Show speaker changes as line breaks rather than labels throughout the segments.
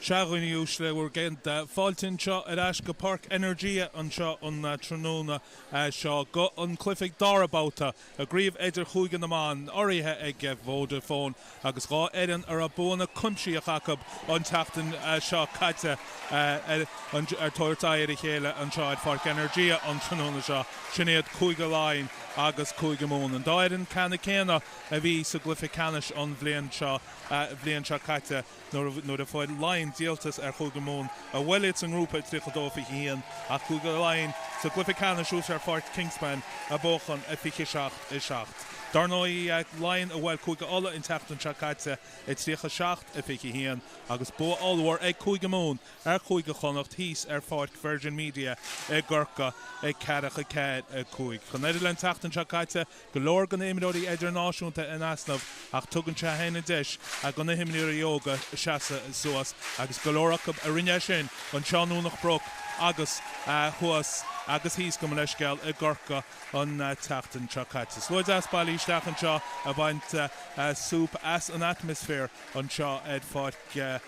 Sea, a dhaoine uaisle, bhur gcéad fáilte anseo ar ais go Páirc Energia anseo an tráthnóna seo go an cluiche dara babhta i gCraobh Idir-Chúige na mBan, urraithe ag Vodafone agus 2 fhoireann a raibh buanna cuimsitheacha acu an tseachtain seo caite ar tabhairt aghaidh ar a chéile anseo ar Pháirc Energia an tráthnóna seo. Sin iad Cúige Laighean agus Cúige Mumhan, an dá fhoireann ceanna céanna a bhí sa gcluiche ceannais an bhliain seo bhliain seo caite. Nuair a fuair Laighin díoltas ar Chúige Mumhan, a bhuail iad sa ngrúpa 32-21, ach Cúige Laighean sa gcluiche ceannais thuas ar Pháirc Kingspan ag buachan 27 7. Dar ndóigh, Laighin a bhuail Cúige Uladh an tseachtain seo caite 37-21 agus bua ollmhór ag Cúige Mumhan ar Chúige Chonnacht thíos ar Pháirc Virgin Media i gCorcaigh 44 5. Chun oiread le an tseachtain seo caite, Go leor de na himreoirí idirnáisiúnta in easnamh ach tugann sé féin an deis do na himreoirí óga seasamh suas agus go leor acu a rinne é sin anseo i nDomhnach Broc agus thuas agus thíos, gabh mo leithscéal, i gCorcaigh an tseachtain seo caite. Slua deas bailithe isteach anseo ag baint súp as an atmaisféar anseo ar Pháirc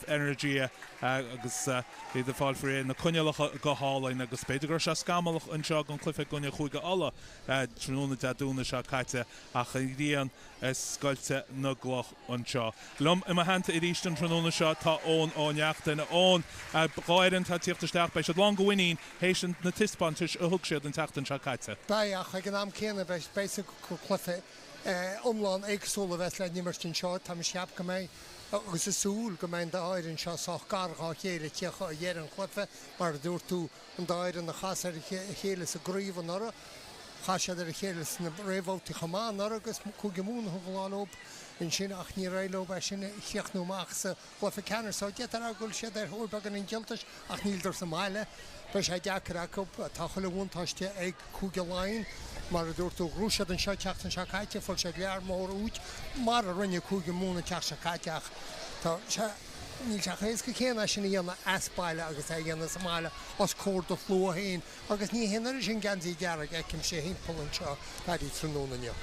Energia agus iad ag fáil faoi réir na coinníollacha go hálainn agus b'fhéidir go raibh sé scamallach anseo don chluiche i gcoinne Chúige Uladh tráthnóna Dé Domhnaigh seo caite ach an ghrian ag scoilteadh na gcloch anseo. Liom i mo theannta arís an tráthnóna seo tá Eoin Ó Neachtain. A Eoin, 2 fhoireann atá ag tíocht isteach, beidh siad lán de mhuinín théis na taispeántais a thug siad an tseachtain seo caite.
Beidh, ach ag an am céanna beidh a fhios agat gur cluiche iomlán éagsúil a bheas le n-imirt anseo. Táim ag ceapadh go mbeidh, agus ag súil go mbeidh an dá fhoireann seo sách gar dhá chéile ag tíocht ó dheireadh an chluiche. Mar a dúirt tú, An dá fhoireann a chas ar a chéile sa gcraobh anuraidh, chas siad ar a chéile sna réamhbhabhtaí chomh maith anuraidh agus Cúige Mumhan a thug an lá leo ansin ach níor éirigh leo é sin a chríochnú amach sa gcluiche ceannais. So d'fhéadfá a rá go bhfuil siad ar thóir beagáinín díoltais ach níleadar sa mbaile. Beidh sé deacair acu. Tá chuile bhuntáiste ag Cúige Laighean. Mar a dúirt tú, ghnóthaigh siad anseo an tseachtain seo caite, fuair siad lear mór úid mar a rinne Cúige Mumhan an tseachtain seo caite ach tá sé Níl sé chomh héasca céanna é sin a dhéanamh as baile agus é a dhéanamh sa mbaile os comhair do shlua féin agus ní hé an oiread sin geansaí dearg a fheicimse thimpeall anseo Paddy tráthnóna inniu.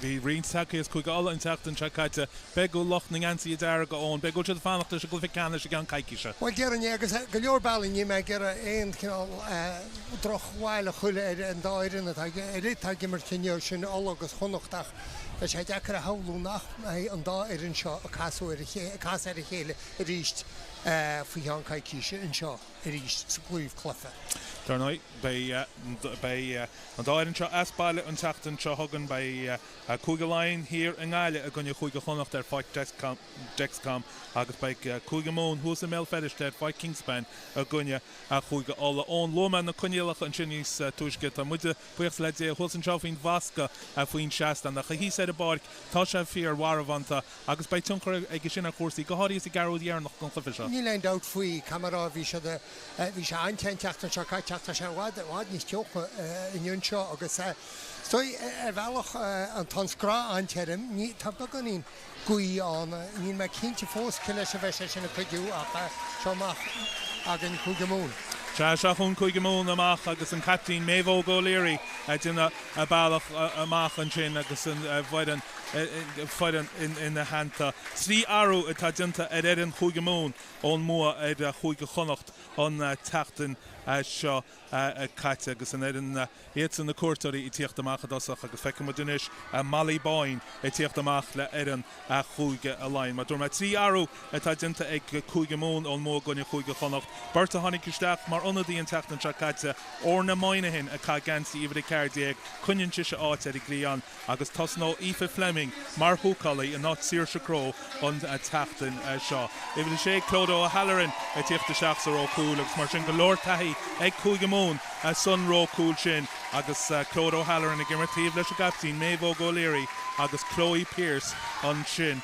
Bhí roinnt tagtha as Cúige Uladh an tseachtain seo caite. B'fhéidir go lucht na ngeansaithe dearga Eoin, b'fhéidir go bhfuil siad ag fanacht leis an gcluiche ceannais i gceann coicíse.
Bhuel déarfainn é agus go leor bealaí níl mé ag iarraidh aon chineál drochbhail a chur ar an dá fhoireann atá atá ag imirt inniu, sin Uladh agus Connacht ach Beidh sé deacair a shamhlú nach mbeidh an dá fhoireann seo ag casadh ar a ag casadh ar a chéile arís faoi cheann coicíse anseo arís sa gcraobhchluiche.
Dar ndóigh, beidh beidh an dá fhoireann seo as baile an tseachtain seo chugainn. Beidh Cúige Laighean thiar i nGaillimh i gcoinne Chúige Chonnacht ar Pháirc Dexcom agus beidh Cúige Mumhan thuas i mBéal Feirste ar Pháirc Kingspan i gcoinne Chúige Uladh. Eoin, luaigh mé na coinníollacha ansin níos túisce. Tá muide Buíochas le Dia, thuas anseo faoin bhfoscadh, faoin seastán, ach thíos ar an bpáirc, tá sé fíor-mharbhánta agus beidh tionchar aige sin ar chúrsaí, go háirithe sa gceathrú dheireanach den chluiche seo.
Níl aon dabht faoi, caithfidh mé a rá, bhí siad, bhí sé an-te an tseachtain seo caite ach tá sé i bhfad, i bhfad níos teocha inniu anseo agus is dóigh, ar bhealach, tá an scraith an-tirim, ní, tá beagáinín. gaoth ann. Níl mé cinnte fós cé leis a bheidh sé sin ag cuidiú ach seo amach againn Cúige Mumhan.
Sea, seo chugainn Cúige Mumhan amach agus an caiptín Maeve Óg O'Leary ag déanamh a bealach amach ansin agus an bhfoireann foireann ina theannta. 3 athrú atá déanta ar fhoireann Chúige Mumhan ón mbua ar Chúige Chonnacht an tseachtain seo caite agus an fhoireann Iadsan na cuairteoirí ag tíocht amach i dtosach agus feicfidh muid anois Molly Boyne ag tíocht amach le fhoireann Chúige Laighean. Mar dúirt mé, 3 athrú atá déanta ag Cúige Mumhan ón mbua i gcoinne Chúige Chonnacht. Beirt a tháinig isteach mar ionadaí an tseachtain seo caite, Orna Moynihan a chaith geansaí uimhir 14, coinníonn sise áit ar an gcliathán, agus tosnóidh Aoife Fleming mar húcálaí in áit Saoirse Crowe an tseachtain seo. Uimhir 6, Clodagh O'Halloran ag tíocht isteach sa ró cúil agus mar sin go leor taithí ag Cúige Mumhan san ró cúil sin agus Clodagh O'Halloran ag imirt taobh leis an gcaiptín Maeve Óg O'Leary agus Chloe Pearse ansin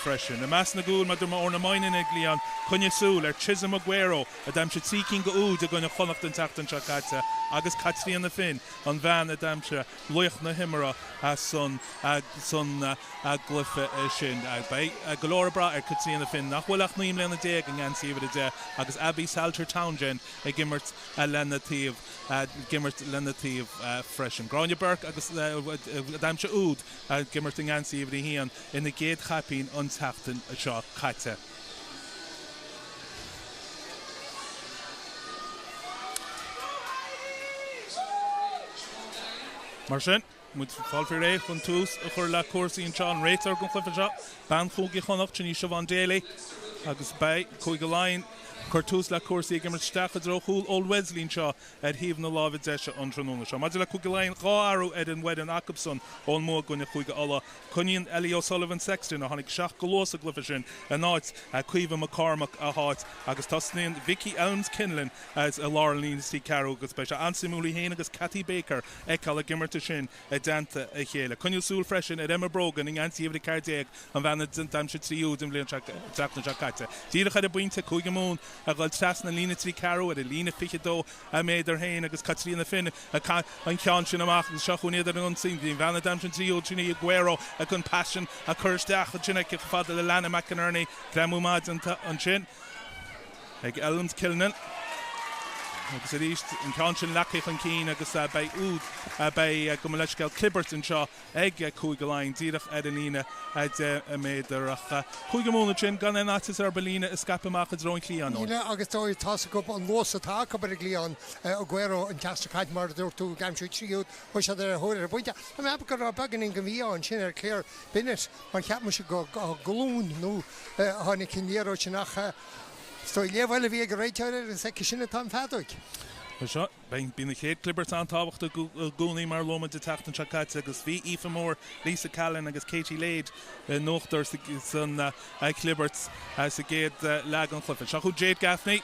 freisin. I measc na gcúl, mar dúirt mé Orna Moynihan ar an gcliathán, coinnigh súil ar Chisom Aguero a d'aimsigh 3 cinn go úid i gcoinne Chonnacht an tseachtain seo caite agus Caitríona Finn, an bhean a d'aimsigh laoch na himeartha san gcluiche sin. Beidh go leor ag brath ar Caitríona Finn, nach bhfuil ach 19 mbliana i ngeansaí uimhir 10, agus Abby Salter Townsend ag imirt lena taobh ag imirt lena taobh freisin. Gráinne Burke agus a d'aimsigh úd ag imirt i ngeansaí uimhir 1 ina gcéad chaipín an tseachtain seo caite. Mar sin, muid ag fáil faoi réir chun tús a chur le cúrsaí anseo, an réiteoir don chluiche seo, bean Chúige Chonnacht, sin í Siobhán Daly, agus beidh Cúige Laighean ag cur tús le cúrsaí ag imirt isteach i dtreo chúl Old Wesley anseo ar thaobh na láimhe deise an tráthnóna seo. Maidir le Cúige Laighean, 2 athrú ar an bhfoireann acubsan ón mbua i gcoinne Chúige Uladh. Coinníonn Ellie O'Sullivan Sexton, a tháinig isteach go luath sa gcluiche sin, in áit Caoimhe McCormack a háit agus tosnaíonn Vicky Elmes Kinlan as i lár an líne 3 ceathrú agus beidh sé an-suimiúil í féin agus Cathy Baker a fheiceáil ag imirt ansin i dteannta a chéile. Coinneoidh súil freisin ar Emma Brogan i ngeansaí uimhir 14, an bhean a d'aimsigh 3 úd an bhliain seo, an tseachtain seo caite. Díreach ar an bpointe, Cúige Mumhan ag dul trasna an líne 3 ceathrú ar a líne 22 méadar féin agus Caitríona Finn ag caitheamh an ceann sin amach agus seo chugainn iad ar an ionsaí. An bhean a d'aimsigh an 3 úd sin í Aguero ag an pas sin á cur isteach ansin aici chomh fada le Lana McInerney. Greamú maith déanta ansin. ag Elms Killinan agus arís an ceann sin leagtha chun cinn agus beidh úd, beidh, gabh mo leithscéal, clibirt anseo ag Cúige Laighean díreach ar an líne 10 méadar ach Cúige Mumhan ansin gan aon fhaitíos orthu an líne a scaipeadh amach i dtreo an chliatháin.
Níl agus dóigh tá's acu an luas atá acu ar an gcliathán Aguero an tseachtain seo caite mar a dúirt tú ag aimsiú 3 úd chuaigh siad ar a thóir ar an bpointe. Tá mé ag ceapadh go raibh beagáinín den mhí-ádh ansin ar Claire Bennett mar cheap mise go glúin nó a tháinig an liathróid sin ach is dóigh léamh eile a bhí ag an réiteoir air agus aici sin atá an fheadóig.
Seo, bíonn an chéad clibirt an-tábhachtach i gcónaí mar a luaigh muid an tseachtain seo caite agus bhí Aoife Moore, Lisa Callan agus Katie Lade in uachtar san chlibirt sa gcéad leath den chluiche. Seo chugainn Jade Gaffney.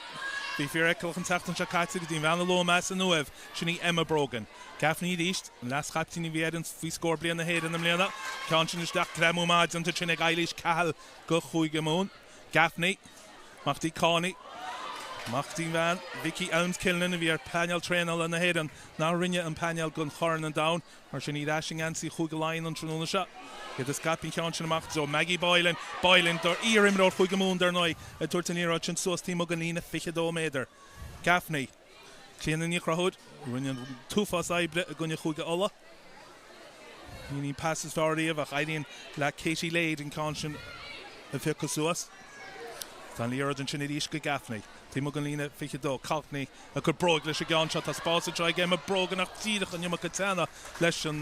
Bhí fíorfheiceálach an tseachtain seo caite go dtí an bhean a luaigh mé san Uaimh, sin í Emma Brogan. Gaffney arís, an leas-chaiptín a bhí ar fhoireann faoi scór bliain na hÉireann i mbliana. Ceann sin isteach, greamú maith déanta ansin ag Eilís Cahill go Chúige Mumhan. Gaffney, amach dtí Cooney, amach dtí an bhean, Vicky Elmes Killinan a bhí ar phainéal traenála na hÉireann, nár rinne an painéal don Chorn an Domhain, mar sin í ar ais i ngeansaí Chúige Laighean an tráthnóna seo. Iad ag scaipeadh an cheann sin amach i dtreo Maggie Boylan, Boylan, iar-imreoir Chúige Mumhan dar ndóigh, ag tabhairt an liathróid sin suas taobh amuigh den líne 22 méadar. Gaffney. Clíona Ní Chonchúir, a rinne an t-uafás oibre i gcoinne Chúige Uladh. Ní an pas is fearr riamh ach éiríonn le Katie Lade an ceann sin a phiocadh suas. Tá an liathróid ansin arís go Gaffney. Taobh amuigh den líne 22, Courtney ag cur bróig leis an gceann seo. Tá spás anseo ag Emma Brogan ach díreach an iomarca teannadh leis an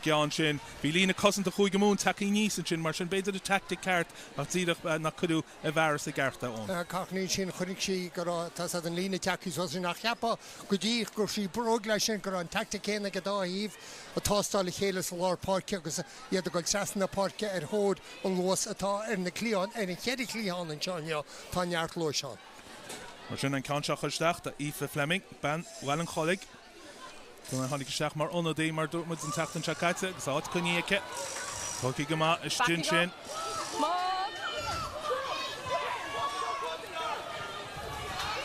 gceann sin. Bhí líne cosanta Chúige Mumhan tagtha aníos ansin, mar sin b'fhéidir an teaictic ceart ach díreach nach cuireadh i bhfearas i gceart é Eoin.
Courtney ansin, chonaic sí go raibh, tá 's a'd, an líne tagtha suas ansin ach cheapfá go dtí go raibh sí bróig leis sin go raibh an teaictic céanna ag an dá thaobh ag tástáil a chéile sa lár páirce agus iad ag dul trasna na páirce ar thóir an luas atá ar na cliatháin, ar an cheithre chliathán anseo inniu, tá neart luais ann.
Mar sin an ceann seo curtha isteach do Aoife Fleming, bean Bhaile an Chollaigh. Duine a tháinig isteach mar ionadaí, mar a dúirt muid an tseachtain seo caite, agus áit coinnithe aici. Tógtha go maith istigh ansin.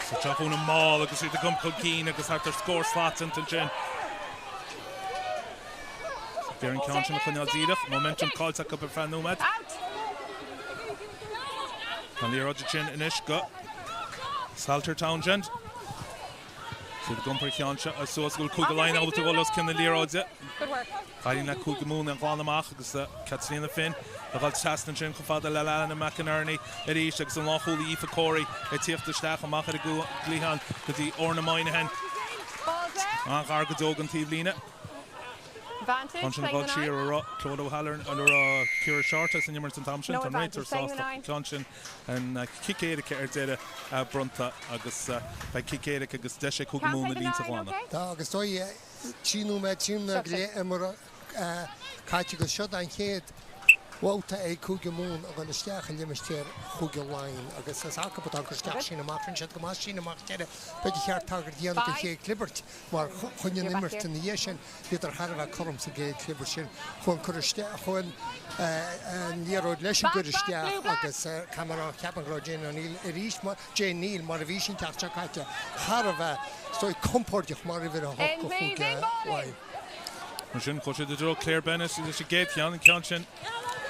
Sa teach ón mball agus iad ag iompar chun cinn agus thart ar scór slat ansin. Ag iarraidh an ceann sin a choinneáil díreach. Momentum caillte acu ar feadh nóiméad. Tá an liathróid ansin anois go Salter Townsend. Siad ag iompar an cheann seo suas go bhfuil Cúige Laighean ábalta dul os cionn na liathróide. Éiríonn le Cúige Mumhan é a ghlanadh amach agus Caitríona Finn ag dul trasna ansin chomh fada le Alannah McInerney arís agus an lánchúlaí Aoife Corey ag tíocht isteach amach ar an gcliathán go dtí Orna Moynihan. An-ghar go deo don taobhlíne. Ansin ag dul siar a raibh Clodagh O'Halloran a raibh Ciara Shortt san imirt an t-am sin. Tá an réiteoir sásta an ceann sin an cic éirice ar deireadh bronnta agus beidh cic éirice agus deis ag Cúige Mumhan na línte a ghlanadh.
Tá agus dóigh 3 nóiméad, 3 nóiméad go leith imeartha caite agus seo an chéad bhabhta ag Cúige Mumhan a dhul isteach i limistéar Chúige Laighean agus is acu atá an cur isteach síneadh amach. Rinne siad go maith síneadh amach deireadh. B'fhéidir cheart tagairt a dhéanamh don chéad chlibirt mar choinnigh an imirt ina dhiaidh sin. Bhíodar thar a bheith cothrom sa gcéad chlibirt sin. Chuaigh an cur isteach, chuaigh an liathróid leis an gcur isteach agus Cameron, ceapaim go raibh Jane O'Neill arís, Jane Neill mar a bhí sí an tseachtain seo caite, thar a bheith, is dóigh, compordach mar uimhir a hocht do Chúige Laighean.
Mar sin, chuaigh siad i dtreo Claire Bennett leis an gcéad cheann, an ceann sin,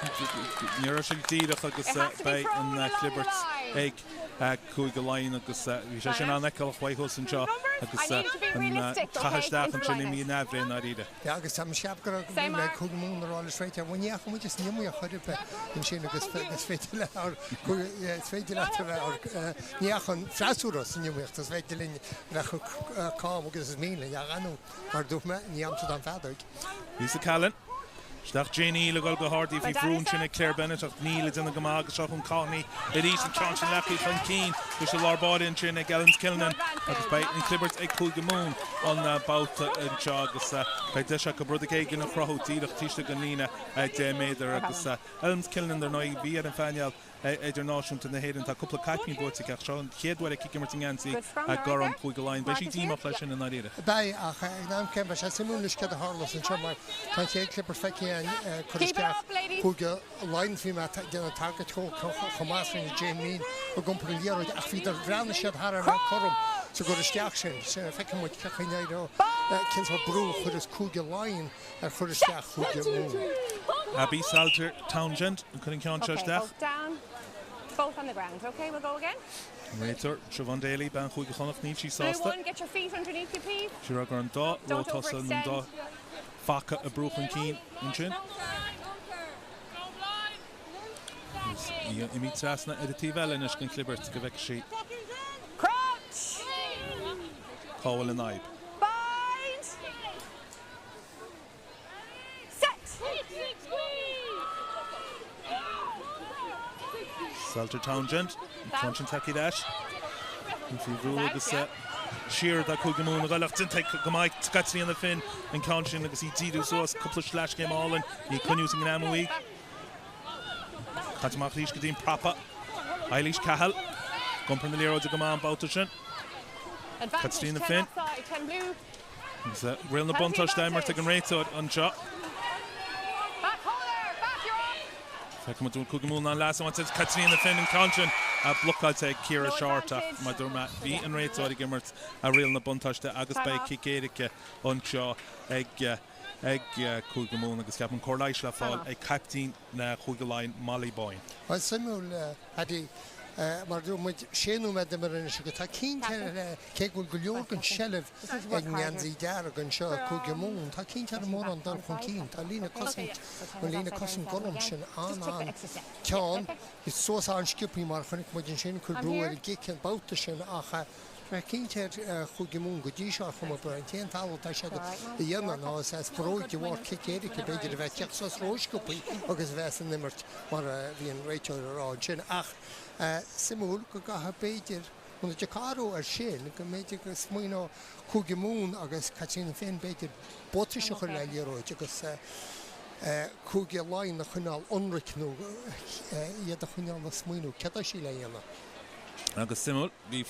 ní raibh sé díreach agus beidh an chlibirt ag Cúige Laighean agus bhí sé sin an-fheiceálach uaidh thuas anseo. Agus an caitheamh isteach ansin imithe in aimhréidh i ndáiríre.
Yeah agus tá mé ag ceapadh go raibh le Cúige Mumhan a rá leis réiteoir, bhuel ní fhaca muid san iomaíocht chor ar bith ansin agus is féidir le ár, is féidir leat a bheith ár, ní fhaca an freasúra san iomaíocht, is féidir linn a bheith chomh calm agus is mian linn ach ar ndóigh, mar a dúirt mé, ní agamsa atá an fheadóig.
Lisa Callan. Isteach Jane Neal ag dul go hard í faoi bhrú ansin ag Claire Bennett ach Neal ag déanamh go maith agus seo chun Courtney arís an ceann sin leagtha chun cinn leis an lár báire ansin ag Elms Killinan agus beidh an chlibirt ag Cúige Mumhan an babhta anseo agus beidh deis acu rud éigin a chruthú díreach taobh istigh den líne 10 méadar agus Elms Killinan dar ndóigh bhí ar an phainéal Idirnáisiúnta na hÉireann. Tá cúpla caipín buaite aici ach seo an chéad uair aici ag imirt i ngeansaí gorm Chúige Laighean. Beidh sí díomách leis sin i ndáiríre.
Beidh, ach ag an am céanna beidh sé suimiúil anois céard a tharlós anseo mar tá an chéad chlibirt feicthe againn cur isteach Chúige Laighean. Bhí mé ag déanamh tagairt chomh maith is rinne Jane Neill ag iompar an liathróid ach bhíodar, bhreathnaigh siad thar a bheith cothrom sa gcur isteach sin. Feicfidh muid cén chaoi a n-éireoidh, cén sórt brú a chuirfeas Cúige Laighean ar chur isteach Chúige Mumhan.
Abby Salter Townsend ag cur an ceann seo isteach. An réiteoir, Siobhán Daly, bean Chúige Chonnacht, níl sí sásta. Sí ag rá go raibh an dá ró tosaigh nó an dá phaca ag brú chun cinn ansin. Agus í imithe trasna ar an taobh eile anois den chlibirt go bhfeicfidh sí cá bhfuil an fhadhb. Salter Townsend, an ceann sin tagtha ar ais. Faoi bhrú agus siar do Chúige Mumhan a dhul ach déanta go maith Caitríona Finn an ceann sin agus í ag díriú suas cúpla sleaschéim álainn í ag coinniú sa ngreamú í. Caite amach arís go dtí an prapa. Eilís Cahill. Ag iompar na liathróide go maith an babhta sin. Caitríona Finn. Agus riail na buntáiste á imirt ag an réiteoir anseo. Feicfidh muid an bhfuil Cúige Mumhan in ann leas a bhaint as Caitríona Finn an ceann sin blocáilte ag Ciara Shortt ach mar a dúirt mé bhí an réiteoir ag imirt riail na buntáiste agus beidh cic éirice anseo ag ag Cúige Mumhan agus ceapaim cóir leighis le fáil ag caiptín na Chúige Laighean Molly Boyne.
Bhuel suimiúil Paddy, mar a dúirt muid, sé nóiméad imeartha anois agus tá cinnte cé go bhfuil go leor den tseilbh ag an ngeansaí dearg anseo ag Cúige Mumhan, tá cinnte ar mórán dul chun cinn. Tá líne cosaint, an líne cosaint gorm sin an-an-teann, suas an-sciobthaí mar a chonaic muid ansin, chuir brú ar an gcic an babhta sin ach Tá cinnte ar Chúige Mumhan go dtí seo ar chuma ar bith, an t-aon talamh atá siad a dhéanamh ná is as bróig de bharr cic éirice b'fhéidir a bheith ag teacht suas rósciobthaí agus a bheith san imirt mar a bhí an réiteoir a rá ansin. Ach suimiúil go gcaithfidh b'fhéidir, muna dtiocfaidh athrú air sin, go mb'fhéidir go smaoineodh Cúige Mumhan agus Caitríona Finn b'fhéidir buatais a chur le liathróid agus Cúige Laighean a choinneáil ionraic nó iad a choinneáil ag smaoineamh céard tá sí le dhéanamh.
Agus suimiúil, bhí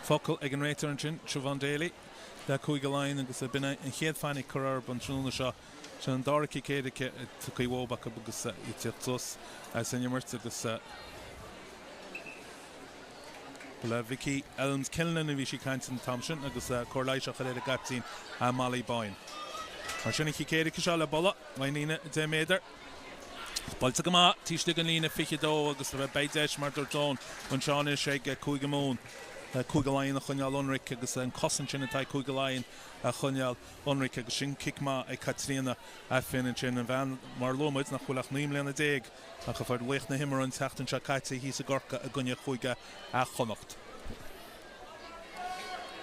focal ag an réiteoir ansin, Siobhán Daly, le Cúige Laighean agus b'in é an chéad fainic curtha orthu an tráthnóna seo. Sin an dara cic éirice tugtha uathu acu agus iad teacht suas san imirt agus ba le Vicky Elms Killinan a bhí sí ag caint an t-am sin agus cóir leighis á chur ar an gcaiptín Molly Boyne. Mar sin an chic éirice seo le bualadh ón líne 10 méadar. Buailte go maith taobh istigh den líne 22 agus beidh deis, mar dúirt Eoin, anseo anois ag Cúige Mumhan, Cúige Laighean a choinneáil ionraic agus an cosaint sin atá ag Cúige Laighean a choinneáil ionraic agus sin cic maith ag Caitríona Finn ansin, an bhean, mar a luaigh muid, nach bhfuil ach 19 mbliana ach a fuair laoch na himeartha an tseachtain seo caite thíos i gCorcaigh i gcoinne Chúige Chonnacht.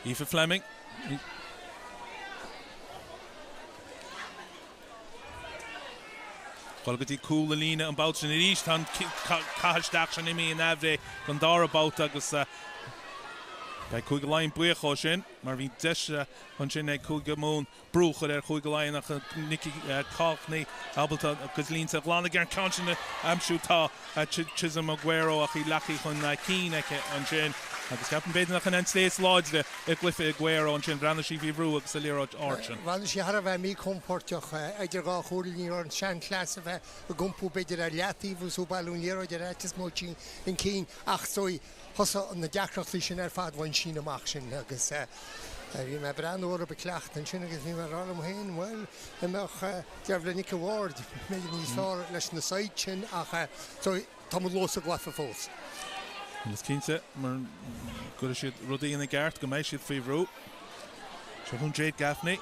Aoife Fleming. Dul go dtí cúl na líne an babhta sin arís. Tá an caitheamh isteach sin imithe in aimhréidh don dara babhta agus beidh Cúige Laighean buíoch ó sin mar bhí deis ansin ag Cúige Mumhan brú a chur ar Chúige Laighean ach Nikki Courtney ábalta a cuid línte a ghlanadh ar an ceann sin a aimsiú. Tá Chisom Aguero ach í leagtha chun cinn aici ansin agus ceapaim b'fhéidir nach in an tslí is láidre i gcluiche Aguero ansin. Bhreathnaigh sí faoi bhrú agus a liathróid ard sin.
Bhreathnaigh sí thar a bheith míchompordach idir dhá chomhairle. Ní raibh an seanchleas a bheith ag iompú b'fhéidir ar leataobh agus ag bailiú an liathróid ar áit is mó chun cinn ach is dóigh thosaigh na deacrachtaí sin ar fad bhain sí amach sin agus bhí mé ag breathnú orthu ag cleachtadh ansin agus bhí mé ag rá liom féin bhuel an mbeadh Dearbhla Nic a' Bhaird b'fhéidir níos fearr leis na said sin ach so tá muid luath sa gcluiche fós.
Is cinnte, mura gcuirfidh siad rudaí ina gceart, go mbeidh siad faoi bhrú. Seo chugainn Jade Gaffney.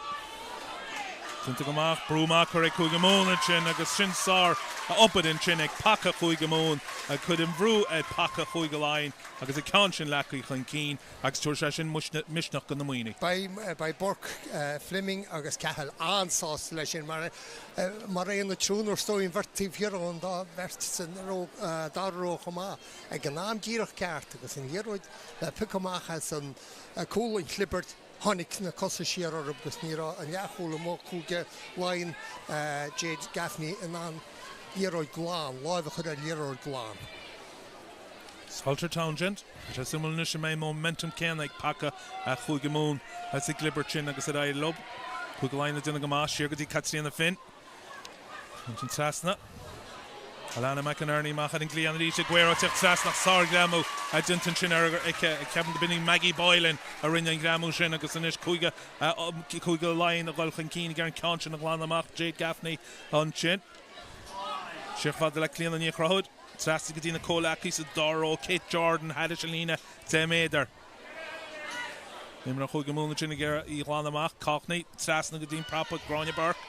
Déanta go maith, brú maith curtha ag Cúige Mumhan ansin agus sin sár obair ansin ag paca Chúige Mumhan ag cur an bhrú ar paca Chúige Laighean agus an ceann sin leagtha chun cinn agus tabharfaidh sé sin misneach do na Muimhnigh.
Beidh Burke, Fleming agus Cahill an-sásta leis sin mar mar aon le triúr is dóigh an bheirt taobh thiar ón dá bheirt san dara ró chomh maith ag an am díreach ceart agus an liathróid le piocadh amach as an cúl an chlibirt. Tháinig na cosa siar orthu agus ní raibh an leathchúl amuigh Cúige Laighean, Jade Gaffney, in ann liathróid glan, láimh a chur ar liathróid glan.
Salter Townsend, Tá sé suimiúil anois an mbeidh an momentum céanna ag paca Chúige Mumhan sa gclibirt sin agus ar éirigh leo. Cúige Laighean ag déanamh go maith, siar go dtí Caitríona Finn. Ansin trasna. Alana McInerney amach ar an gcliathán arís. Aguero ag teacht trasna ach sárghreamú déanta ansin aici. Ceapaim go b'in í Maggie Boylan a rinne an greamú sin agus anois Cúige Cúige Laighean ag dul chun cinn ag iarraidh an ceann sin a ghlanadh amach. Jade Gaffney ansin. Siar chomh fada le Clíona Ní Chonchúir. Trasna go dtí na comhleacaí sa dara ró. Kate Jordan thairis an líne 10 méadar. Imreoir Chúige Mumhan ansin ag iarraidh í a ghlanadh amach. Courtney trasna go dtí an prapa. Gráinne Burke.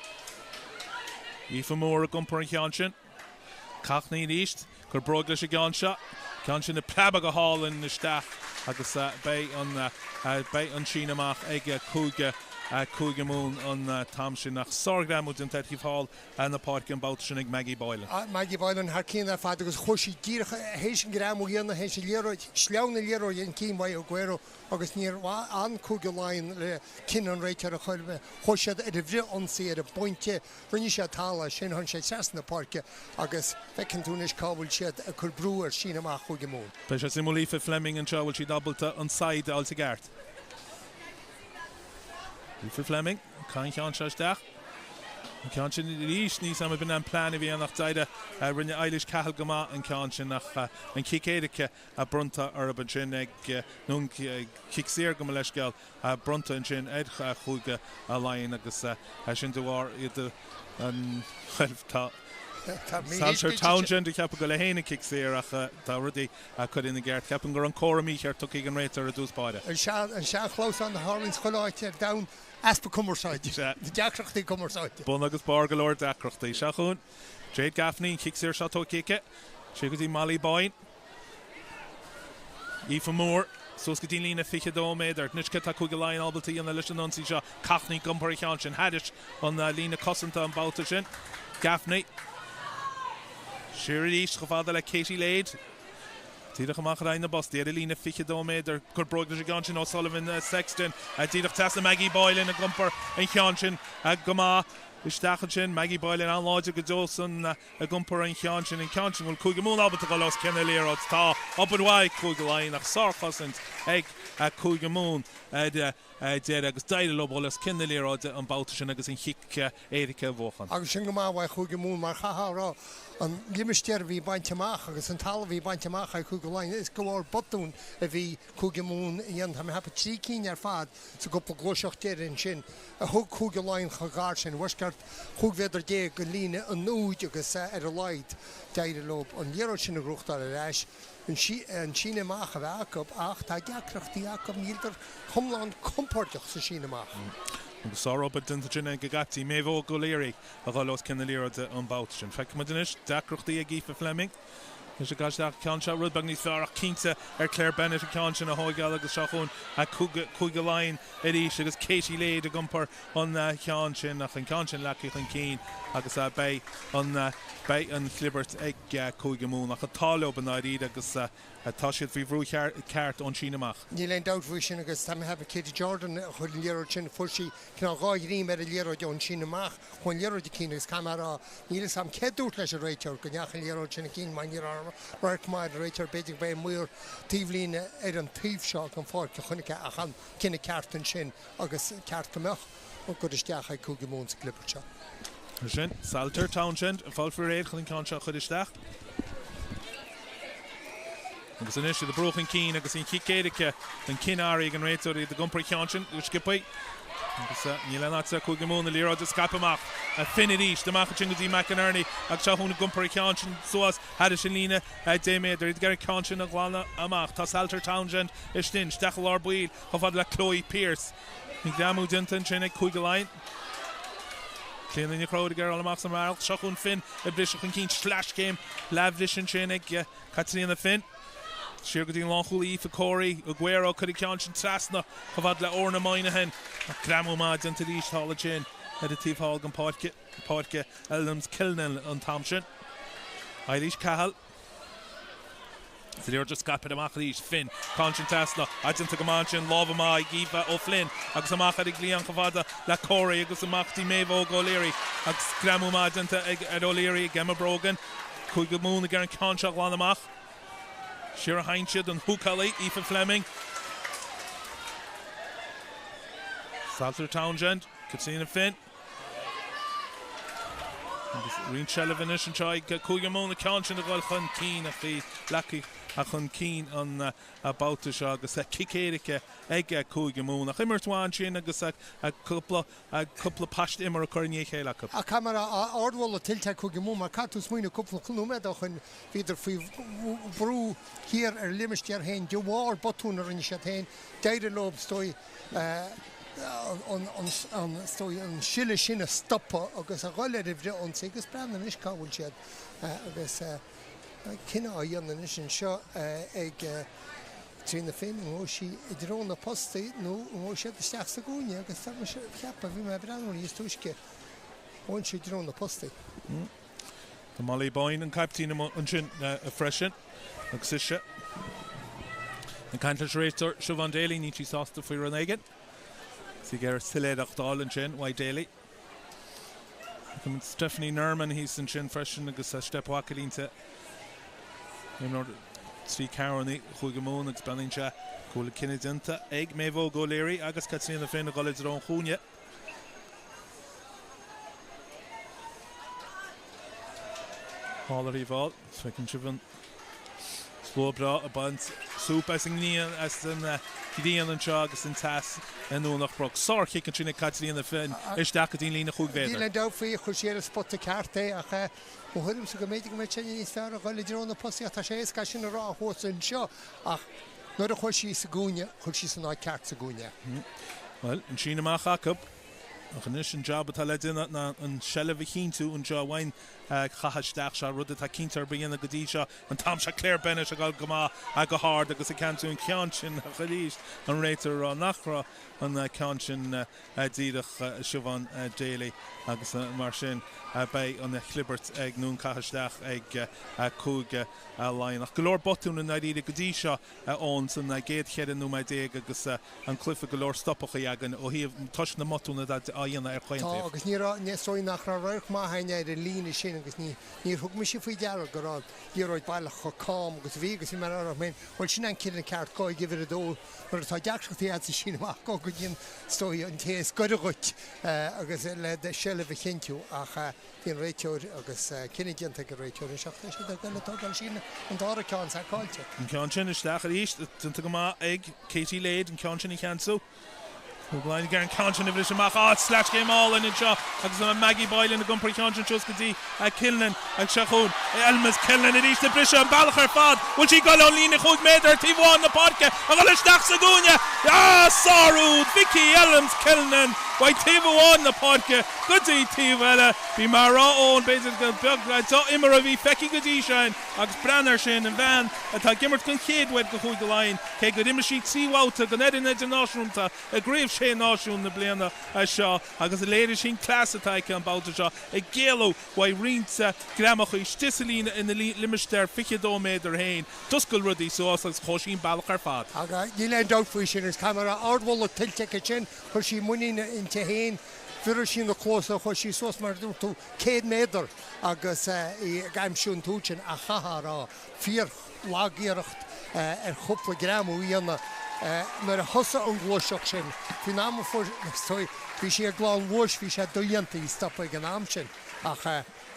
Aoife Moore ag iompar an cheann sin. Courtney arís. Ag cur bróig leis an gceann seo. Ceann sin ag preabadh go hálainn isteach agus beidh an beidh an síneadh amach ag Cúige Cúige Mumhan an t-am sin. Ach sárghreamú déanta ar thaobh thall na páirce an babhta sin ag Maggie Boylan.
Maggie Boylan thar cionn ar fad agus chuaigh sí díreach théis an greamú a dhéanamh, théis an liathróid, sleamhnaigh an liathróid chun cinn uaidh Aguero agus níor fhan Cúige Laighean le cinneadh an réiteora a chur, chuaigh siad ar an bhfrith-ionsaí ar an bpointe, rinne siad talamh as sin, tháinig sé trasna na páirce agus feiceann tú anois cá bhfuil siad ag cur brú ar síneadh amach Chúige Mumhan.
Beidh sé suimiúil Aoife Fleming anseo, bhfuil siad ábalta an saighead a fháil i gceart? Aoife Fleming, caith an ceann seo isteach. An ceann sin arís, níl 's a'm ab in an plean a bhí ann ach d'éirigh, rinne Eilish Cahill go maith an ceann sin ach an cic éirice bronnta orthu ansin ag, nó an cic saor gabh mo leithscéal, bronnta ansin ar Chúige Laighean agus sin de bharr iad an, bhuel tá Salter Townsend ag ceapadh go bhfuil féin an cic saor ach tá rudaí curtha ina gceart. Ceapaim go raibh an comhartha mícheart tugtha ag an réiteoir i dtús báire.
An sean-chlamhsán a tharlaíonns chuile áit ar domhan, Easpa cumarsáide. Deacrachtaí cumarsáide.
Bun agus barr go leor deacrachtaí. Seo chugainn Jade Gaffney, an cic saor seo tógtha aici. Siar go dtí Molly Boyne. Aoife Moore suas go dtí an líne 22 méadar. Anois céard tá Cúige Laighean ábalta a dhéanamh leis an ionsaí seo? Courtney ag iompar an cheann sin thairis an líne cosanta an babhta sin. Gaffney siar arís chomh fada le Katie Lade. Díreach amach ar aghaidh na bpostaí ar an líne 22 méadar. Cur bróig leis an gceann sin O'Sullivan Sexton. Díreach trasna Maggie Boylan ag iompar an cheann sin go maith isteach ansin. Maggie Boylan an-láidir go deo san ag iompar an cheann sin. An ceann sin bhfuil Cúige Mumhan ábalta dul os cionn na liathróid. Tá obair mhaith ag Cúige Laighean ach sárchosaint ag Cúige Mumhan ar deireadh agus d'éirigh leo dul os cionn na liathróide an babhta sin agus an chic éirice a bhuachan.
Agus sin go maith uaidh Chúige Mumhan mar chaithfeá a rá an limistéar a bhí bainte amach agus an talamh a bhí bainte amach ag Cúige Laighean is de bharr botúin a bhí Cúige Mumhan a dhéanamh. Tá mé ag ceapadh 3 cinn ar fad sa gcúpla gluaiseacht deiridh ansin a thug Cúige Laighean chomh gar sin, i bhfoisceacht 15 mhéadar den líne an úid agus ar a laghad d'éirigh leo an liathróid sin a ghnóthachtáil ar ais. an síneadh amach a bheith acu ach tá deacrachtaí acu, níleadar iomlán compordach sa síneadh amach.
Agus sárobair déanta ansin ag an gcaiptín, Méabh Óg O'Leary, a dhul os cionn na liathróide an babhta sin. Feicfidh muid anois deacrachtaí ag Aoife Fleming. Anois ag gabháil isteach an ceann seo, rud beag níos fearr ach cinnte ar Claire Bennett an ceann sin a thóigeáil agus seo chugainn Cúige Laighean arís agus Katie Lade ag iompar an cheann sin ach an ceann sin leagtha chun cinn agus beidh an beidh an chlibirt ag Cúige Mumhan ach an t-ádh leo i ndáiríre agus tá siad faoi bhrú ceart ón síneadh amach.
Níl aon dabht faoi sin agus tá mé ag ceapadh Katie Jordan a chuir an liathróid sin, fuair sí cineál dhá dhreim ar an liathróid ón síneadh amach, chuaigh an liathróid chun cinn agus caithfidh mé a rá, níl fhios a'm cé dúirt leis an réiteoir go ndeachaigh an liathróid sin chun cinn mar ní raibh radharc maith ar an réiteoir, b'fhéidir go b'é an maor taobhlíne ar an taobh seo den pháirc a chonaic é ach an cinneadh ceart ansin agus ceart go mbeadh an cur isteach ag Cúige Mumhan sa gclibirt seo.
Mar sin, Salter Townsend ag fáil faoi réir chun an ceann seo a chur isteach. Agus anois iad ag brú chun cinn agus an chic éirice, an cinneadh ag an réiteoir iad ag iompar an cheann sin go sciobtha. Agus níl aon fhaitíos ar Chúige Mumhan an liathróid a scaipeadh amach. Finn arís, amach ansin go dtí McInerney agus seo chugainn ag iompar an ceann sin suas thairis an líne 10 méadar. Iad ag iarraidh an ceann sin a ghlanadh amach. Tá Salter Townsend istigh, isteach i lár baill chomh fada le Chloe Pearse. Bhí greamú déanta ansin ag Cúige Laighean. Clíona Nic Conróid ag iarraidh dul amach sa mbealach. Seo chugainn Finn ag briseadh chun cinn. Sleaschéim leathbhriseadh ansin ag Caitríona Finn. Siar go dtí an lánchúlaí Aoife Corey. Aguero ag cur an ceann sin trasna chomh fada le Orna Moynihan. Ach greamú maith déanta arís thall ansin ar an taobh thall den pháirc. Páirc Eilms Killinan an t-am sin. Eilís Cahill. Is an liathróid á scaipeadh amach arís. Finn, ceann sin trasna. Ah, déanta go maith ansin. Lámha maith ag Aoife O'Flynn agus amach ar an gcliathán chomh fada le Corey agus amach dtí Méabh Óg O'Leary agus greamú maith déanta ag ar O'Leary ag Emma Brogan. Cúige Mumhan ag iarraidh an ceann seo a ghlanadh amach. Siar a théann siad an húcálaí, Aoife Fleming. Salter Townsend, Caitríona Finn. Agus roinnt seilbh anois anseo ag Cúige Mumhan, an ceann sin ag dul chun cinn ach bhí leagtha chun cinn an babhta seo agus cic éirice ag Cúige Mumhan. Ach imirt mhaith ansin agus cúpla cúpla paiste imeartha curtha i ndiaidh a chéile acu.
Ach caithfidh mé a rá, ardmholadh tuillte ag Cúige Mumhan mar caithfidh tú smaoineamh cúpla nóiméad ó shoin bhíodar faoi bhrú thiar ar a limistéar féin de bharr botún a rinne siad féin. D'éirigh leo is dóigh an sileadh sin a stopadh agus a dhul ar an bhfrith-ionsaí agus breathnaigh anois cá bhfuil siad agus cinneadh á dhéanamh anois anseo ag Caitríona Finn, an ngabhfaidh sí i dtreo na postaí nó an ngabhfaidh siad isteach sa gcúinne agus tá mise ag ceapadh, bhí mé ag breathnú níos túisce, gabhann sí i dtreo na postaí.
Tá Molly Boyne, an caiptín, amuigh ansin freisin agus ise ag caint leis an réiteoir Siobhán Daly. Níl sí sásta faoi rud éigin. Is í ag iarraidh soiléireacht a fháil ansin uaidh Daly. Feicim Stephanie Norman thíos ansin freisin agus step bhacail inti. Imreoir 3 ceathrúna Chúige Mumhan agus breathnaíonn sé go bhfuil an cinneadh déanta ag Méabh Óg O'Leary agus Caitríona Finn a dhul i dtreo an chúinne. Thall ar thaobh thall, feiceann sibh an slua breá ag baint súp as an ngrian, as an ghrian anseo agus an teas i nDomhnach Broc. Sár-chic ansin ag Caitríona Finn isteach go dtí an líne chúig mhéadar.
Níl aon dabht faoi, chuir sí ar an spota ceart é ach mo thuairimse go mb'fhéidir go mbeadh sé níos fearr a dhul i dtreo na postaí ach tá sé éasca é sin a rá thuas anseo ach Nuair a chuaigh sí sa gcúinne, chuir sí san áit ceart sa gcúinne.
Bhuel, an síneadh amach acu. Ach anois an jab atá le déanamh ná an seilbh a chinntiú anseo ón chaitheamh isteach seo, rud atá cinnte orthu a dhéanamh go dtí seo. An t-am seo Claire Bennett ag dul go maith go hard agus ag ceansú an ceann sin ach arís an réiteoir ag rá nach raibh an ceann sin díreach Siobhán Daly agus mar sin beidh an chlibirt ag nó an caitheamh isteach ag Cúige Laighean. Ach go leor botún i ndáiríre go dtí seo ón san gcéad 14 nóiméad agus an cluiche go leor stopachaí againn ó thaobh toisc na mbotún atá á dhéanamh ar chaon
Tá,
taobh.
agus ní raibh, is dóigh nach raibh radharc maith againn ar an líne sin agus ní, níor thug mise faoi deara go raibh an liathróid baileach chomh cam agus a bhí agus bhí mé ag rá liom féin, bhuel sin an cinneadh ceart, gabh ag uimhir a dó nuair atá deacrachtaí agat sa síneadh amach, gabh go dtí an, is dóigh, an té is gaire dhuit agus le do sheilbh a chinntiú ach. Bhí an réiteoir agus cinneadh déanta ag an réiteoir anseo ach tá siad ag dul ag tógáil síneadh an dara ceann sacáilte.
An ceann sin isteach arís, déanta go maith ag Katie Lade, an ceann sin a cheansú. Ó Glaine ag iarraidh an ceann sin a bhriseadh amach. Á, sleaschéim álainn anseo agus Maggie Boylan ag iompar an cheann sin suas go dtí Killian agus seo chugainn Elmas Killian arís ag briseadh an bealach ar fad. Bhfuil sí ag dul ón líne chúig méadar ar taobh amháin na páirce a dhul isteach sa gcúinne? Á, sár-úd! Vicky Elms Killian uaidh taobh amháin na páirce. Go dtí taobh eile. Bhí mé a rá Eoin, b'fhéidir gur beag dea-imeartha a bhí feicthe go dtí seo agus breathnaigh air sin, an bhean atá ag imirt den chéad uair do Chúige Laighean, cé gur imir sí 3 bhabhta don fhoireann idirnáisiúnta i gCraobh Sé Náisiún na bliana seo agus léirigh sí an cleas atá aici an babhta seo ag éalú uaidh roinnt greamachaí istigh sa líne ina limistéar 22 méadar féin. D'oscail rudaí suas agus chuaigh sí an bealach ar fad.
Agus níl aon dabht faoi sin agus caithfidh mé a rá, ardmholadh tuillte aici sin, chuir sí muinín inti féin. Bhioraigh sí na cluasa, chuaigh sí suas mar a dúirt tú, 100 méadar agus í ag aimsiú an t-úd sin ach chaithfeá a rá, fíor lag-iarracht ar chúpla greamú a dhéanamh nuair a thosaigh an ghluaiseacht sin. Faoin am a fuair, sorry, bhí sí ag glanghluais, bhí sé dodhéanta í a stopadh ag an am sin ach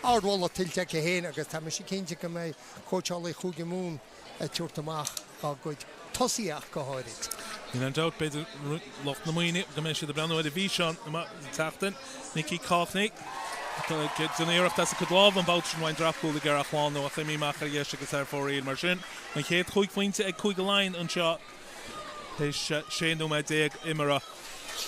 ardmholadh tuillte aici féin agus tá mise cinnte go mbeidh cóitseálaí Chúige Mumhan ag tabhairt amach. dhá gcuid tosaithe ach go háirid.
Níl aon dabht, b'fhéidir, lucht na maoine, go mbeidh siad ag breathnú ar an bhfíseán an tseachtain. Nikki Courtney ag déanamh iarracht as a cuid lámh an babhta sin uaidh an drapchúl ag iarraidh a shlánú ach imithe amach ar dheis agus ar fóraoil. Mar sin, an chéad chúig phointe ag Cúige Laighean anseo théis 16 nóiméad imeartha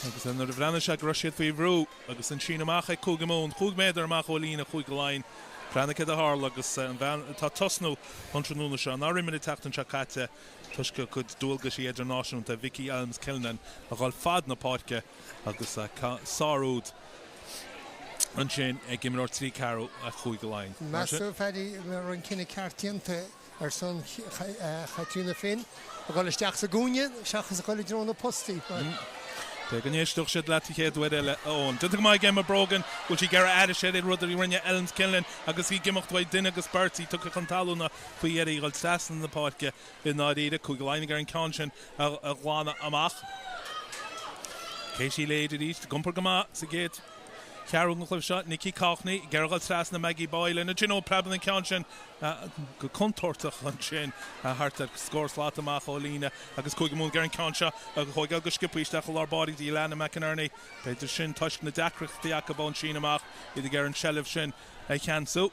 agus nuair a bhreathnaigh sé go raibh siad faoi bhrú agus an síneadh amach ag Cúige Mumhan, chúig mhéadar amach ó líne Chúige Laighean, breathnaigh céard a tharla agus an bhean atá ag tosnú an tráthnóna seo, nár imir an tseachtain seo caite toisc a cuid dualgaisí idirnáisiúnta, Vicky Elmes-Killinen, a dhul fad na páirce agus sár-úd ansin ag imreoir 3 ceathrú Chúige Laighean.
Meas tú, a Phaddy, an raibh an cinneadh ceart déanta ar son Chaitríona Finn a dhul isteach sa gcúinne seachas a dhul i dtreo na postaí?
B'fhéidir go n-éisteodh siad leat an chéad uair eile, a Eoin. Déanta go maith ag Emma Brogan. Bhfuil sí ag iarraidh aithris ar an rud a rinne Elmes-Killinen agus í ag imeacht uaidh duine agus beirt, í tugtha chun talúna faoi dheireadh, í ag dhul trasna na páirce i ndáiríre. Cúige Laighean ag iarraidh an ceann sin a ghlanadh amach. Katie Lade arís, ag iompar go maith sa gcéad cheathrú den chluiche seo. Nikki Courtney ag iarraidh a dhul trasna Maggie Boyle. Ansin ó preabann an ceann sin go contúirteach ansin thart ar scór slat amach ó líne agus Cúige Mumhan ag iarraidh an ceann seo a thóigeáil go sciobtha isteach i lár báire go dtí Alana McInerney. B'fhéidir sin toisc na deacrachtaí acu ón síneadh amach, iad ag iarraidh an tseilbh sin a cheansú.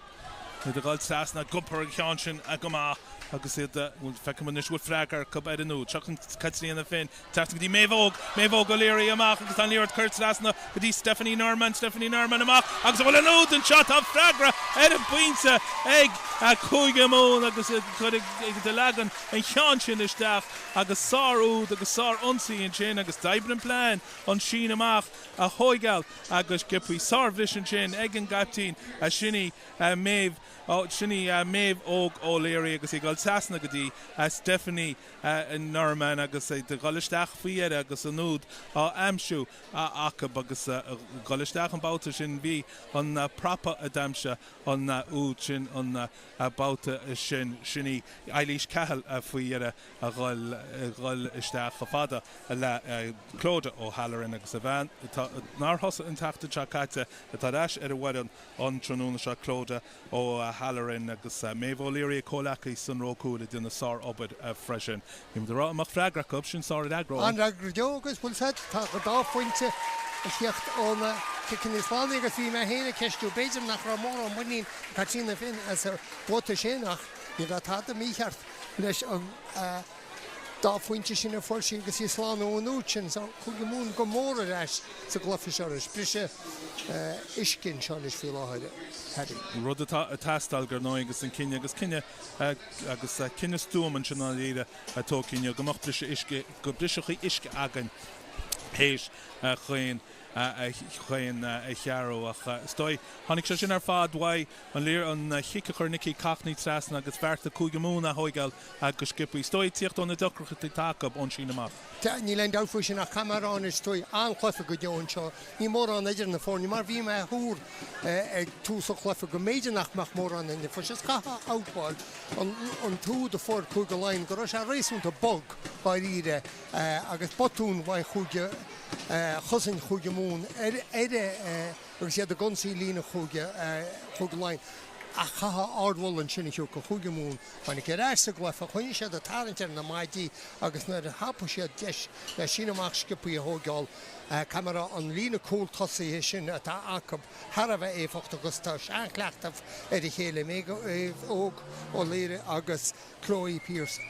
Iad ag dul trasna, ag iompar an cheann sin go maith agus iad, bhuel, feicim anois go bhfuil freagra acu ar an úd. Seo chun Caitríona Finn, trasna go dtí Méabh Óg, Méabh Óg O'Leary amach agus tá an liathróid curtha trasna go dtí Stephanie Norman, Stephanie Norman amach agus an bhfuil an úd anseo, tá freagra ar an bpointe ag Cúige Mumhan agus iad ag leagan an cheann sin isteach agus sár-úd agus sár-ionsaí ansin agus d'oibrigh an plean an síneadh amach a thóigeáil agus sciobtha. Sárbhriseadh ansin ag an gcaiptín, sin í Méabh, sin í Méabh Óg O'Leary agus í ag dul trasna go dtí Stephanie Norman agus ag dul isteach faoi dheireadh agus an úd á aimsiú acu agus ag dul isteach an babhta sin bhí an prapa a d'aimsigh an úd sin an babhta sin. Sin í Eilís Cahill faoi dheireadh a dhul isteach chomh fada le Clodagh O'Halloran agus a bhean, atá, nár thosaigh an tseachtain seo caite, atá ar ais ar an bhfoireann an tráthnóna seo, Clodagh O'Halloran agus Méabh O'Leary, a comhleacaí san ró cúil, ag déanamh sár-obair freisin. Bhí muid ag rá an mbeadh freagra acu, sin sár-fhreagra ón.
An-fhreagra deo agus bhfuil 's a'd, tá an dá phointe ag tíocht ó na ciceanna slána agus bhí mé féin ag ceistiú, b'fhéidir nach raibh mórán muinín ag Caitríona Finn as an vóta sin ach ní raibh tada mícheart leis an dá phointe sin a fuair sí agus í ag slánú an úd sin. So, Cúige Mumhan go mór ar ais sa gcluiche seo arís. Briseadh uisce anseo anois faoi láthair, Paddy.
Rud atá ag teastáil, dar ndóigh, agus an cinneadh, agus cinneadh, agus cinneadh stuama ansin i ndáiríre a tógtha inniu, go mbeadh briseadh uisce, go briseadh uisce againn théis chaon chaon cheathrú. Ach is dóigh, tháinig sé sin ar fad uaidh an liar, an chic a chuir Nicky Cockney trasna agus bheartaigh Cúige Mumhan a thóigeáil go sciobtha. Is dóigh ag tíocht ó na deacrachtaí atá acu ón síneadh amach.
Níl aon dabht faoi sin ach caithfidh mé a rá anois, tá an-chluiche go deo anseo. Níl mórán idir na foirne mar bhí mé ag tuar ag tús an chluiche go mb'fhéidir nach mbeadh mórán idir na foirne. Is caithfidh a admháil an t-úd a fuair Cúige Laighean go raibh sé réasúnta bog dáiríre agus botún uaidh Chúige chosaint Chúige Mumhan ar agus iad ag ionsaí líne Chúige Chúige Laighean ach caithfidh ardmholadh ansin a thabhairt do Chúige Mumhan. Tháinig ar ais sa gcluiche, choinnigh siad ag tarraingt ar na maidí agus nuair a thapaigh siad deis le síneadh amach sciobtha a thóigeáil, caithfidh mé a rá, an líne cúl tosaithe sin atá acu thar a bheith éifeachtach agus tá seanchleachtadh ar a chéile, Méabh Óg O'Leary agus Chloe Pearse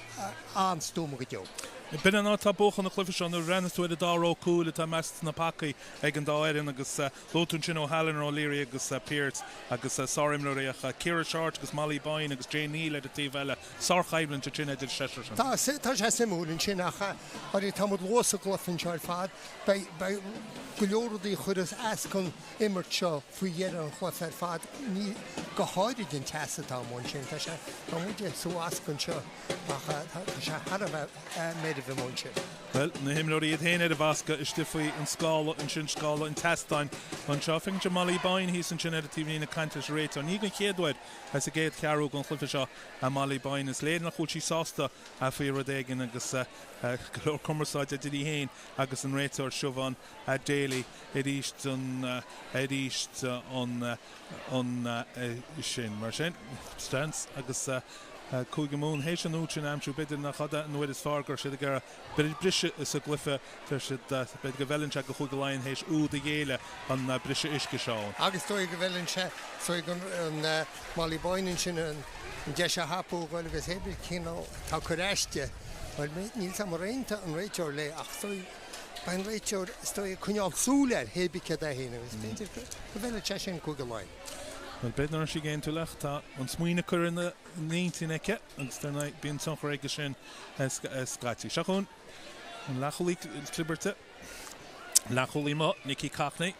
an-stuama go deo.
B'in an áit atá buachan an chluiche seo nuair a bhreathnaíos tú ar an dá ró cúil atá i measc na pacaí ag an dá fhoireann agus luaigh tú ansin O'Halloran, O'Leary agus Pearse agus sárimreoirí ach Ciara Shortt agus Molly Boyne agus Jane Neal ar an taobh eile. Sárchoimhlint ansin idir an seisear sin.
Tá, tá sé suimiúil ansin ach tá muid luath sa gcluiche anseo ar fad. Beidh, beidh go leor rudaí a chuirfeas as don imirt seo faoi dheireadh an chluiche ar fad, ní, go háirid an teas atá amuigh ansin. Tá sé, tá muid ag sú asc anseo ach tá sé thar a bheith meirbh amuigh ansin.
Bhuel, na himreoirí iad féin ar a bhfoscadh istigh faoi an scála ansin, scála an tseastáin anseo. Feiceann sibh Molly Boyne thíos ansin ar an taobhlíne ag caint leis an réiteoir. Ní den chéad uair sa gcéad cheathrú den chluiche seo Molly Boyne. Is léir nach bhfuil sí sásta faoi rud éigin agus go leor cumarsáide idir í féin agus an réiteoir Siobhán Daly arís arís an ansin. Mar sin, seans agus Cúige Mumhan théis an úd sin a aimsiú, b'fhéidir nach fada an uair is fearr go raibh siad ag iarraidh briseadh sa gcluiche. Deir siad, b'fhéidir go bhfeileann sé go Chúige Laighean théis úd a ghéilleadh an briseadh uisce seo ann.
Agus is dóigh go bhfeileann sé, is dóigh go an Molly Boyne ansin an deis a thapú a ghoil agus hébrí cén atá cur aisti. Bhuel, níl 's a'm ar aontaigh an réiteoir léi ach is dóigh, beidh an réiteoir is dóigh ag coinneáil súil air hébrí céard é féin agus b'fhéidir go bhfeilfeadh sé sin Cúige Laighean.
Bhuel, b'fhéidir nach raibh sí ag aontú leat. Tá an smaoineamh curtha ina intinn aici agus dar ndóigh bíonn tionchar aige sin scaití. Seo chugainn an leathchúlaí clibirte, leathchúlaí amuigh, Nicky Cockney.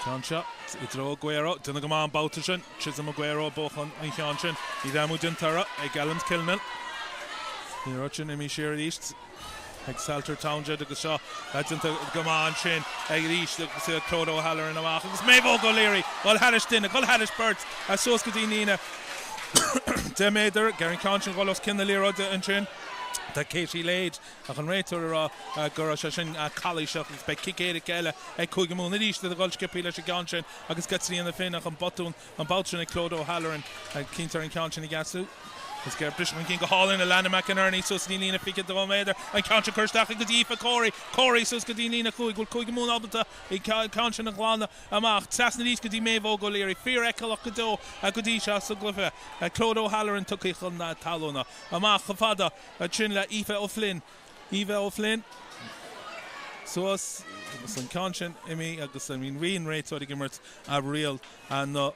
Ceann seo i dtreo Aguero. Déanamh go maith an babhta sin. Chisholm Aguero ag buachan an cheann sin. Ní bheidh amú déanta uirthi ag Ellen Kilman. Ní raibh sin imithe siar arís. ag Salter Townsend agus seo déanta go maith ansin ag arís agus Clodagh O'Halloran amach agus Maeve Óg O'Leary dul thairis duine, dul thairis beirt suas go dtí an líne 10 méadar, ar an ceann sin dhul os cionn na liathróide ansin. Tá Katie Lade ach an réiteoir ag rá go raibh sé sin calaoiseach agus beidh cic éirice eile ag Cúige Mumhan arís iad ag dul sciobtha leis an gceann sin agus Caitríona Finn ach an botún An babhta sin ag Clodagh O'Halloran cinnte ar an cheann sin a gheasú. Is géar briseadh chun cinn go hálainn Alana McInerney suas go dtí an líne 22 méadar. An ceann sin curtha isteach go dtí Aoife Corey. Corey suas go dtí an líne 5. Bhfuil Cúige Mumhan ábalta an ceann sin a ghlanadh amach? Trasna arís go dtí Méabh Óg O'Leary. Fíorfheiceálach go deo go dtí seo sa gcluiche. Clodagh O'Halloran tugtha chun talún. Amach chomh fada sin le Aoife O'Flynn. Aoife O'Flynn suas agus an ceann sin imithe agus bhí an réiteoir ag imirt riail na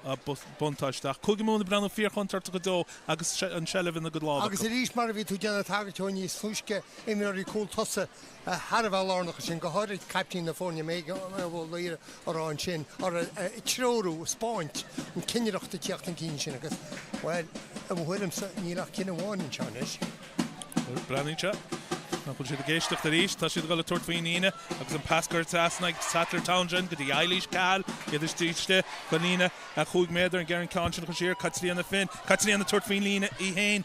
buntáiste. Ach Cúige Mumhan ag breathnú fíorchontúirteach go deo agus an tseilbh ina gcuid lámh
acu. Agus arís, mar a bhí tú ag déanamh tagairt dó níos túisce, imreoirí cúl tosaigh thar a bheith lárnach ansin, go háirid caiptín na foirne, Méabh O'Leary a rá ansin, orthu ag treorú, ag 'spáint an cinnireacht ag tíocht chun cinn ansin agus, bhuel, i mo thuairimse, níl ach cinneadh amháin anseo anois.
Breathnaíonn sé nach bhfuil siad ag éisteacht arís. Tá siad ag dul ag tabhairt faoin líne agus an pas curtha trasna ag Sattler Townsend go dtí Eilís Cahill. Iad istigh go líne 5 méadar. An gceann ceann sin chun siar. Caitríona Finn. Caitríona ag tabhairt faoin líne í féin.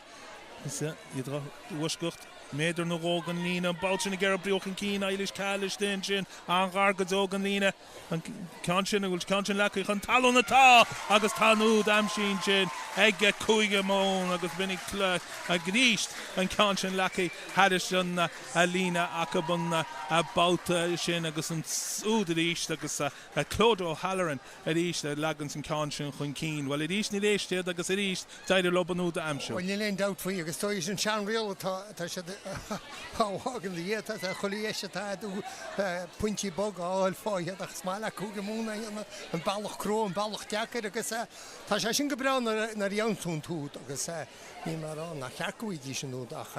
Is iad á bhfoisceacht méadar nó dhó den líne. An babhta sin ag iarraidh brú chun cinn. Eilís Cahill istigh ansin. An-ghar go deo den líne. An ceann sin, an bhfuil ceann sin leagtha chun talún? Tá! Agus tá an úd aimsithe ansin ag Cúige Mumhan agus b'in arís an ceann sin leagtha thairis an líne acu an babhta sin agus an úd arís agus Clodagh O'Halloran arís ag leagan an ceann sin chun cinn. Bhuel arís níor éist siad agus arís D'éirigh leo an úd a aimsiú.
Bhuel, níl aon dabht faoi, agus is dóigh an seanriail atá, tá siad á fhágaint ina dhiaidh, tá chuile dheis atá agat pointí boga a fháil fá iad ach is maith le Cúige Mumhan a dhéanamh, an bealach crua, an bealach deacair agus tá sé sin go breá nuair a gheobhann tú an t-úd agus níl mé ag rá nach ceart go bhfaighidís an úd ach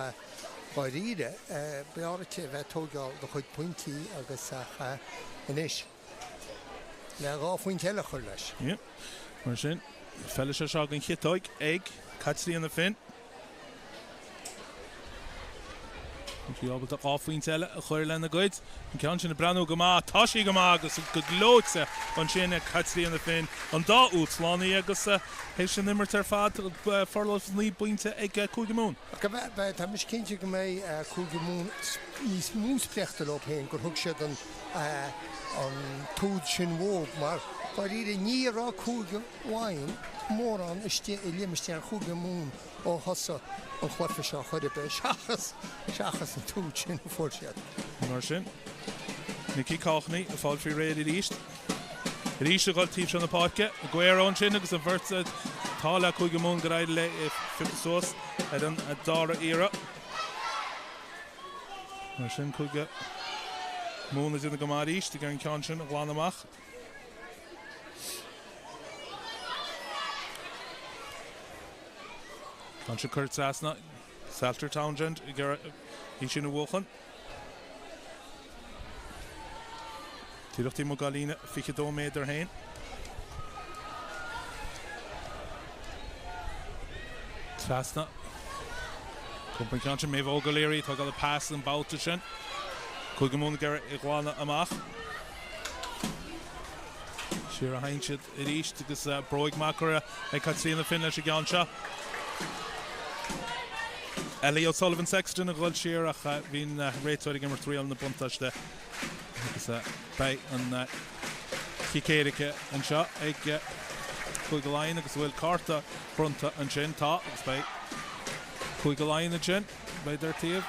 dháiríre, b'fhearr duit a bheith ag tóigeáil do chuid pointí agus ach anois. Le 2 phointe eile a chur leis.
Mar sin, feilfidh sé seo don chiotóig ag Caitríona Finn. Tá sí ábalta 2 phointe eile a chur lena gcuid. An ceann sin ag breathnú go maith. Tá sí go maith agus go gleoite ansin ag Caitríona Finn. An dá úd slánaithe agus théis an imirt ar fad, forlámhas 9 bpointe ag Cúige Mumhan.
Tá mise cinnte go mbeidh Cúige Mumhan níos mó spréachta leo féin gur thug siad an an t-úd sin uathu mar, dáiríre, ní raibh Cúige Laighean mórán istigh i limistéar Chúige Mumhan ó thosaigh an chluiche seo chor ar bith, seachas, seachas an t-úd sin a fuair siad.
Mar sin, Nicky Courtney ag fáil faoi réir arís. Arís ag dul taobh seo na páirce, Aguero ansin agus an bheirt atá le Cúige Mumhan gur éirigh léi piocadh suas ar an dara iarraidh. Mar sin, Cúige Mumhan ag déanamh go maith arís ag an ceann sin a ghlanadh amach. Ceann sin curtha trasna. Salter Townsend ag iarraidh í sin a bhuachan. Díreach taobh amuigh dá líne 22 méadar féin. Trasna. Cúpla an ceann sin, Méabh Óg O'Leary ag tógáil an pas an babhta sin. Cúige Mumhan ag iarraidh é a ghlanadh amach. Siar a théann siad arís agus bróig maith curtha ag Caitríona Finn leis an gceann seo. Ellie O'Sullivan Sexton ag dhul siar ach bhí an réiteoir ag imirt riail na buntáiste agus beidh an chic éirice anseo ag Cúige Laighean agus bhfuil cárta bronnta ansin? Tá agus beidh. Cúige Laighean ansin, beidh ar taobh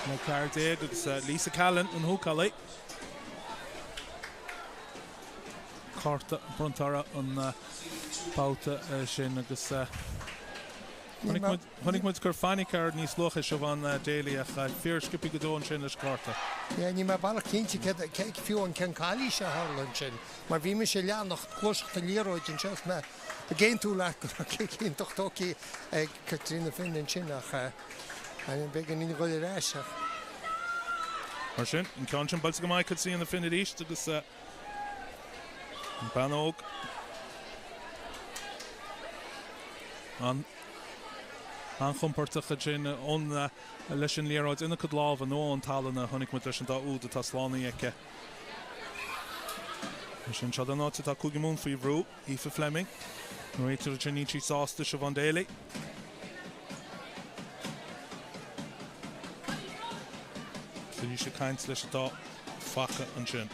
le 14 agus Lisa Callan an húcálaí. Cárta bronnta uirthi an babhta sin agus chonaic muid gur fainic air níos luaithe Siobhán Daly ach fíor sciobtha go deo ansin leis an gcárta.
Yeah, níl mé baileach cinnte céard, fiú an cén calaois a tharla ansin mar bhí mise ag leanacht gluaiseacht na liathróide anseo is mé ag aontú leat go raibh cic iontach tógtha ag Caitríona Finn ansin ach b'éigean dúinn dhul ar ais ach.
Mar sin, an ceann sin buailte go maith ag Caitríona Finn arís agus an bean óg an-chompordach ansin ón leis an liathróid ina cuid lámha nó ón talamh a chonaic muid leis an dá úd atá slánaithe aici. Mar sin, seo an áit atá Cúige Mumhan faoi bhrú. Aoife Fleming, an réiteoir ansin, níl sí sásta, Siobhán Daly. Arís ag caint leis an dá phaca ansin.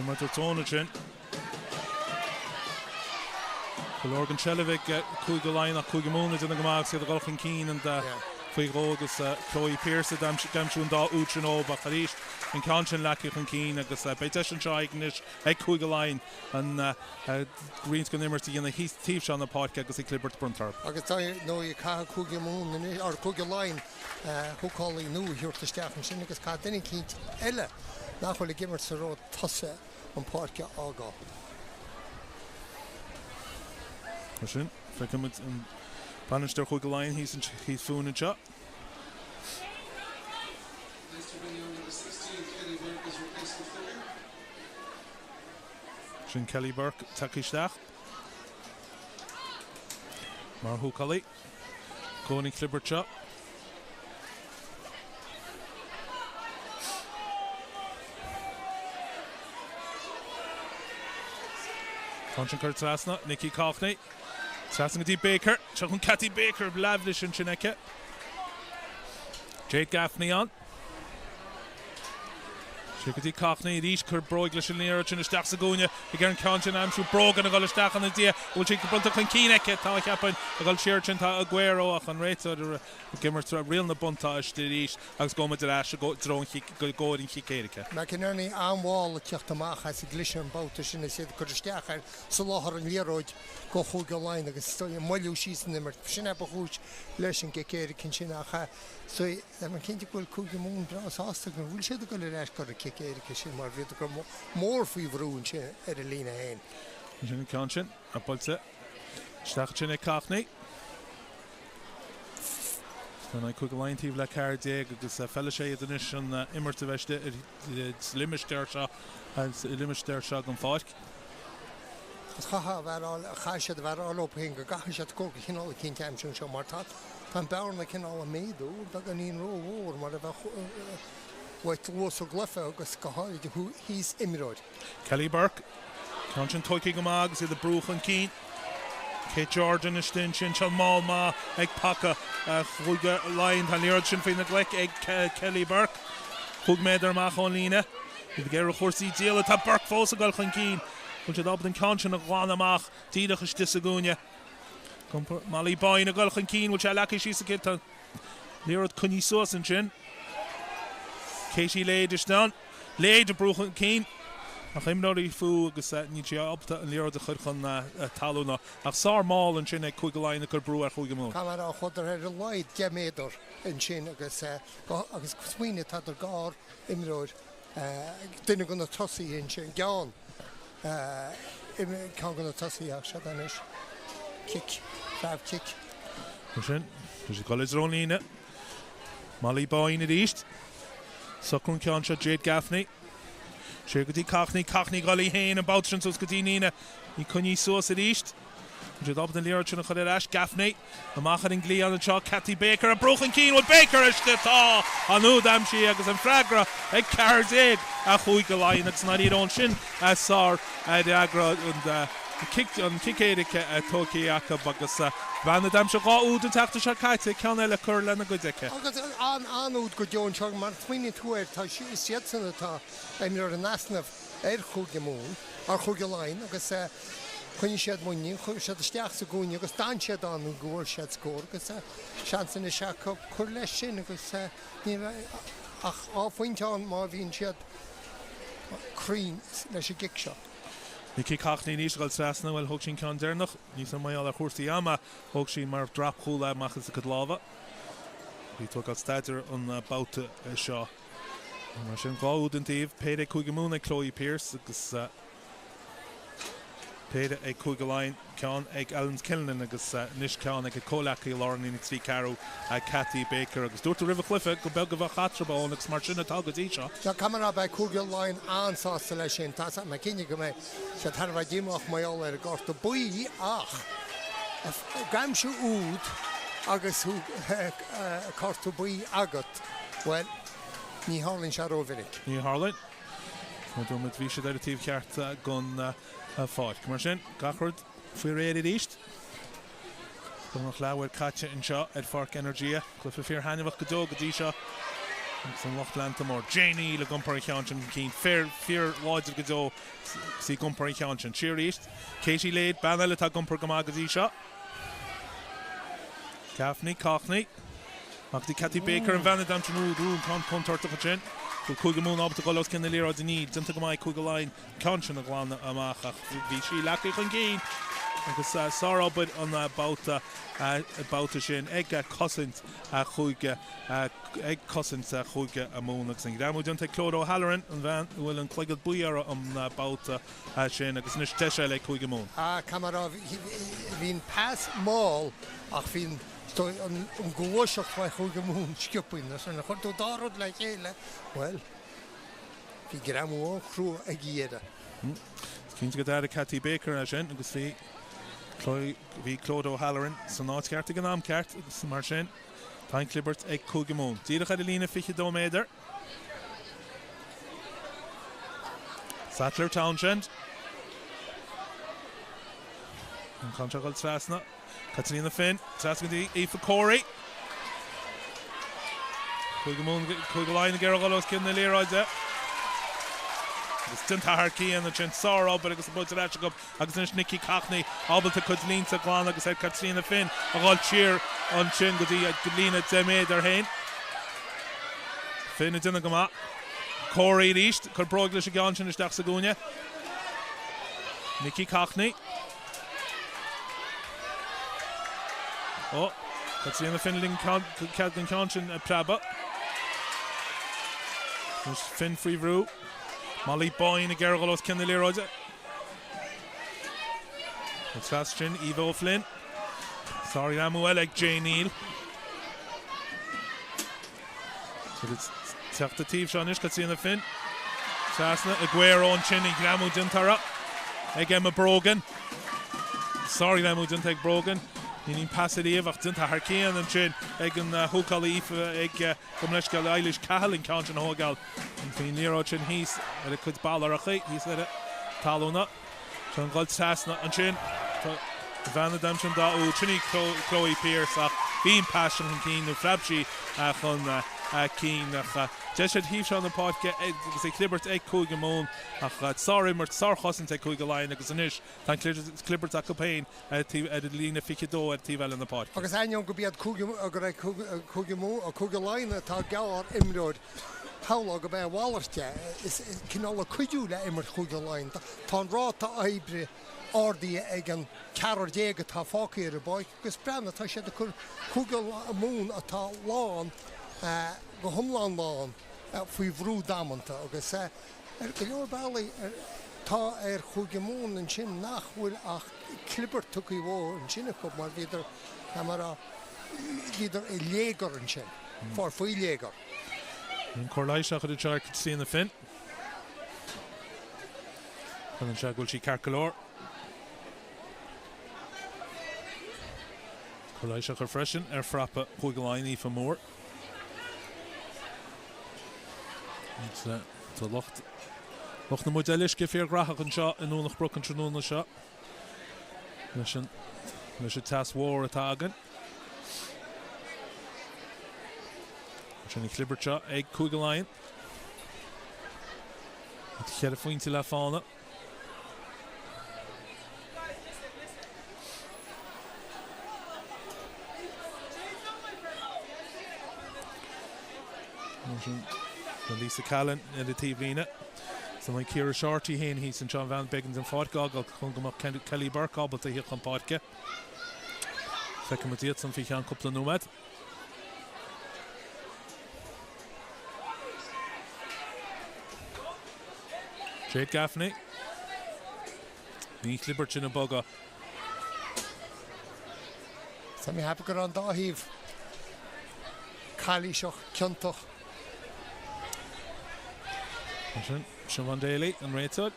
Mar a dúirt Eoin ansin. Go leor den tseilbh ag Cúige Laighean ach Cúige Mumhan ag déanamh go maith agus iad ag dul chun cinn an faoi dhó agus Chloe Pearse ag aimsiú an dá úd sin dóibh ach arís an ceann sin leagtha chun cinn agus beidh deis anseo ag anois ag Cúige Laighean an roinnt den imirt a dhéanamh thíos taobh seo na páirce agus an clibirt bronnta orthu.
Agus dar ndóigh caithfidh Cúige Mumhan anois, or Cúige Laighean húcálaí nua a thabhairt isteach ansin agus caithfidh duine eicínt eile nach bhfuil ag imirt sa ró tosaigh an pháirc a fhágáil.
Mar sin, feicfidh muid an bainisteoir Chúige Laighean thíos thíos fúinn anseo. Sin Kelly Burke tagtha isteach mar húcálaí. Don chlibirt seo. Tá sin curtha trasna, Nikki Courtney. Trasna go dtí Baker. Seo chun Cathy Baker leathbhris ansin aici. Jade Gaffney ann. Siar go dtí Courtney arís, cuir bróig leis an liathróid sin isteach sa gcúinne ag iarraidh an ceann sin a aimsiú. Brogan ag dul isteach ina diaidh. An bhfuil sí bronnta chun cinn aici? Tá, cheapfainn. Ag dul siar ansin tá Aguero ach an réiteoir ag imirt riail na buntáiste arís agus gabhfaidh muid ar ais i dtreo an chic, i gcomhair an chic éirice.
McInerney an-mhall ag teacht amach as an gcliseadh an babhta sin is iad ag cur isteach ar soláthar an liathróid go Chúige Laighean agus ag moilliú síos an imirt. Sin é ba chúis leis an gcic éirice ansin ach Tá mé cinnte go bhfuil Cúige Mumhan breá sásta go bhfuil siad ag dul ar ais go an cic éirice sin mar bhíodar go mór faoi bhrú ansin ar a líne féin.
Sin an ceann sin, buailte isteach ansin ag Courtney. Tá Cúige Laighean taobh le 14 agus feilfidh sé iad anois an imirt a bheith istigh sa limistéar seo, sa limistéar seo den pháirc.
Is chaithfeá a bheith á, chaithfidh siad a bheith á rá leo féin go gcaithfidh siad scór de chineál eicínt a aimsiú anseo mar tá, tá an bearna cineál ag méadú, beagáinín rómhór mar a bheadh uait luas sa gcluiche agus go háirid thíos imreoir.
Kelly Burke, ceann sin tógtha go maith agus iad ag brú chun cinn. Kate Jordan istigh ansin, seo mall maith ag paca Chúige Laighean. Tá an liathróid sin faoina glaic ag Kelly Burke. 5 méadar amach ón líne. Iad ag iarraidh cúrsaí a dhíoladh. Tá Burke fós ag dul chun cinn. Bhfuil siad ábalta an ceann sin a ghlanadh amach díreach istigh sa gcúinne. Molly Boyne ag dul chun cinn. Bhfuil sé leagtha síos aici? Tá an liathróid coinnithe suas ansin. Katie Lade istigh ann. Lade ag brú chun cinn ach imreoirí fúithi agus níl sí ábalta an liathróid a chur chun talún. Ach sár mall ansin ag Cúige Laighean ag cur brú ar Chúige Mumhan.
Caithfidh mé a rá chuadar ar a laghad 10 méadar ansin agus agus smaoinigh tádar gar imreoir, duine de na tosaithe ansin, ceann, ceann de na tosaithe ach seo anois, cic, preab chic.
Mar sin, tá siad ag dul i dtreo an líne. Molly Boyne arís. Socrú an ceann seo Jade Gaffney. Siar go dtí Cockney, Cockney ag dul í féin an babhta sin suas go dtí an líne. Í coinnithe suas arís. Tá siad ábalta an liathróid sin a chur ar ais. Gaffney amach ar an gcliathán anseo. Cathy Baker ag brú chun cinn. Bhfuil Baker istigh? Tá! An úd aimsithe agus an freagra ag 14 a Chúige Laighean agus i ndáiríre ón sin sár fhreagra an cic éirice tógtha acu agus bean a d'aimsigh 2 úd an tseachtain seo caite, ceann eile curtha lena gcuid aici.
Agus an-úd go deo anseo mar smaoiníonn tú air, tá, is iadsan atá imreoir in easnamh. ar Chúige Mumhan, ar Chúige Laighean agus choinnigh siad muinín, chuaigh siad isteach sa gcúinne agus d'fhan siad ann go bhfuair siad scór agus seans anois acu cur leis sin agus ní bheidh ach dhá phointe ann má bhíonn siad cruinn leis an gcic seo.
Nikki Courtney anois ag dul trasna, bhuel thóg sí an ceann deireanach, níl 's agam mar gheall ar chúrsaí ama, thóg sí mar dhrap-chúl é amach as a cuid lámha. Bhí ag tógáil staidéir an babhta seo. Mar sin, 2 úd an taobh, péire ag Cúige Mumhan ag Chloe Pearse agus péire ag Cúige Laighean, ceann ag Ellen Killinen agus anois ceann ag a comhleacaí i lár an líne 3 ceathrú, Cathy Baker. Agus dúirt tú roimh an chluiche gur beag a bheadh eatarthu ann agus mar sin atá go dtí seo.
Tá cuma ar beidh Cúige Laighean an-sásta leis sin. Tá mé cinnte go mbeidh siad thar a bheith díomách mar gheall ar an gcárta buí ach ag aimsiú úd agus thú cárta buí agat, bhuel, ní tharlaíonn sé rómhinic.
Ní tharlaíonn. Mar dúirt muid, bhí siad ar an taobh cheart den pháirc. Mar sin, gach rud faoi réir arís. Beagnach leathuair caite anseo ar Pháirc Energia. Cluiche fíor-thaitneamhach go deo go dtí seo agus an lucht leanta mór. Jane Neal ag iompar an cheann sin chun cinn. Fíor, fíor láidir go deo is í ag iompar an cheann sin. Siar arís. Katie Lade, bean eile atá ag iompar go maith go dtí seo. Gaffney, Courtney. Amach go dtí Cathy Baker, an bhean a d'aimsigh an úd, úd, an ceann contúirteach ansin. Bhfuil Cúige Mumhan ábalta dul os cionn na liathróide? Níl. Déanta go maith ag Cúige Laighean an ceann sin a ghlanadh amach ach bhí sí leagtha chun cinn agus sárobair an babhta babhta sin ag cosaint Chúige ag cosaint Chúige Mumhan agus an greamú déanta ag Clodagh O'Halloran, an bhean a bhfuil an cloigead buí uirthi an babhta sin agus anois deis eile ag Cúige Mumhan.
Caithfidh mé a rá, bhí an pas mall ach bhí an an ghluaiseacht ó Chúige Mumhan sciobtha. Nuair a chuir tú dá rud le chéile, bhuel, bhí greamú an-chrua ag iarraidh.
Is cinnte go d'airigh Cathy Baker é sin agus bhí bhí Clodagh O'Halloran san áit cheart ag an am ceart agus mar sin tá an chlibirt ag Cúige Mumhan. Díreach ar an líne 22 méadar. Sattler Townsend. An ceann seo ag dul trasna. Caitríona Finn, trasna go dtí Aoife Corey. Cúige Mumhan, Cúige Laighean ag iarraidh dul os cionn na liathróide. Agus déanta thar cionn ansin, sárobair agus an buailte ar ais acu agus anois Nikki Courtney ábalta cuid línte a ghlanadh agus ar Caitríona Finn a dhul siar ansin go dtí a líne 10 méadar féin. Finn ag déanamh go maith. Corey arís, cur bróig leis an gceann sin isteach sa gcúinne. Nikki Courtney. Ó, Caitríona Finn ag ligean cead don cheann sin preabadh. Anois Finn faoi bhrú. Molly Boyne ag iarraidh dul os cionn na liathróide. An trasna sin, Eva O'Flynn. Sárghreamú eile ag Jane Neal. Teacht an taobh seo anois, Caitríona Finn. Trasna Aguero ansin, an greamú déanta uirthi ag Emma Brogan. Sárghreamú déanta ag Brogan. Ní an pas ariamh ach déanta thar cionn ansin ag an húcálaí Aoife ag gabh mo leithscéal Eilish Cahill an ceann sin a thógáil. Faoin liathróid sin thíos ar a cuid ballaracha, thíos ar a talúna. Tá an dhul trasna ansin. Tá an bhean a d'aimsigh an dá úd. Sin í Chloe Pearse ach bhí an pas sin chun cinn nó phreab sí chun cinn ach deis ar thaobh seo na páirce agus an chlibirt ag Cúige Mumhan ach sár-imirt, sár-chosaint ag Cúige Laighean agus anois tá an chlibirt acu féin ar an líne 22 ar taobh eile na páirce.
Agus ainneoin go b'iad Cúige go raibh Cúige Mumhan, Cúige Laighean atá gearr imreoir shamhlófá go b'é a mhalairt é. Is cineál ag cuidiú le imirt Chúige Laighean. Tá an ráta oibre ardaithe ag an ceathrar atá fágtha ar an bpáirc agus breathnaigh, tá siad ag cur Cúige Mumhan atá lán, go hiomlán lán, faoi bhrú damanta agus ar go leor bealaí tá ar Chúige Mumhan ansin nach bhfuil ach clibirt tugtha uathu ansin acu mar bhíodar, mar a bhíodar i léigear ansin, faoi léigear.
An cóir leighis á chur anseo ar Caitríona Finn. Fanann sé go bhfuil sí ceart go leor. Cóir leighis á chur freisin ar phrapa Chúige Laighean, Aoife Moore. Agus tá lucht lucht na mbuidéal uisce fíorghnóthach anseo i nDomhnach Broc an tráthnóna seo leis an leis an teas mhór atá againn. Sin an chlibirt seo ag Cúige Laighean. Cheithre phointe le fána. Lisa Callan ar an taobhlíne. San an Ciara Shortt í féin thíos anseo an bhean b'éigean di an pháirc a fhágáil chun go mbeadh Kelly Burke ábalta a theacht chun páirce. Feicfidh muid iad san faoi cheann cúpla nóiméad. Jade Gaffney. Bhí an chlibirt sin ag bogadh.
Tá mé ag ceapadh go raibh an dá thaobh calaoiseach, ciontach.
Sin Siobhán Daly, an réiteoir.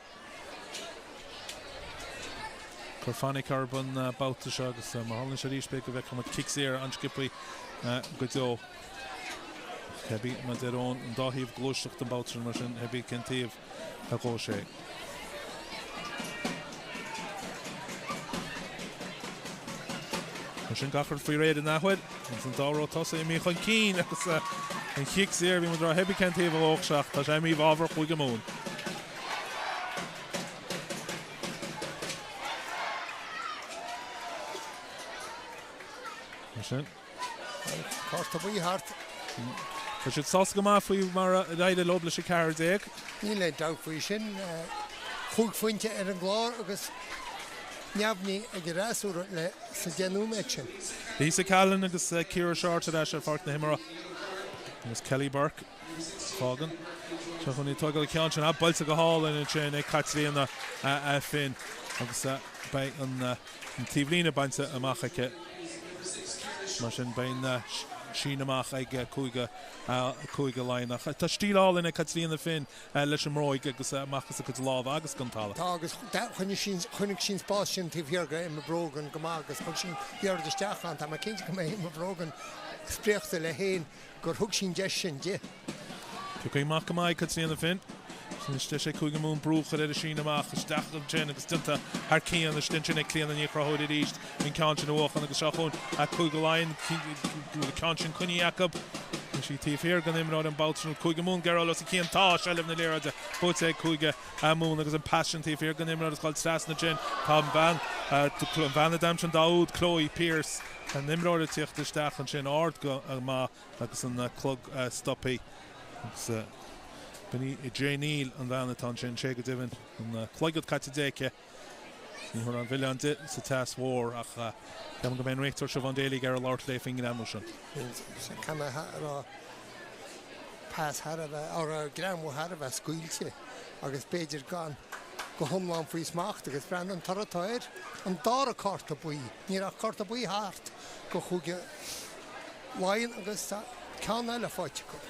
Chuir fainic orthu an babhta seo agus má tharlaíonn sé arís b'fhéidir go bhfeicfidh muid cic saor an-sciobtha go deo. Cibé, mar a deir Eoin, an dá thaobh gluaiseacht an babhta sin mar sin cibé cén taobh a ghabhfaidh sé. Mar sin gach rud faoi réir an athuair agus an dá ró tosaigh imithe chun cinn agus an chic saor, bhí muid ag rá cibé cén taobh a ghabhfadh sé ach tá sé imithe i bhfabhar Chúige Mumhan. Mar sin.
Cárta buí thart.
Tá siad sásta go maith faoi mar a d'éirigh leo leis an 14.
Níl aon dabht faoi sin. Chúig phointe ar an gclár agus neamhní ag an fhreasúra le sa deich nóiméad sin.
Lisa Callan agus Ciara Shortt ar ais ar pháirc na himeartha agus Kelly Burke. Fágann. Seo chun í tógáil an ceann sin. Ah, buailte go hálainn ansin ag Caitríona Finn agus beidh an taobhlíne bainte amach aici. Mar sin beidh an síneadh amach ag Cúige Cúige Laighean. Ach tá stíl álainn ag Caitríona Finn leis an mbróig agus amach as a cuid lámha agus den talamh.
Tá agus choinnigh sí choinnigh sí an spás sin taobh thiar de Emma Brogan go maith agus thug sí an liathróid isteach ann. Tá mé cinnte go mbeidh Emma Brogan spréachta léi féin gur thug sí an deis sin di.
Tugtha amach go maith ag Caitríona Finn. Sin anois deis ag Cúige Mumhan brú a chur ar an síneadh amach isteach ansin agus déanta thar cionn istigh ansin ag Clíona Ní Chonchúir arís an ceann sin a bhuachan agus seo chugainn Cúige Laighean an ceann sin coinnithe acu. Bhí sí taobh thiar den imreoir an babhta sin. Cúige Mumhan ag éirí os a cionn. Tá seilbh na liathróide buaite ag Cúige Mumhan agus an pas sin taobh thiar den imreoir is dul trasna ansin. Tá an bhean an bhean a d'aimsigh an dá úd, Chloe Pearse, An imreoir ag tíocht isteach ansin ard go maith agus an clog stoptha agus b'in í Jane Neill an bhean atá ansin, sé go deimhin an cloigead caite di aici. Ní thabharfaidh an mhilleán di sa teas mhór ach ceapaim go mbeidh an réiteoir Siobhán Daly ag iarraidh labhairt léi faoin ngreamú sin.
Caithfidh mé a rá pas thar a bheith, or greamú thar a bheith scaoilte agus b'fhéidir gan go hiomlán faoi smacht agus breathnaigh an toradh atá air, an dara cárta buí. Ní raibh ach cárta buí thart go Chúige Laighean agus tá ceann eile faighte acu.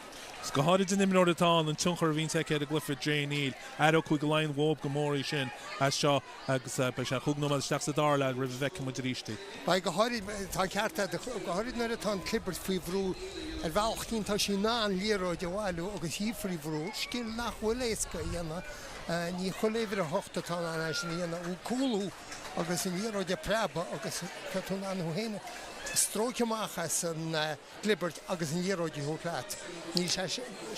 Is go háirid an imreoir atá ann, an tionchar a bhíonns aici ar an gcluiche, Jane Neill. Aireoidh Cúige Laighean uathu go mór í sin as seo agus beidh sé chúig nóiméad isteach sa dara leath roimh a bhfeicfidh muid arís í.
Beidh, go háirid, tá an ceart agat, go háirid nuair atá an chlibirt faoi bhrú ar bhealach éicint tá sí in ann an liathróid a bhailiú agus í faoi bhrú, scil nach bhfuil éasca a dhéanamh. Ní chuile uimhir a hocht atá in ann é sin a dhéanamh, cúlú agus an liathróid ag preabadh agus tá tú in ann thú féin a stróiceadh amach as an gclibirt agus an liathróid a thabhairt leat. Níl sé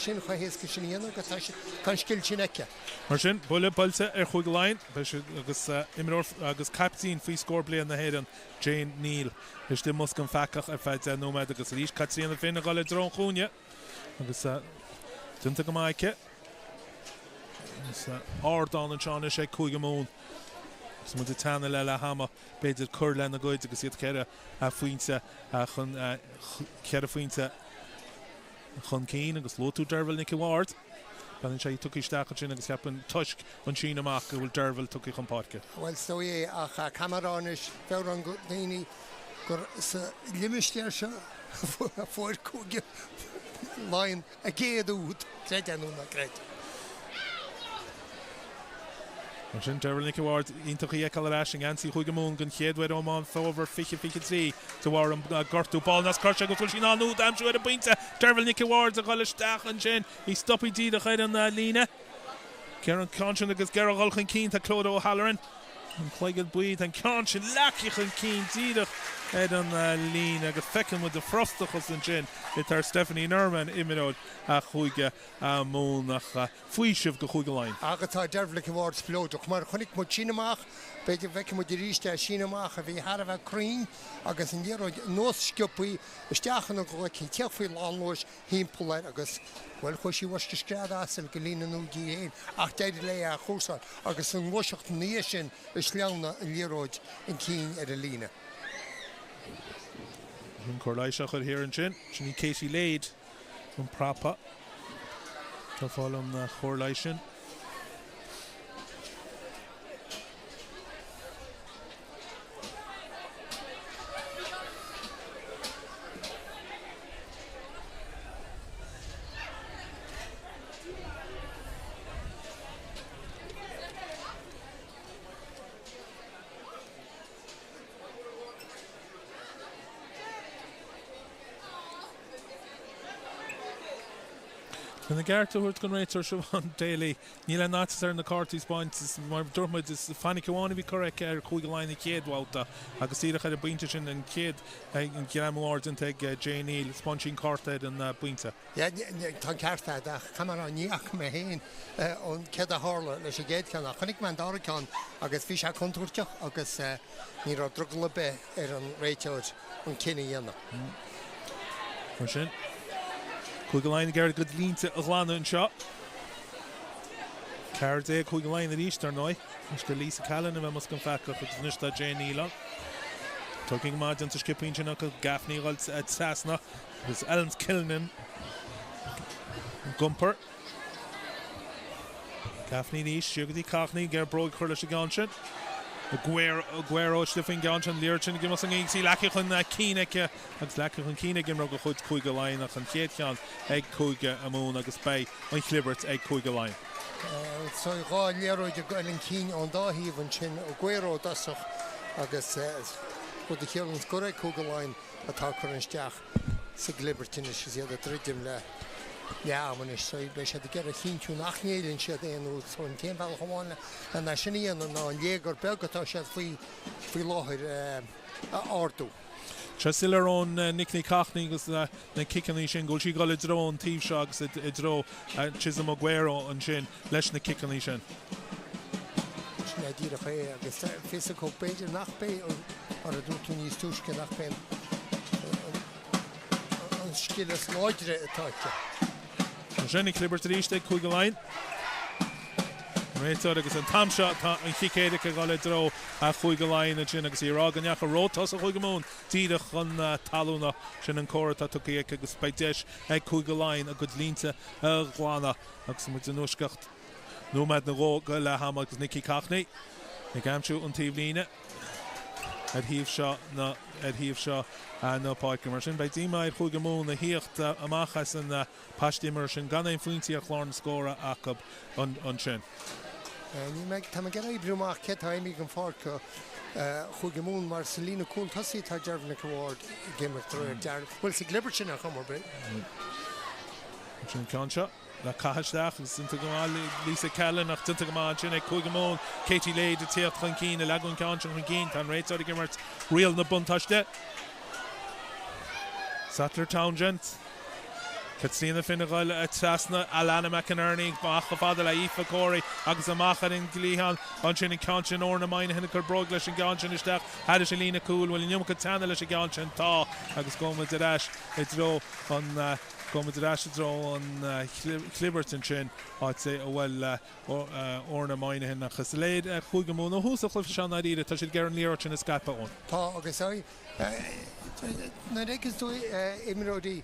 sin chomh héasca sin a dhéanamh agus tá an scil sin aici.
Mar sin, buille buailte ar Chúige Laighean, beidh siad agus imreoir agus caiptín faoi scór bliana na hÉireann, Jane Neill, istigh i mbosca an pheacach ar feadh 10 nóiméad agus arís Caitríona Finn ag dul i dtreo an chúinne agus déanta go maith aici. Agus ardán anseo anois ag Cúige Mumhan. Agus muid ag teannadh le leath ama, b'fhéidir cur lena gcuid agus iad cheithre phointe chun cheithre phointe chun cinn agus luaigh tú Deirbhile Nic an Bhaird. Baineann sé í tugtha isteach ansin agus cheapfainn toisc an síneadh amach go bhfuil Deirbhile tugtha chun páirce.
Bhuel, is dóigh é ach caithfidh mé a rá anois, bheadh rang daoine gur sa limistéar seo a fuair Cúige Laighean a gcéad úd, creid é nó ná creid.
Mar sin, Deirbhile Nic an Bhaird, iontach í a fheiceáil ar ais i ngeansaí Chúige Mumhan den chéad uair ó Meán Fómhair 2023 de bharr an gortú. Ball as croise agus bhfuil sí in ann úd a aimsiú ar an bpointe. Deirbhile Nic an Bhaird ag dul isteach ansin. Í stoptha díreach ar an líne. Ar an gceann sin agus ag iarraidh dul chun cinn tá Clodagh O'Halloran. An cloigeann buí, tá an ceann sin leagtha chun cinn díreach ar an líne agus feiceann muid an frustrachas ansin atá ar Stephanie Norman, imreoir Chúige Mumhan ach faoiseamh do Chúige Laighean.
Agus tá Deirbhile Ward spleodrach mar chonaic muid síneadh amach, b'fhéidir go bhfeicfidh muid arís é, síneadh amach a bhí thar a bheith cruinn agus an liathróid anuas sciobthaí isteach ina glaic, ag tíocht faoi lánluais thimpeall air agus, bhuel, chuaigh sí i bhfoisceacht scread asail go líne an úd di féin ach d'éirigh léi é a chúrsáil agus an ghluaiseacht ina dhiaidh sin a shleamhnaigh an liathróid chun cinn ar an líne.
An cóir leighis á chur thiar ansin. Sin í Katie Lade, an prapa. Tá fáil an chóir leighis sin. Chun an ceart a thabhairt don réiteoir Siobhán Daly, níl aon fhaitíos ar na cártaí a 'speáint. Mar a dúirt muid, is fainic amháin a bhí curtha aici ar Chúige Laighean an chéad bhabhta agus díreach ar an bpointe sin, an chéad ghreamú aird déanta ag Jane Neal, 'speáin sí an cárta ar an bpointe.
Yeah, tá an ceart agat ach caithfidh mé a rá, ní fhaca mé féin an céard a tharla leis an gcéad cheann ach chonaic mé an dara ceann agus bhí sé contúirteach agus ní raibh drogall ar bith ar an réiteoir an cinneadh a dhéanamh.
Mar sin, Cúige Laighean ag iarraidh a gcuid línte a ghlanadh anseo. 14 Cúige Laighean arís, dar ndóigh. Anois do Lisa Callan a bheith i mbosca an pheacach agus anois tá Jane Neal ann. Tugtha go maith déanta sciobtha ansin acu. Gaffney ag dul trasna agus Ellen Kilnan ag iompar. Gaffney arís, siar go dtí Cockney, ag iarraidh bróg a chur leis an gceann sin. Aguero istigh faoin gceann sin, liathróid sin ag imeacht sa ngaoth agus í leagtha chun cinn aici agus leagtha chun cinn ag imreoir de chuid Cúige Laighean ach an chéad cheann ag Cúige Mumhan agus beidh an chlibirt ag Cúige Laighean.
So dhá liathróid ag dul chun cinn ón dá thaobh ansin, Aguero i dtosach agus rud a chiallaíonns gur ag Cúige Laighean atá curtha isteach sa gclibirt anois is iad ag druidim le leath am anois so beidh siad ag iarraidh a chinntiú nach ngéilleann siad aon úd so an t-aon bhealach amháin len é sin a dhéanamh ná an léigear beag atá siad faoi faoi láthair a ardú.
Tá sé soiléir ón Nikki Cockney agus na ciceanna sin go bhfuil sí ag dul i dtreo an taobh seo agus i dtreo Chisom Aguero ansin leis na ciceanna sin.
Sin é díreach é agus fios acu b'fhéidir nach b'é mar a dúirt tú níos túisce nach b'é an scil is láidre atá aici.
Sin an chlibirt arís ag Cúige Laighean. An réiteoir agus an t-am seo tá an chic éirice ag dul i dtreo Chúige Laighean ansin agus í ag rá go ndeachaigh róthosach Chúige Mumhan díreach chun talún. Sin an comhartha atá tugtha aici agus beidh deis ag Cúige Laighean a gcuid línte a ghlanadh agus muid i bhfoisceacht nóiméad nó dhó go leath ama agus Nikki Cockney ag aimsiú an taobh líne ar thaobh seo na ar thaobh seo na páirce. Mar sin beidh díomá ar Chúige Mumhan a thíocht amach as an paiste imeartha sin gan aon phointí ar chlár na scóra acu ansin.
Níl mé, táim ag iarraidh oibriú amach cé atá imithe den pháirc do Chúige Mumhan mar sa líne cúl tosaigh atá Deirbhile Nic Ward ag imirt de réir dealraimh. Bhuel sa gclibirt sin ar chuma ar bith.
Sin an ceann seo le caitheamh isteach agus déanta go maith Lisa Callan ach déanta go maith ansin ag Cúige Mumhan. Katie Lade ag tíocht chun cinn, ag leagadh an ceann sin chun cinn. Tá an réiteoir ag imirt riail na buntáiste. Sattler Townsend. Caitríona Finn ag dul trasna Alana McInerney amach chomh fada le Aoife Corey agus amach ar an gcliathán ansin an ceann sin Orna Moynihan ag cur bróg leis an gceann sin isteach thairis an líne cúil. Bhfuil an iomarca teanna leis an gceann sin? Tá agus gabhfaidh muid ar ais i dtreo an gabhfaidh muid ar ais i dtreo an chlibirt ansin áit a bhfuil Orna Moynihan ach is léir Chúige Mumhan ó thús an chluiche seo i ndáiríre tá siad ag iarraidh an liathróid sin a scaipeadh Eoin.
Tá agus Nuair a fheiceanns tú imreoirí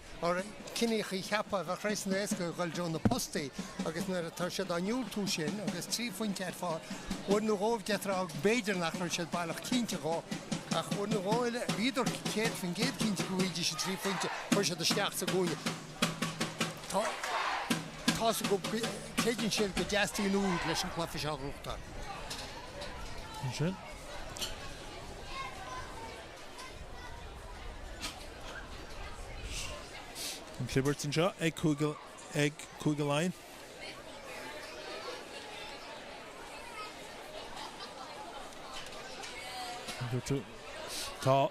ciníocha a cheapadh a bheadh réasúnta éasca a dhul i dtreo na postaí agus nuair atá siad á ndiúltú sin agus 3 phointe ar fáil, uair nó dhó d'fhéadfá a rá b'fhéidir nach raibh siad baileach cinnte dhó ach uair nó dhó eile bhíodar 100% cinnte go bhfaighidís an 3 phointe, chuir siad isteach sa gcúinne. Tá tá's acu, creideann siad go dteastaíonn úd leis an cluiche seo a ghnóthachtáil.
Ansin. An chlibirt anseo ag Cúige, ag Cúige Laighean. Tá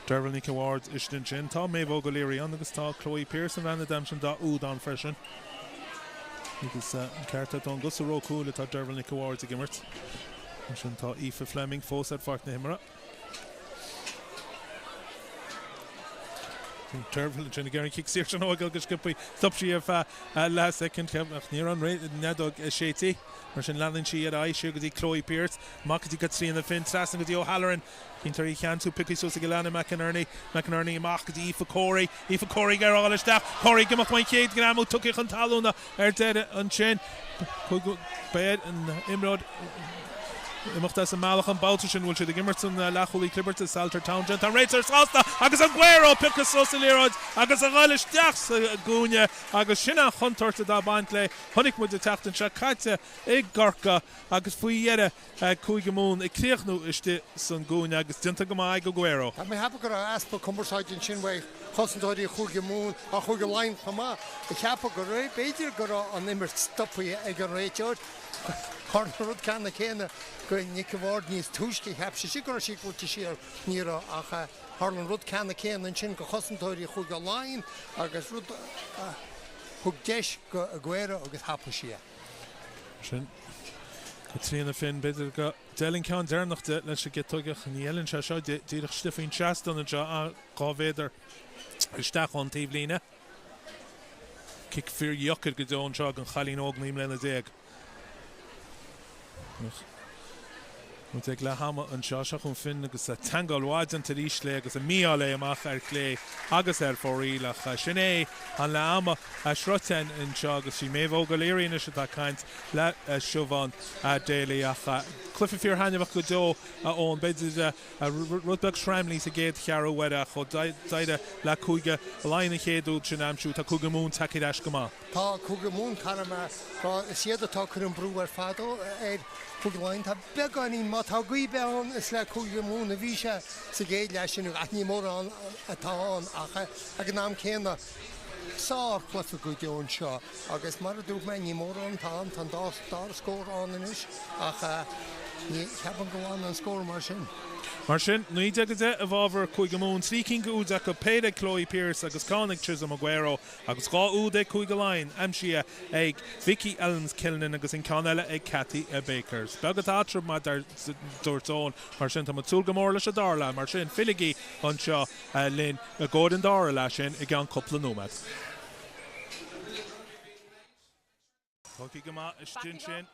Deirbhile Nic a' Bhaird istigh ansin. Tá Méabh Óg O'Leary ann agus tá Chloe Pearse, an bhean a d'aimsigh an dá úd ann freisin. Agus an ceart agat ón gcosa róchúil atá Deirbhile Nic a' Bhaird ag imirt. Ansin tá Aoife Fleming fós ar pháirc na himeartha. Deirbhile ansin ag iarraidh an cic saor sin a thógáil go sciobtha. Stop sí ar feadh leath soicind ach ní raibh an fheadóg séidte. Mar sin leanann sí ar aghaidh siar go dtí Chloe Pearse, amach go dtí Caitríona Finn, trasna go dtí O'Halloran. Cinntear í a cheansú, pioctha suas ag Alana McInerney. McInerney amach go dtí Aoife Corey. Aoife Corey ag iarraidh a dhul isteach. Corey ag imeacht ón chéad ghreamú, tugtha chun talúna ar deireadh ansin. Beidh ar an imreoir imeacht as an mbealach an babhta sin. Bhfuil siad ag imirt san leathchúlaí clibirte, Salter Townsend. Tá an réiteoir sásta agus Aguero pioctha suas sa liathróid agus a dhul isteach sa gcúinne agus sin an chontúirt atá ag baint léi. Chonaic muid an tseachtain seo caite i gCorcaigh agus faoi dheireadh Cúige Mumhan ag críochnú istigh san gcúinne agus déanta go maith ag Aguero.
Tá mé ag ceapadh go raibh easpa cumarsáide ansin uaidh chosantóirí Chúige Mumhan ach Chúige Laighean chomh maith ag ceapadh go raibh, b'fhéidir go raibh an imirt stoptha ag an réiteoir. Tharla an rud ceannann céanna go Nic a' Bhaird níos túisce, cheap sise go raibh sí buailte siar, ní raibh ach tharla an rud ceannann céanna ansin go chosantóirí Chúige Laighean agus rud a Thug deis go Aguero agus thapaigh sí é.
Sin Caitríona Finn. B'fhéidir go d'fheil an ceann deireanach di leis an gciotóg ach ní fheileann sé seo di. Díreach istigh faoin trasnán anseo, 2 mhéadar isteach ón taobhlíne. Cic fíordheacair go deo anseo ag an chailín óg 19 mbliana. Muid ag leath ama anseo. Seo chugainn Finn agus teagmháil mhaith déanta arís léi agus an mí-ádh léi amach ar chlé agus ar fóraoil ach sin é an leath ama sroichte anseo agus sí Méabh Óg O'Leary anois atá ag caint le Siobhán Daly ach cluiche fíor-thaitneamhach go deo a Eoin. B'fhéidir rud beag sraimlí sa gcéad cheathrú uaire ach ó d'éirigh le Cúige Laighean an chéad úd sin a aimsiú tá Cúige Mumhan tagtha ar ais go maith.
Tá Cúige Mumhan, caithfidh mé a rá, is iad atá ag cur an brú ar fad ar Chúige Laighean. Tá beagáinín, má tá gaoth beag ann, is le Cúige Mumhan a bhí sé sa gcéad leath sin ach ní mórán atá ann ach ag an am céanna, sárchluiche go deo anseo agus mar a dúirt mé, ní mórán atá ann, tá an dá dara scór ann anois ach ní cheapaim go bhfanann an scór mar sin.
Mar sin, 19-10 i bhfabhar Cúige Mumhan, 3 cinn d'úid acu, péire ag Chloe Pearse agus ceann ag Chisom Aguero. Agus 2 úd ag Cúige Laighean, aimsithe ag Vicky Elmes Killinan agus an ceann eile ag Cathy Baker. Is beag atá eatarthu mar a dúirt Eoin, mar sin tá muid ag súil go mór leis an dara leath. Mar sin, filligí anseo linn i gcomhair an dara leath sin i gceann cúpla nóiméad. Tugtha go maith istigh ansin.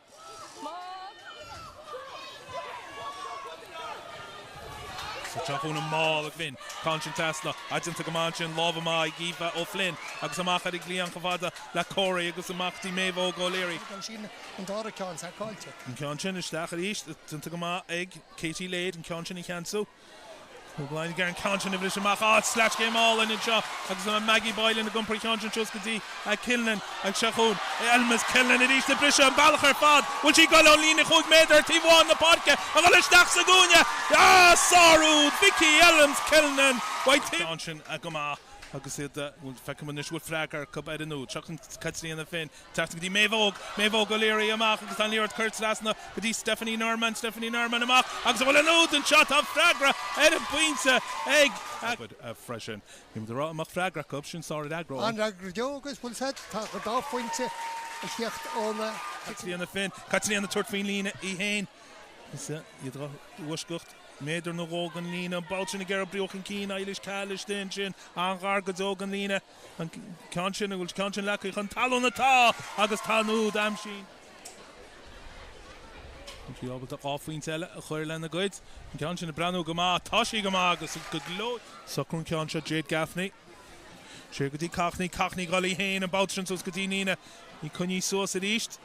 Seo chugainn an mála Finn. Ceann sin trasna. Déanta go maith ansin. Lámh maith ag Aoife O'Flynn agus amach ar an gcliathán chomh fada le Corey agus amach dtí Méabh Óg O'Leary.
An dara ceann sacáilte.
An ceann sin isteach arís. Déanta go maith ag Katie Lade an ceann sin a cheansú. Thug Laighin an ceann sin a bhris amach. Á, sleaschéim álainn anseo agus Maggie Boylan ag iompar an cheann sin suas go dtí Killinan agus seo chugainn Elmas Killinan arís ag briseadh an bealach ar fad. Bhfuil sí ag dul ón líne chúig méadar ar taobh amháin na páirce a dhul isteach sa gcúinne? Á, sár-úd! Vicky Elmes Killinan! Ceann sin go maith agus iad, bhuel, feicim anois go bhfuil freagra acu ar an úd. Seo chugainn Caitríona Finn. Trasna go dtí Méabh Óg, Méabh Óg O'Leary amach agus tá an liathróid curtha trasna go dtí Stephanie Norman, Stephanie Norman amach agus an bhfuil an úd anseo? Tá freagra ar an bpointe ag. Freisin. Bhí muid ag rá an mbeadh freagra acu, sin sár-fhreagra ón.
An-fhreagra go deo agus bhfuil said, tá an dá phointe ag tíocht óna.
Caitríona Finn, Caitríona ag tabhairt faoin líne í féin. Is iad i bhfoisceacht méadar nó dhó den líne, an babhta sin ag iarraidh brú chun cinn, Eilish Cahill istigh ansin, an-ghar go deo den líne. An ceann sin, an bhfuil ceann sin leagtha chun talún? Tá! Agus tá an úd aimsithe. Tá sí ábalta 2 phointe eile a chur lena gcuid. An ceann sin ag breathnú go maith. Tá sí go maith agus go gleoite. Socrú an ceann seo Jade Gaffney. Siar go dtí Cockney. Cockney ag dul í féin an babhta sin suas go dtí Nina. Í coinnithe suas arís.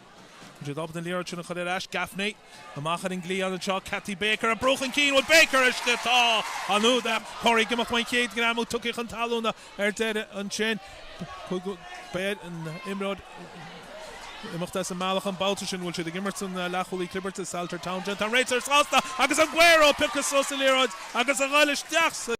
Tá siad ábalta an liathróid sin a chur ar ais. Gaffney amach ar an gcliathán anseo. Cathy Baker ag brú chun cinn. Bhfuil Baker istigh? Tá! An úd Corey ag imeacht ón chéad ghreamú tugtha chun talúna ar deireadh ansin. Beidh ar an imreoir imeacht as an mbealach an babhta sin. Bhfuil siad ag imirt san leathchúlaí clibirte Salter Townsend. Tá an réiteoir sásta agus Aguero pioctha suas sa liathróid agus a dhul isteach sa.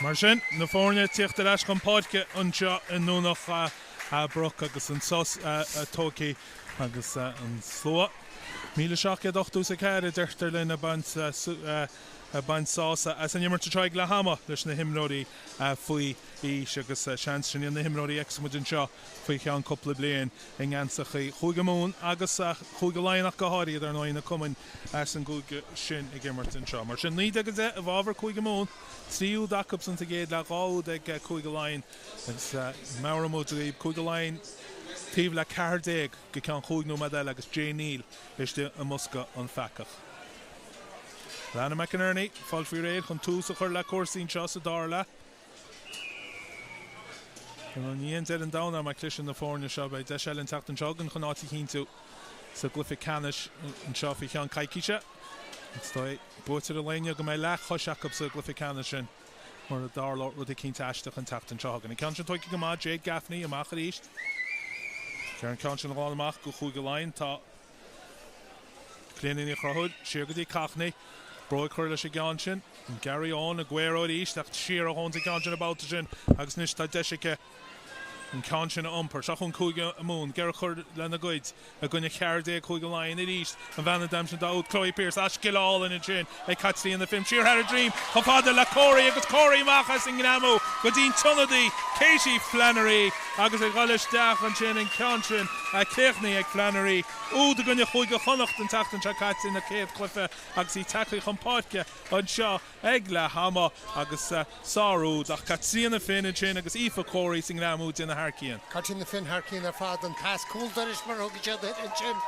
Mar sin, na foirne ag tíocht ar ais chun páirce anseo i nDomhnach Broc agus an sos tógtha agus an slua 1,784 a deirtear linn ag baint ag baint sásamh as an imirt anseo ag leath ama leis na himreoirí faoi aois agus seans sin iad na himreoirí a fheicfidh muid anseo faoi cheann cúpla bliain i ngeansachaí Chúige Mumhan agus Chúige Laighean ach go háirithe, dar ndóigh, na cumainn as an gcúige sin ag imirt anseo. Mar sin, 19-10 i bhfabhar Cúige Mumhan, 3 úd acubsan sa gcéad leath, 2 úd ag Cúige Laighean agus meabhraíonn muid daoibh, Cúige Laighean taobh le 14 go ceann chúig nóiméad eile agus Jane Neill istigh i mbosca an pheacach. Alannah McInerney ag fáil faoi réir chun tús a chur le cúrsaí anseo sa dara leath. Ní haon deireadh an domhain é má chliseann na foirne seo. Beidh deis eile an tseachtain seo chugainn chun áit a chinntiú sa gcluiche ceannais anseo faoi cheann coicíse. Is dóigh, buaiteoir an lae inniu go mbeidh leathchois acu sa gcluiche ceannais sin mura dtarlóidh rud eicínt aisteach an tseachtain seo chugainn. An ceann sin tógtha go maith, Jade Gaffney amach arís. Ar an ceann sin a ghlanadh amach go Chúige Laighean tá Clíona Ní Chonchúir siar go dtí Cockney. Bróg curtha leis an gceann sin. Gary Owen Aguero arís ach siar ó thóin an ceann sin an babhta sin agus anois tá deis aici an ceann sin a iompar. Seo chugainn Cúige Mumhan. Ag iarraidh cur lena gcuid i gcoinne 14 Cúige Laighean arís. An bhean a d'aimsigh an dá úd, Chloe Pearse, as scil álainn ansin ag Caitríona Finn. Siar thar a droim chomh fada le Corey agus Corey amach as an ngreamú go dtí an t-ionadaí Katie Flannery agus ag dul isteach ansin an ceann sin críochnaithe ag Flannery. Úd i gcoinne Chúige Chonnacht an tseachtain seo caite ina céad chluiche agus í tagtha chun páirce anseo ag leath ama agus sár-úd ach Caitríona Finn ansin agus Aoife Corey sa ngreamú déanamh thar cionn.
Caitríona Finn thar cionn ar fad, an pas cúl dorais mar a thugann siad air ansin,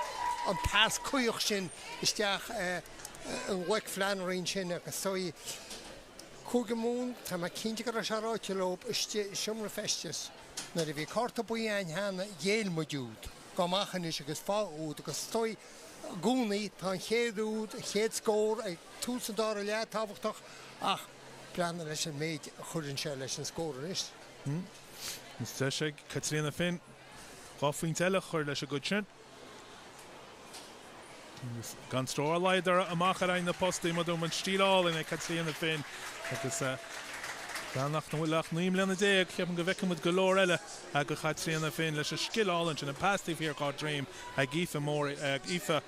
an pas caoch sin isteach i nglaic Flannery ansin agus so í Cúige Mumhan, tá mé cinnte go raibh sé ráite leo istigh i seomra feistis nuair a bhí cárta buí a'inn cheana, ghéill muid úd. Gabh amach anois agus faigh úd agus is dóigh i gcónaí tá an chéad úd, an chéad scór ag tús an dara leath tábhachtach ach breathnaigh leis an méid a chuireann sé leis an scór anois.
Is deis ag Caitríona Finn 2 phointe eile a chur leis an gcuid sin. Agus gan stró ar a laghad uirthi amach ar aghaidh na postaí, mar dúirt muid, stíl álainn ag Caitríona Finn agus bean nach bhfuil ach 19 mbliana, ceapaim go bhfeicfidh muid go leor eile de Chaitríona Finn leis an scil álainn sin, an pas taobh thiar dhá droim ag Aoife Aoife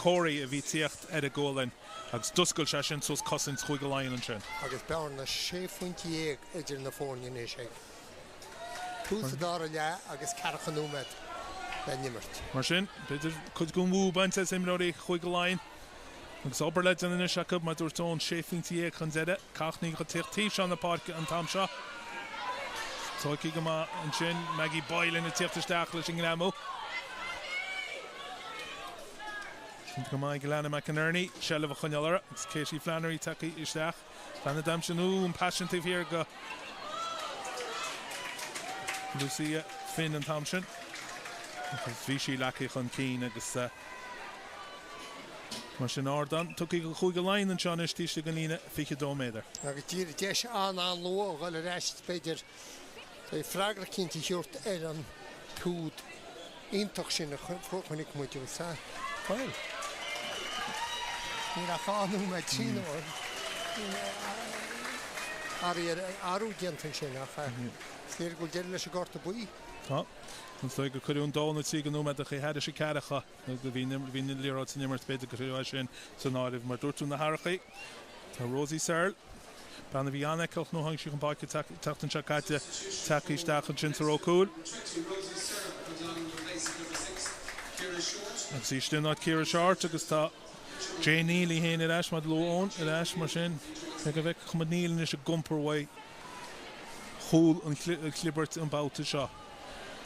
Corey a bhí ag tíocht ar a gualainn agus d'oscail sé sin suas cosaint Chúige Laighean ansin.
Agus bearna sé phointe idir na foirne anois ag. Tús an dara leath agus ceathracha nóiméad le n-imirt.
Mar sin, b'fhéidir cuid den bhrú bainte as imreoirí Chúige Laighean agus obair le déanamh anois acu, mar dúirt Eoin, sé phointe chun deiridh. Cockney chun tíocht taobh seo na páirce an t-am seo. Tógtha go maith ansin, Maggie Boylan ag tíocht isteach leis an ngreamú. Cinnte go maith ag Alannah McInerney seilbh a choinneáil uirthi agus Katie Flannery tagtha isteach. Bean a d'aimsigh an pas sin taobh thiar go Lucia Finn an t-am sin agus bhí sí leagtha chun cinn agus mar sin ardán tugtha go Chúige Laighean anseo anois taobh istigh den líne 22 méadar.
Agus díreach deis an-an-luath a dhul ar ais b'fhéidir freagra eicínt a thabhairt ar an t-úd. iontach sin a chonaic muid agus bhuel, níl ach 2 nóiméad, 3 nóiméad, athrú déanta ansin ach is léir go bhfuil deireadh leis an gcárta buí.
Tá. Is dóigh gur cuireadh an dó nó trí de nóiméadacha thairis an ceathracha nuair a bhí an liathróid san imirt, b'fhéidir gur cuireadh é sin san áireamh. Mar dúirt tú, na hathrachaí, tá Rosie Searle, Bean a bhí an-fheiceálach nuair a tháinig sí chun páirce an tseachtain seo caite, tagtha isteach ansin sa ró cúil. Agus í istigh in áit Ciara Shortt agus tá Jane Neill í féin ar ais, mar a luaigh Eoin, ar ais mar sin. Cé go bhfeicfidh muid Neill anois ag iompar uaidh chúl an chlibirt an babhta seo.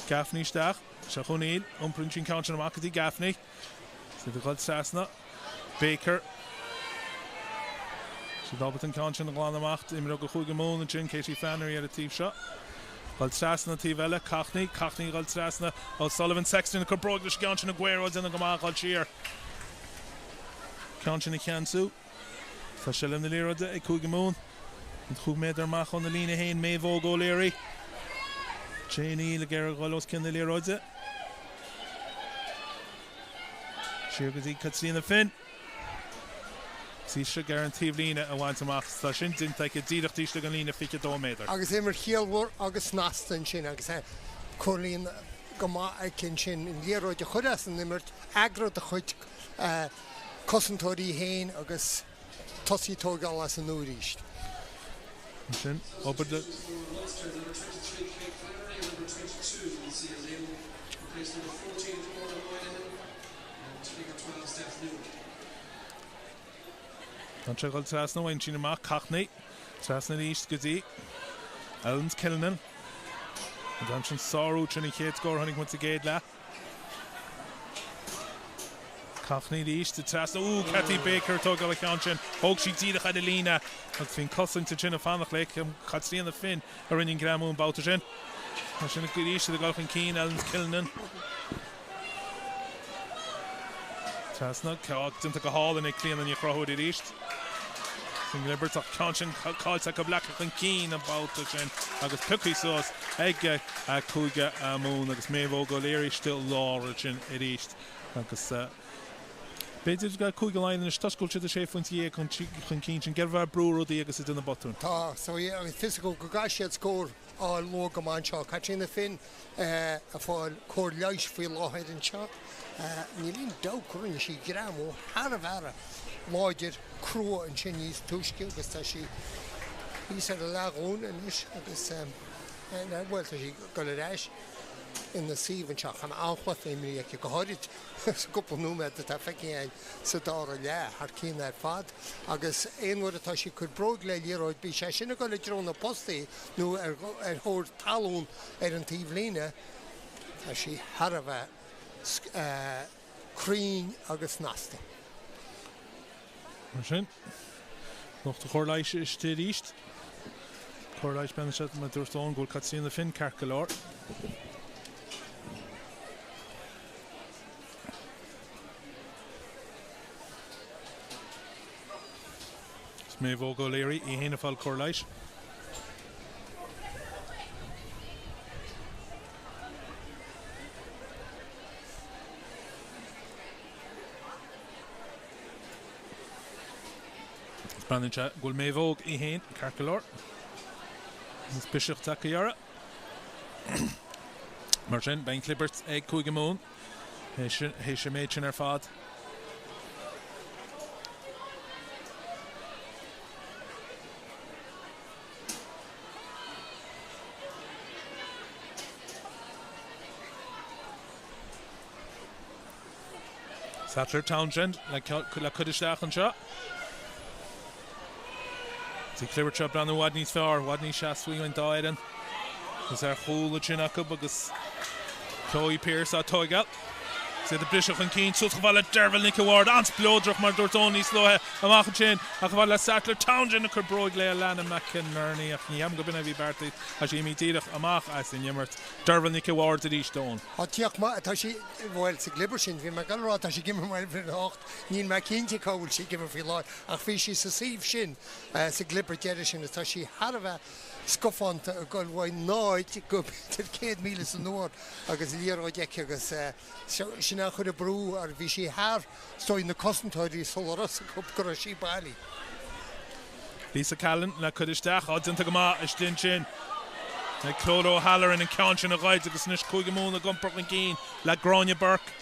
Gaffney isteach, seo chugainn Neill, iomparann sí an ceann sin amach go dtí Gaffney. Is iad ag dul trasna. Baker. Siad ábalta an ceann sin a ghlanadh amach. Imreoir do Chúige Mumhan ansin, Katie Flannery ar an taobh seo. Dul trasna an taobh eile, Cockney. Cockney ag dul trasna. O'Sullivan, Sexton ag cur bróig leis an gceann sin, Aguero ag déanamh go maith, dul siar. Ceann sin a cheansú. Tá seilbh na liathróide ag Cúige Mumhan. An chúig méadar amach óna líne féin, Méabh Óg O'Leary. Jane Neill ag iarraidh a dhul os cionn na liathróide. Siar go dtí Caitríona Finn. Taoiseach ar an taobhlíne a bhaint amach. Tá sin déanta aici díreach taobh istigh den líne 22 méadar.
Agus imirt chiallmhar agus snasta ansin agus comhlíonadh go maith aici ansin an liathróid a chur as an imirt, eagrú dá cuid cosantóirí féin agus tosaí ag tógáil as an nua arís.
Ansin, obair le. Tá sé ag dul trasna, bhain sin amach Cockney. Trasna arís go dtí Ellen Killinan. An ceann sin sárú sin an chéad scór a chonaic muid sa gcéad leath. Cockney arís trasna. Ooh, Cathy Baker ag tógáil an cheann sin. Thóg sí díreach ar an líne agus bhí an cosaint ansin ag fanacht léi. Caitríona Finn a rinne an greamú an babhta sin. Mar sin arís ag dul chun cinn, Ellen Killinan. Trasna, déanta go hálainn ag Clíona Ní Chonchúir arís. Sin gclibirt ach ceann sin caillte acu leagtha chun cinn an babhta sin agus pioctha suas ag Cúige Mumhan agus Méabh Óg O'Leary istigh i lár ansin arís agus b'fhéidir go Cúige Laighean anois toisc go bhfuil siad sé phointe dhéag chun cinn sin ag brú rudaí agus ag déanamh botúin.
Tá, so agus fios acu go gcaithfidh siad scór a fháil luath go maith anseo. Caitríona Finn ag fáil cóir leighis faoi láthair anseo. Níl aon dabht go rinne sí greamú thar a bheith láidir crua ansin níos túisce agus tá sí thíos ar a leathghlúin anois agus bhuel tá sí ag dul ar ais ina suíomh anseo. Tá an-chluiche imrithe aici, go háirid sa gcúpla nóiméad atá feicthe againn sa dara leath, thar cionn ar fad agus aon uair atá sí ag cur bróig le liathróid bíodh sé sin ag dul i dtreo na postaí nó ar thóir talún ar an taobhlíne, tá sí thar a bheith cruinn agus snasta.
Mar sin, lucht an chóir leighis istigh arís. Cóir leighis bean anseo, mar dúirt Eoin, go bhfuil Caitríona Finn ceart go leor. Is Méabh Óg O'Leary í fhéin ag fáil cóir leighis. Is breathnaíonn sé go bhfuil Méabh Óg í fhéin ceart go leor. Is biseach tagtha uirthi. Mar sin, beidh an chlibirt ag Cúige Mumhan théis an méid sin ar fad. Sattler Townsend le cur isteach anseo. Is an chlibirt seo ag breathnú i bhfad níos fearr, i bhfad níos seasmhaí ón dá fhoireann. Agus ar chúl ansin acu agus Chloe Pearse á tóigeáil. Is iad ag briseadh chun cinn suas chomh fada le Derval Nic a' Bhaird, an-spleodrach mar a dúirt Eoin níos luaithe amach ansin ach chomh fada le Sattler Townsend ag cur bróig léi Alana McInerney ach ní cheapaim gurb in é a bhí beartaithe. Tá sí imithe díreach amach as an imirt. Derval Nic a' Bhaird arís, Eoin.
Tá tíocht maith, tá sí, bhuel, sa gclibirt sin, bhí mé ag dul a rá tá sí ag imirt mar uimhir 8, níl mé cinnte cá bhfuil sí ag imirt faoi láthair, ach bhí sí sa suíomh sin sa gclibirt deiridh sin is tá sí thar a bheith scafánta ag dul uaidh 0 go b'fhéidir 100 míle san uair agus liathróid aici agus sin é a chuir an brú uirthi, bhí sí thar, is dóigh, na cosantóirí sula raibh a fhios acu go raibh sí bailí.
Lisa Callan le cur isteach. Á, déanta go maith istigh ansin ag Clodagh O'Halloran an ceann sin a ghoid agus anois Cúige Mumhan ag iompar chun cinn le Gráinne Burke.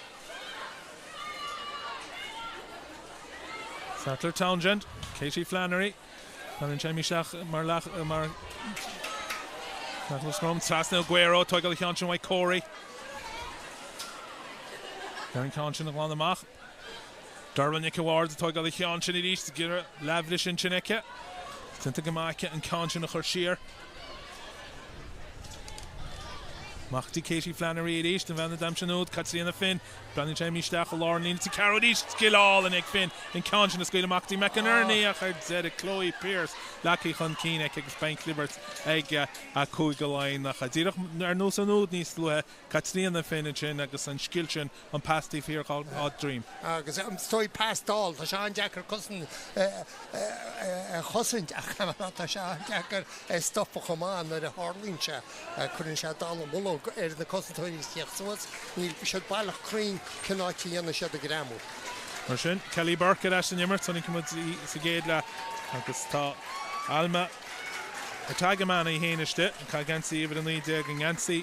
Sattler Townsend, Katie Flannery. Fanann sé isteach mar leath mar scrum trasna Aguero tóigeáil an ceann sin uaidh Corey. Ar an ceann sin a ghlanadh amach. Derval Nic a' Bhaird ag tóigeáil an cheann sin arís ag iarraidh leathbhriseadh ansin aici. Déanta go maith aici an ceann sin a chur siar. Amach go dtí Katie Flannery arís, an bhean a d'aimsigh an úd, Caitríona Finn. Breathnaíonn sé imithe isteach i lár an líne sa ceathrú arís. Scil álainn ag Finn an ceann sin a scaoileadh amach go dtí McInerney ach ar deireadh Chloe Pearse leagtha chun cinn aici agus beidh an chlibirt ag Cúige Laighean ach díreach ar nós an úd níos luaithe Caitríona Finn ansin agus an scil sin an pas taobh thiar dhá droim.
Agus is dóigh pas dall, tá sé an-deacair cosaint a chosaint ach tá sé an-deacair é a stopadh chomh maith nuair a tharlaíonn sé. Cuireann sé dallamullóg ar na cosantóirí ag tíocht suas. Níl siad baileach cruinn cén áit a dhéanann siad an greamú.
Mar sin, Kelly Burke ar ais san imirt, chonaic muid í sa gcéad leath agus tá Alma Atagaman í féin istigh, ag caitheamh geansaí uimhir 19, i ngeansaí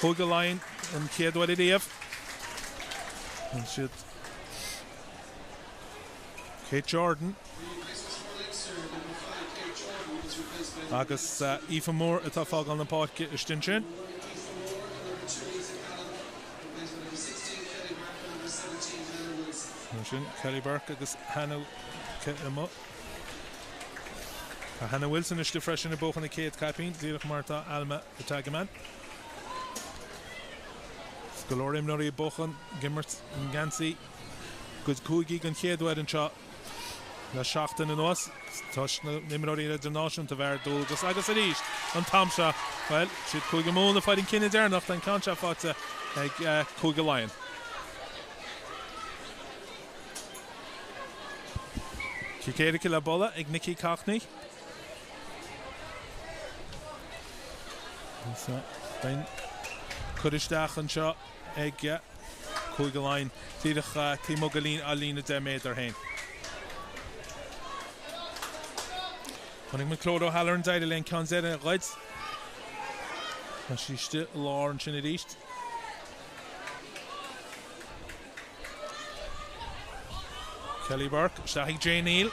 Chúige Laighean an chéad uair ariamh. Siad Kate Jordan agus Aoife Moore atá ag fágáil na páirce istigh ansin. Sin Kelly Burke agus Hannah amuigh. Tá Hannah Wilson istigh freisin ag buachan a céad caipín, díreach mar atá Alma Atagaman. Go leor imreoirí ag buachan ag imirt i ngeansaí a gcuid cúigí den chéad uair anseo le seachtain anuas toisc na n-imreoirí idirnáisiúnta a bheith ar dualgas agus arís an t-am seo, bhuel, siad Cúige Mumhan a fuair an cinneadh deireanach, tá an ceann seo faighte ag Cúige Laighean. Cic éirice le bualadh ag Nicky Cockney. Beidh cur isteach anseo ag Cúige Laighean díreach taobh amuigh de a líne 10 méadar féin. Chonaic muid Clodagh O'Halloran d'éirigh léi an ceann deiridh a ghoid. Tá sí istigh i lár ansin arís. Kelly Burke isteach ag Jane Neill.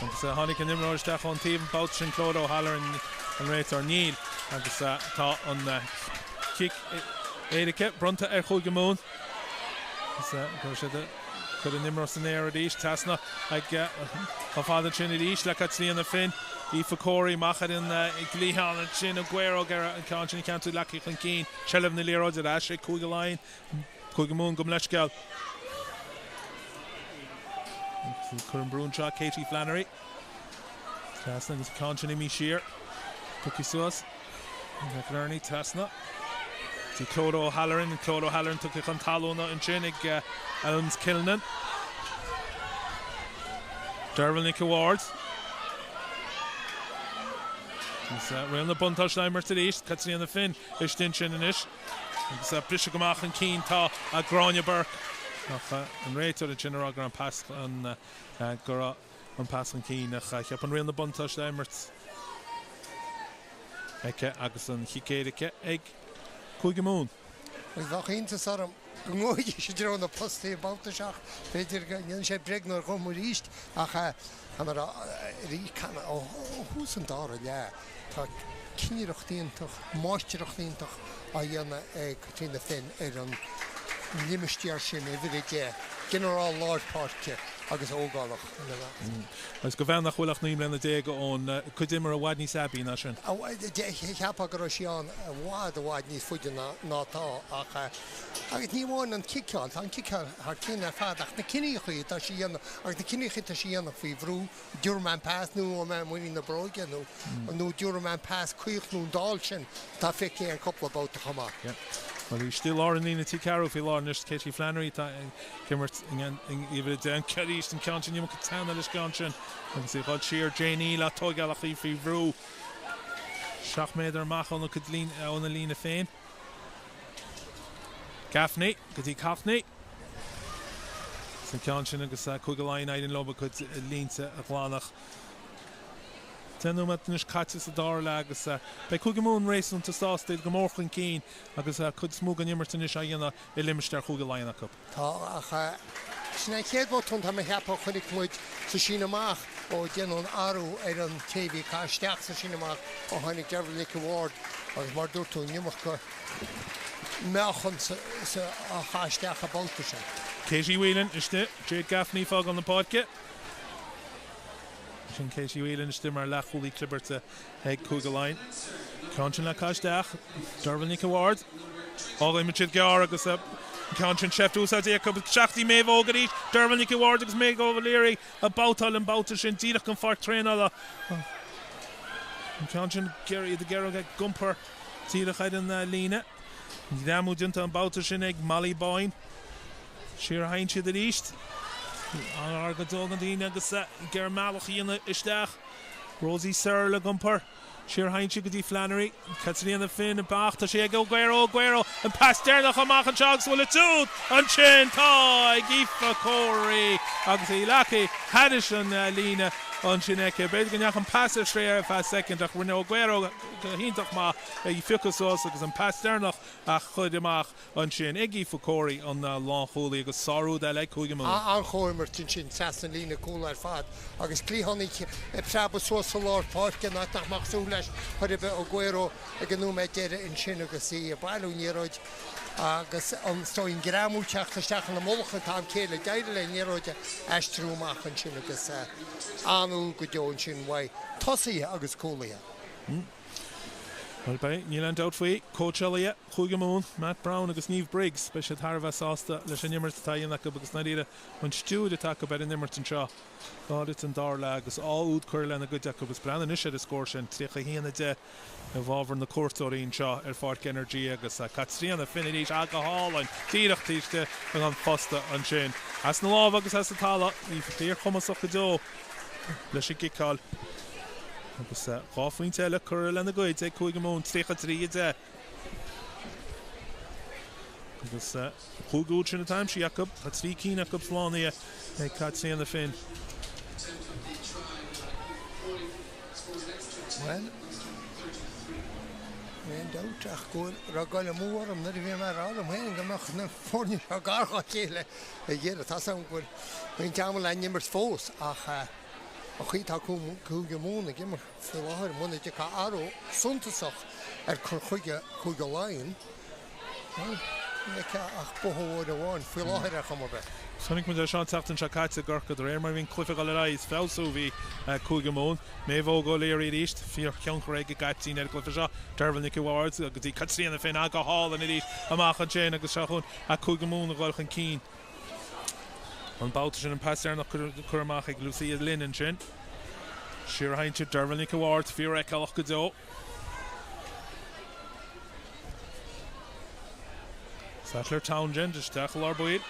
Agus tháinig an imreoir isteach ón taobh an babhta sin Clodagh O'Halloran an réiteoir Neill agus tá an cic éirice bronnta ar Chúige Mumhan. Agus go raibh siad ag cur an imreoir san aer arís trasna ag chomh fada ansin arís le Caitríona Finn. Aoife Corey amach ar an gcliathán ansin Aguero ag iarraidh an ceann sin a cheansú leagtha chun cinn. Seilbh na liathróide ar ais ag Cúige Laighean, Cúige Mumhan gabh mo leithscéal. Cuir an brú anseo Katie Flannery. Trasna agus an ceann sin imithe siar. Tugtha suas. McNerney trasna. Dtí Clodagh O'Halloran, Clodagh O'Halloran tugtha chun talúna ansin ag Elms Kilnan. Derval Nic Ward. Agus riail na buntáiste á imirt arís, Caitríona Finn istigh ansin anois agus briseadh amach chun cinn tá Gráinne Burke ach an réiteoir ansin ag rá go raibh an pas an go raibh an pas chun cinn ach cheap an riail na buntáiste á imirt aici agus an chic éirice ag Cúige Mumhan.
Agus bheadh iontas orm go ngabhfaidís i dtreo na postaí an babhta seo ach b'fhéidir go ndéanfaidh sé bréagnóir dhom arís ach tá mé ag rá arís ó thús an dara leath tá cinnireacht iontach, máistreacht iontach á dhéanamh ag Caitríona Finn ar an limistéar sin, uimhir 10, ginearál lár páirce agus ógánach ina
measc. Agus do bhean nach bhfuil ach 19 mbliana ann, cuid imeartha i bhfad níos aibí ná sin.
Cheapfá go raibh sí ann i bhfad, i bhfad níos faide ná atá ach, agus ní amháin an ciceáil, tá an ciceáil thar cionn ar fad ach na cinníochaí atá sí a dhéanamh agus na cinníochaí atá sí a dhéanamh faoi bhrú, Dúirt mé an pas nó an mbeidh muinín na bróige nó nó dúirt mé an pas caoch nó an dall sin atá feicthe an cúpla babhta chomh maith.
Bhuel, í istigh i lár an líne trí ceathrú faoi láthair anois, Katie Flannery atá ag imirt in uimhir 10 arís an ceann sin, iomarca teanna leis an gceann sin agus í ag dul siar, Jane Neal á tóigeáil ach í faoi bhrú 7 méadar amach óna cuid óna líne féin. Gaffney go dtí Cockney. San ceann sin agus Cúige Laighean éiríonn leo a gcuid línte a ghlanadh. 10 nóiméad anois caite sa dara leath agus beidh Cúige Mumhan réasúnta sásta, iad go mór chun cinn agus cuid is mó den imirt anois á dhéanamh i limistéar Chúige Laighean acu.
Tá, ach sin é an chéad bhotún tá mé a cheapadh a chonaic muid sa síneadh amach ó déanadh an athrú ar an té a bhí ag caitheamh isteach sa síneadh amach ó tháinig Derval Nic a' Bhaird agus mar a dúirt tú an iomarca meáchan sa á chaitheamh isteach an babhta sin.
Katie Whelan istigh, Jade Gaffney ag fágáil na páirce. Sin Katie Whelan istigh mar leathchúlaí clibirte ag Cúige Laighean. Ceann sin le caitheamh isteach. Derval Nic a' Bhaird. Fágann siad gearr agus an ceann sin seift úsáidte acu. Isteach dtí Méabh Óg arís. Derval Nic a' Bhaird agus Méabh O'Leary ag babhtáil an babhta sin díreach den pháirc traenála. An ceann sin iad ag iarraidh ag iompar díreach ar an líne. Greamú déanta an babhta sin ag Molly Boyne. Siar a théann siad arís. An-ghar go deo don líne agus ag iarraidh a mbealach a dhéanamh isteach. Rosie Searle ag iompar. Siar a théann sí go dtí Flannery. Caitríona Finn amach. Tá sí ag Aguero. Aguero. An pas deireanach amach anseo agus bhfuil an t-úd ansin. Tá ag Aoife Corey agus í leagtha thairis an líne ansin aici. B'fhéidir go ndeachaigh an pas ar strae ar feadh soicind ach rinne Aguero go hiontach maith í a phiocadh suas agus an pas deireanach a chur amach. Ansin ag Aoife Corey, an lánchúlaí, agus sár-úd eile ag Cúige Mumhan.
An-chomhimirt ansin trasna líne cúil ar fad agus cliathánaí ag preabadh suas sa lár páirce in áit nach mbeadh súil leis chor ar bith Aguero ag an nóiméad deiridh ansin agus í ag bailiú an liathróid agus an is dóigh an greamú teacht isteach ina mullach an t-am céanna. D'éirigh léi an liathróid a aistriú amach ansin agus an-úd go deo ansin uaidh tosaithe agus cúlaithe.
Bhuel, beidh, níl aon dabht faoi. Cóitseálaithe Chúige Mumhan, Matt Browne agus Niamh Briggs, beidh siad thar a bheith sásta leis an imirt atá á dhéanamh acu agus, i ndáiríre, an stiúir atá acu ar an imirt anseo. Go háirithe an dara leath agus dhá úd curtha lena gcuid acu agus breathnaigh anois ar an scór sin, 31, 10 i bhfabhar na cuairteoirí anseo ar Pháirc Energia agus Caitríona Finn arís, ah go hálainn, díreach taobh istigh den phosta ansin. As na lámha agus as an talamh, í fíorchumasach go deo leis an gciceáil. Agus 2 phointe eile curtha lena gcuid ag Cúige Mumhan, 33, 10. Agus chúig úd sin atá aimsithe acu, tá 3 cinn acu slánaithe ag Caitríona Finn.
Bhuel, níl aon dabht ach go raibh goil amú orm nuair a bhí mé ag rá liom féin go mbeadh na foirne seo gar dá chéile ag deireadh. Tá's agam go bhfuil roinnt ama le n-imirt fós ach An chaoi atá Cúige Mumhan ag imirt faoi láthair, muna dtiocfaidh athrú suntasach ar cur chuige Chúige Laighean, bhuel, ní fheicfeá ach buaiteoir amháin faoi láthair ar chuma ar bith.
Chonaic muid é seo an tseachtain seo caite i gCorcaigh, de réir mar a bhí an cluiche ag dul ar aghaidh, is feabhsú a bhí Cúige Mumhan. Méabh Óg O'Leary arís, fíorthionchar ag an gcaiptín ar an gcluiche seo, Deirbhile Nic a' Bhaird go dtí Caitríona Finn, ah go hálainn arís amach ansin agus seo chugainn Cúige Mumhan ag dul chun cinn. An babhta sin an pas deireanach curtha amach ag Lucia Lynn ansin. Siar a théann siad, Deirbhile Nic a' Bhaird, fíorfheiceálach go deo. Sattler Townsend isteach i lár baill.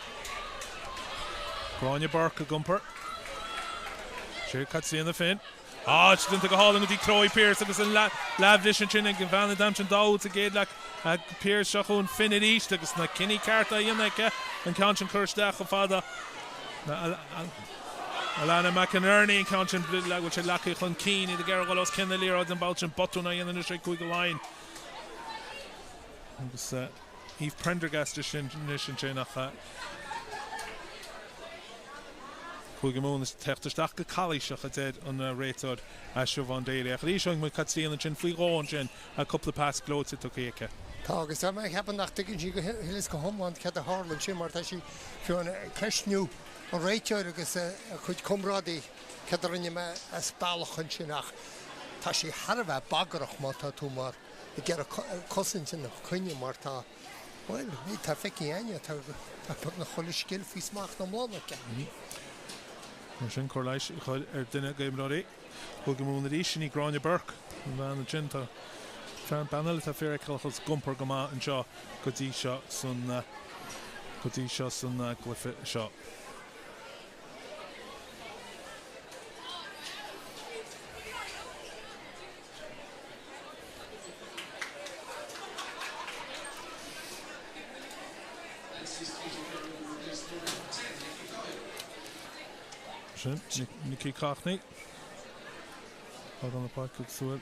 Gráinne Burke ag iompar. Siar Caitríona Finn. Tá sé déanta go hálainn go dtí Chloe Pearse agus an leathbhris ansin ag an bhean a d'aimsigh an dá úd sa gcéad leath. Pearse seo chugainn Finn arís agus na cinní cearta á dhéanamh aici. An ceann sin curtha isteach chomh fada. Alana McInerney an ceann sin bhfuil sé leagtha chun cinn. Iad ag iarraidh dul os cionn na liathróide an babhta sin. Botún á dhéanamh anois ag Cúige Laighean. Agus Eve Prendergast anois ansin ach Cúige Mumhan ag teacht isteach go calaoiseach, a deir an réiteoir Siobhán Daly. Ach arís chonaic muid Caitríona ansin faoi dhó ansin, cúpla pas gleoite tugtha aici.
Tá, agus tá mé ag ceapadh nach dtuigeann sí go huile is go hiomlán céard a tharla ansin mar tá sí fiú ag ceistniú an réiteoir agus a cuid comrádaí céard a rinne mé as bealach ansin ach tá sí thar a bheith bagrach má tá tú mar ag iarraidh cosaint ina coinne mar tá Bhuel, tá feicthe againne, tá beagnach chuile scil faoi smacht iomlán aici.
Mar sin, cóir leighis a chur ar duine d'imreoirí Chúige Mumhan arís, sin í Gráinne Burke, an bhean ansin. Tá bean eile atá fíorfheiceálach agus ag iompar go maith anseo go dtí seo san go dtí seo san gcluiche seo. Sin Nikki Cockney. Fágann na páirc ag súil.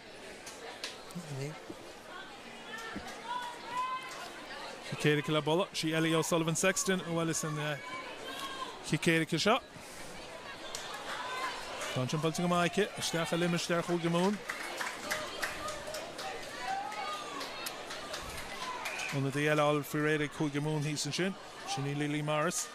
Cic éirice le bualadh. Sí Ellie O'Sullivan Sexton a bhuaileas an chic éirice seo. Tá ansin buailte go maith aici, isteach i limistéar Chúige Mumhan. Ionadaí eile á fháil faoi réir ag Cúige Mumhan thíos ansin, sin í Lily Morris.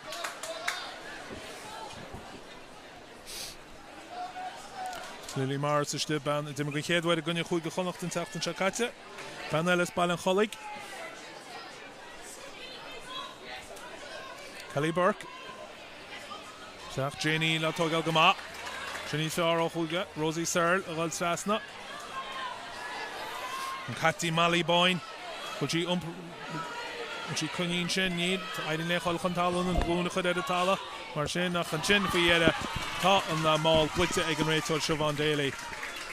Lily Morris istigh, bean a d'imir den chéad uair i gcoinne Chúige Chonnacht an tseachtain seo caite. Bean eile as Baile an Chollaigh. Kelly Burke. Isteach Janie le tógáil go maith. Sin níos fearr ó Chúige. Rosie Searle a dhul trasna. An caiptín Molly Boyne. Bhfuil sí iompar Bhfuil sí coinnithe ansin? Níl. Éiríonn léi a dhul chun talún an ghlúin a chur ar an talamh mar sin ach ansin faoi dheireadh tá an máil goidte ag an réiteoir Siobhán Daly.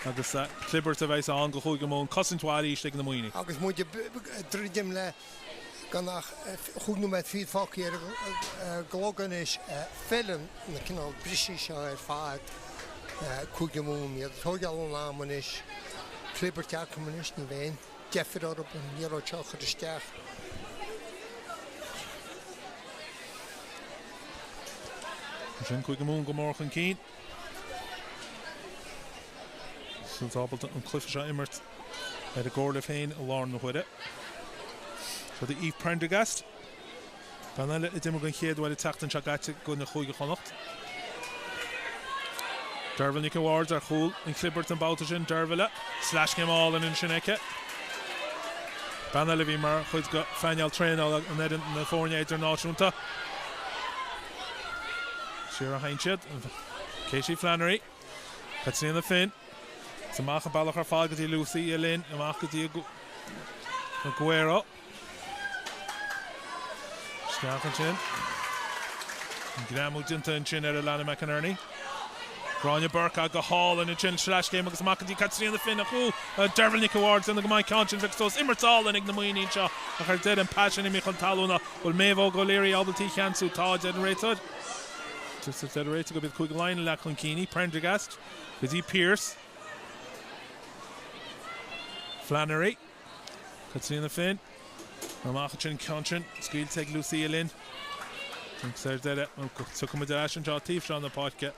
Agus clibirt a bheas ann do Chúige Mumhan, cosaint mhaith arís ag na Muimhnigh.
Agus muid ag druidim le gan ach chúig nóiméad fichead fágtha ar an gclog anois, feileann na cineál briseadh seo ar fad Cúige Mumhan. Iad ag tóigeáil an am anois. Clibirt acu anois, ní bheidh aon deifir orthu an liathróid seo a chur isteach.
Sin Cúige Mumhan go mór chun cinn. Siad ábalta an cluiche seo a imirt ar a gcomhairle féin i lár na huaire. Seo do Eve Prendergast. Bean eile a d'imir den chéad uair an tseachtain seo caite i gcoinne Chúige Chonnacht. Deirbhile Nic an Bhaird ar chúl an chlibirt an babhta sin. Deirbhile, sleaschéim álainn ansin aici. Bean eile a bhí mar chuid de phainéal traenála an fhoireann na foirne idirnáisiúnta. Siar a théann siad. Katie Flannery. Caitríona Finn. Is amach an bealach ar fad go dtí Lucia Lynn. Amach go dtí Aguero. Isteach ansin. An greamú déanta ansin ar Alana McInerney. Gráinne Burke go hálainn ansin. Sleaschéim agus amach go dtí Caitríona Finn a chúl. Deirbhile Nic an Bhaird déanamh go maith ceann sin bheag suas. Imirt álainn ag na Muimhnigh anseo ach ar deireadh an pas sin imithe chun talúna. Bhfuil Méabh Óg O'Leary ábalta í a cheansú? Tá, a deir an réiteoir. Deir an réiteoir gurb iad Cúige Laighean a leath chun cinn í. Prendergast go dtí Pearse. Flannery. Caitríona Finn. Amach ansin, ceann sin scaoilte ag Lucia Lynn. Agus ar deireadh, tiocfaidh muid ar ais anseo taobh seo na páirce.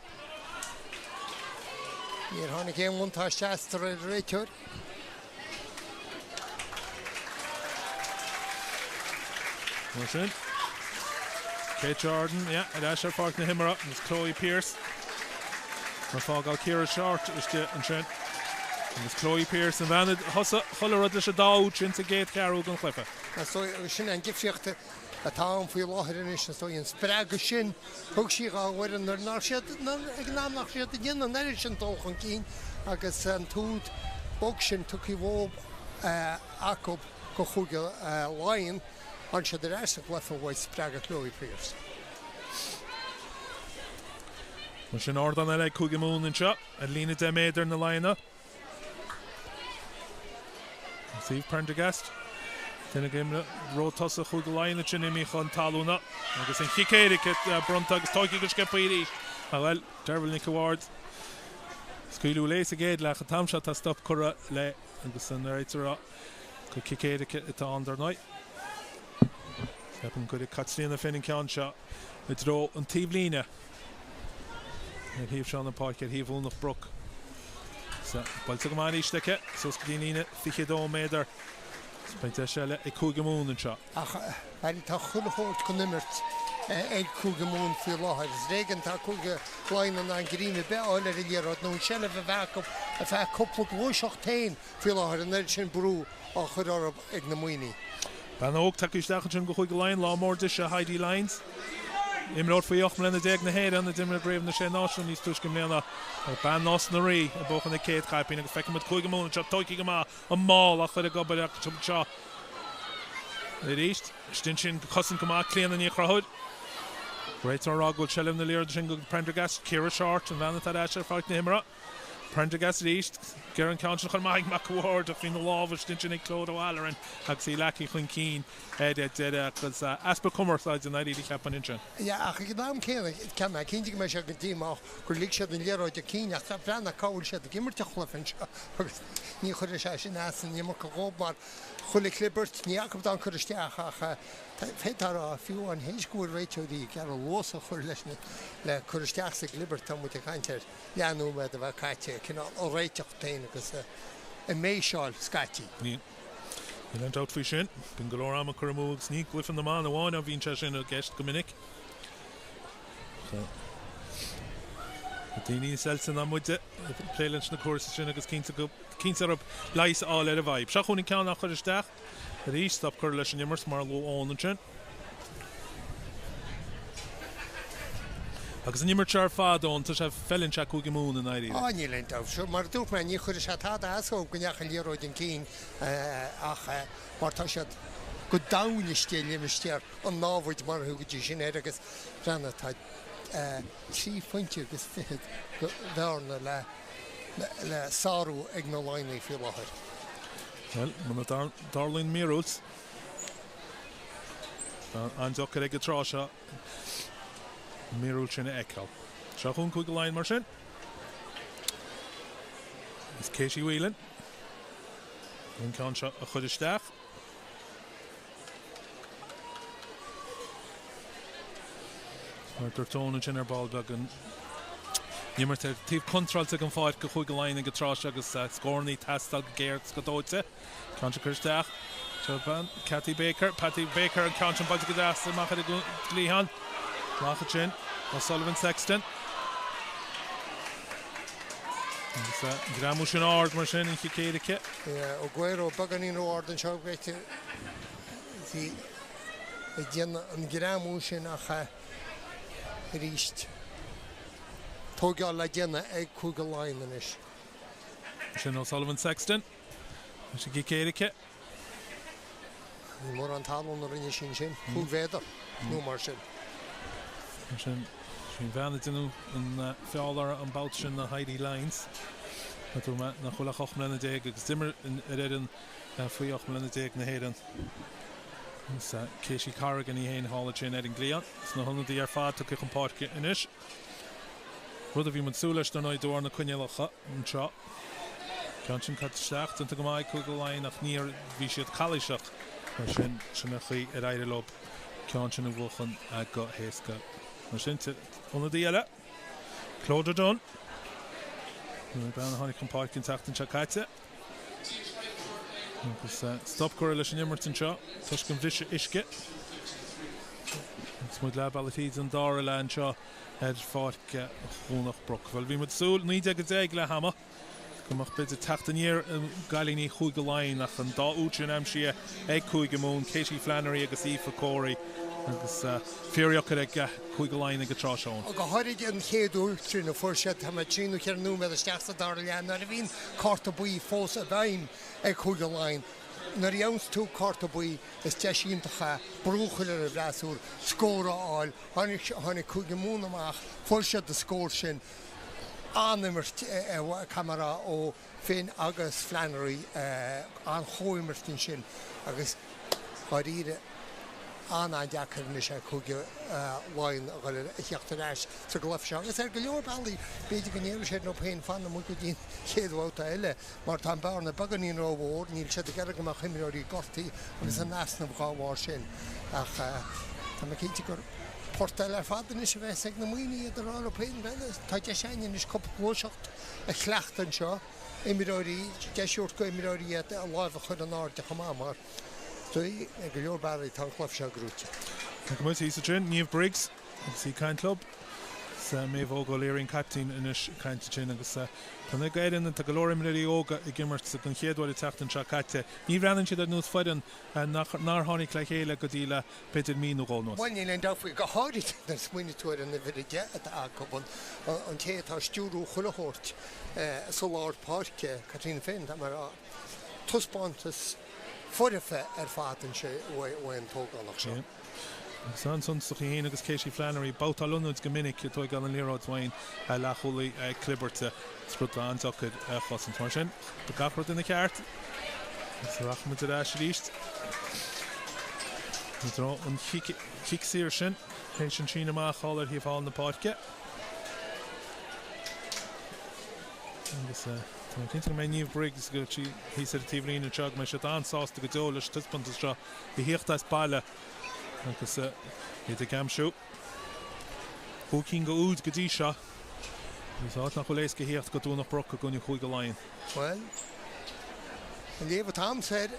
Níor tháinig aon bhuntáiste as de réir an réiteoir.
Mar sin, Kate Jordan, yeah, ar ais ar pháirc na himeartha agus Chloe Pearse ag fágáil Ciara Shortt istigh ansin. Agus Chloe Pearse, an bhean a thosaigh chuile rud leis an dá úd sin sa gcéad cheathrú den chluiche.
Sin an difríocht atá ann faoi láthair anois, is dóigh, an spreagadh sin thug sí dhá bhfoireann nuair nach raibh siad, ag an am nach raibh siad ag déanamh an oiread sin dul chun cinn agus an t-úd bog sin tugtha dhóibh acu go Chúige Laighean, tháinig siad ar ais sa gcluiche uaidh spreagadh Chloe Pearse.
Mar sin ardán eile ag Cúige Mumhan anseo ar líne 10 méadar na Laigheanach. Eve Prendergast. Duine d'imreoirí tosaigh Chúige Laighean ansin imithe chun talúna agus an chic éirice bronnta agus tógtha go sciobtha arís. Ach bhuel, Deirbhile Nic an Bhaird scaoileadh léi sa gcéad leath. An t-am seo tá stop curtha léi agus an réiteoir ag rá gur cic éirice atá ann dar ndóigh. Ceapaim go gcuirfidh Caitríona Finn an ceann seo i dtreo an taobhlíne. Ar thaobh seo na páirce, ar thaobh Dhomhnach Broc. Buailte go maith arís aici, suas go dtí an líne 22 méadar. Beidh deis eile ag Cúige Mumhan anseo.
Ach, bhuel, tá chuile shórt den imirt ag Cúige Mumhan faoi láthair. Is ar éigean atá Cúige Laighean in ann greim ar bith a fháil ar an liathróid nó an tseilbh a bheith acu ar feadh cúpla gluaiseacht féin faoi láthair, an oiread sin brú á chur orthu ag na Muimhnigh.
Bean óg tagtha isteach ansin do Chúige Laighean, lá mór dise, Heidi Lyons. Imreoir faoi 18 mbliana na hÉireann a d'imir i gCraobh na Sé Náisiún níos túisce i mbliana. Bean Nás na Rí ag buachan a céad chaipín agus feicfidh muid Cúige Mumhan anseo tógtha go maith an mála á chur ag obair acu anseo arís. Istigh ansin cosaint go maith Clíona Ní Chonchúir. Réiteoir ag rá go bhfuil seilbh na liathróide sin go Prendergast, Ciara Shortt, an bhean atá ar ais ar pháirc na himeartha. Prendergast arís. Ag iarraidh an ceann sin a chur amach ag McAward ach bhí na lámha istigh ansin ag Clodagh O'Halloran agus í leagtha chun cinn ar deireadh agus easpa cumarsáide i ndáiríre cheapfainn ansin.
Yeah ach ag an am céanna tá mé cinnte go mbeidh siad go díomách gur lig siad an liathróid chun cinn ach breathnaigh cá bhfuil siad ag imirt an chluiche anseo agus ní chuirfidh sé sin as an iomarca dhóibh mar chuile chlibirt ní acu atá an cur isteach ach féadfá a rá fiú amháin théis go bhfuil réiteoirí ag iarraidh luas a chur leis na le cur isteach sa gclibirt tá muid ag caint ar leathnóiméad a bheith caite ag cineál a réiteach féin agus a méiseáil scaití.
Níl aon dabht faoi sin. Bíonn go leor ama curtha amú agus ní i gcluiche na mban amháin a bhíonn sé sin i gceist go minic. Tá daoine níos oilte ná muide ag plé leis na cúrsaí sin agus cinnte go cinnte orthu leigheas a fháil ar an bhfadhb. Seo chugainn an ceann á chur isteach. Arís, stop curtha leis an imirt mar a luaigh Eoin ansin. Agus an imirt seo ar fad, Eoin, tá sé, feileann sé Cúige Mumhan i ndáiríre.
Á, níl aon dabht. Sure, mar a dúirt mé, ní chuirfidh sé tada as dóibh go ndeachaigh an liathróid chun cinn ach mar tá siad go domhain istigh i limistéar an námhaid mar a thugaidís sin air agus breathnaigh, tá trí phointe agus fichead de bhearna le. le sárú ag na Laighnigh faoi láthair.
Bhuel, muna dtarlaíonn míorúilt, tá an-deacair ag an tráth seo an míorúilt sin a fheiceáil. Seo chugainn Cúige Laighean mar sin. Is Katie Whelan an ceann seo a chur isteach. Mar a dúirt Eoin ansin ar ball beag an imirt ar taobh contráilte den pháirc do Chúige Laighean ag an tráth seo agus scóranna ag teastáil go géar is go dóite. Ceann seo curtha isteach. Seo bean Cathy Baker. Patty Baker an ceann sin buailte go deas amach ar an gcliathán. Amach ansin O'Sullivan Sexton. Agus an greamú sin ard mar sin an chic éirice.
Aguero beagáinín ró-ard anseo b'fhéidir bhí ag déanamh an greamú sin ach arís tóigeáil le déanamh ag Cúige Laighean anois.
Sin O'Sullivan Sexton. Leis an gcic éirice.
Ní mórán talún a rinne sí ansin, 5 mhéadar nó mar sin.
Mar sin, sí an bhean a deineadh an feall uirthi an babhta sin ná Heidi Lyons. A dúirt mé nach bhfuil ach 18 mbliana agus d'imir ar fhoireann faoi 18 mbliana na hÉireann. Agus Katie Corrigan í féin thall ansin ar an gcliathán. Is na hionadaithe ar fad tugtha chun páirce anois. Rud a bhí muid ag súil leis dar ndóigh de bharr na coinníollacha anseo. Ceann sin caite isteach, déanta go maith ag Cúige Laighean ach níor, bhí siad calaoiseach mar sin, sin an chaoi ar éirigh leo ceann sin a bhuachan go héasca. Mar sin, ionadaí eile, Clodagh Dunne, an bean a tháinig chun páirce an tseachtain seo caite. Agus stop curtha leis an imirt anseo toisc an bhriseadh uisce. Agus muid leath bealaigh tríd an dara leath anseo ar Pháirc Dhomhnach Broc. Bhuel, bhí muid ag súil, 19-10 leath ama, go mbeadh b'fhéidir teacht aniar i gcailíní Chúige Laighean ach an dá úd sin aimsithe ag Cúige Mumhan, Katie Flannery agus Aoife Corey agus fíordheacair ag Cúige Laighean ag an tráth seo.
Go háirid an chéad úd sin a fuair siad, tá mé trí nó cheithre nóiméad isteach sa dara leath nuair a bhíonn cárta buí fós i bhfeidhm ag Cúige Laighean. Nuair a gheobhanns tú cárta buí is deis iontach é brú a chur ar an bhfreasúr, scór a fháil. Tháinig Cúige Mumhan amach, fuair siad an scór sin. An-imirt, caithfidh mé a rá, ó Finn agus Flannery, an-chomhimirt ansin agus dháiríre an-an-deacair anois ag Cúige Laighean a dhul a theacht ar ais sa gcluiche seo agus ar go leor bealaí b'fhéidir go ndéarfaidh siad leo féin fanfaidh muid go dtí an chéad bhabhta eile mar tá an bearna beagáinín rómhór, níl siad ag iarraidh go mbeadh imreoirí gortaithe agus in easnamh dhá bharr sin ach tá mé cinnte gur port eile ar fad anois a bheas ag na Muimhnigh iad ag rá leo féin, bhuel tá deis againn anois cúpla gluaiseacht a chleachtadh anseo, imreoirí, deis a thabhairt go imreoirí iad a láimh a chur in airde chomh maith mar ar go leor bealaí tá an cluiche seo gnóite.
Tá muid thíos ansin, Niamh Briggs agus í ag caint leo. Is Méabh Óg O'Leary an caiptín anois ag caint ansin agus tá na Éireann, tá go leor imreoirí óga ag imirt den chéad uair an tseachtain seo caite. Ní bhreathnaíonn siad ar nós foireann nár tháinig le chéile go dtí le b'fhéidir mí nó dhó anuas.
Bhuel, níl aon dabht faoi, go háirid nuair a smaoiníonn tú ar an uimhir 10 atá acu, an té atá ag stiúrú chuile shórt sa lár páirce, Caitríona Finn, tá mé a rá, taispeántas foirfe ar fad anseo uaidh an t-ógánach seo.
Agus an-suntasach í féin agus Katie Flannery, babhtáil ionaid go minic ag tóigeáil an liathróid uainn leathchúlaí clibirte. Is rud an-deacair a chosaint. Mar sin, tá gach rud ina cheart. Agus rachaidh muid ar ais arís i dtreo an chic saor sin, théis an síneadh amach thall ar thaobh thall na páirce. Agus tá mé cinnte go mbeidh Niamh Briggs, go bhfuil sí thíos ar an taobhlíne anseo, go mbeidh siad an-sásta go deo leis an taispeántas seo. a thíocht as baile agus iad ag aimsiú chúig cinn de úid go dtí seo agus áit nach bhfuil éasca a thíocht go Domhnach Broc i gcoinne Chúige Laighean.
Bhuel, an léamh atá agamsa air,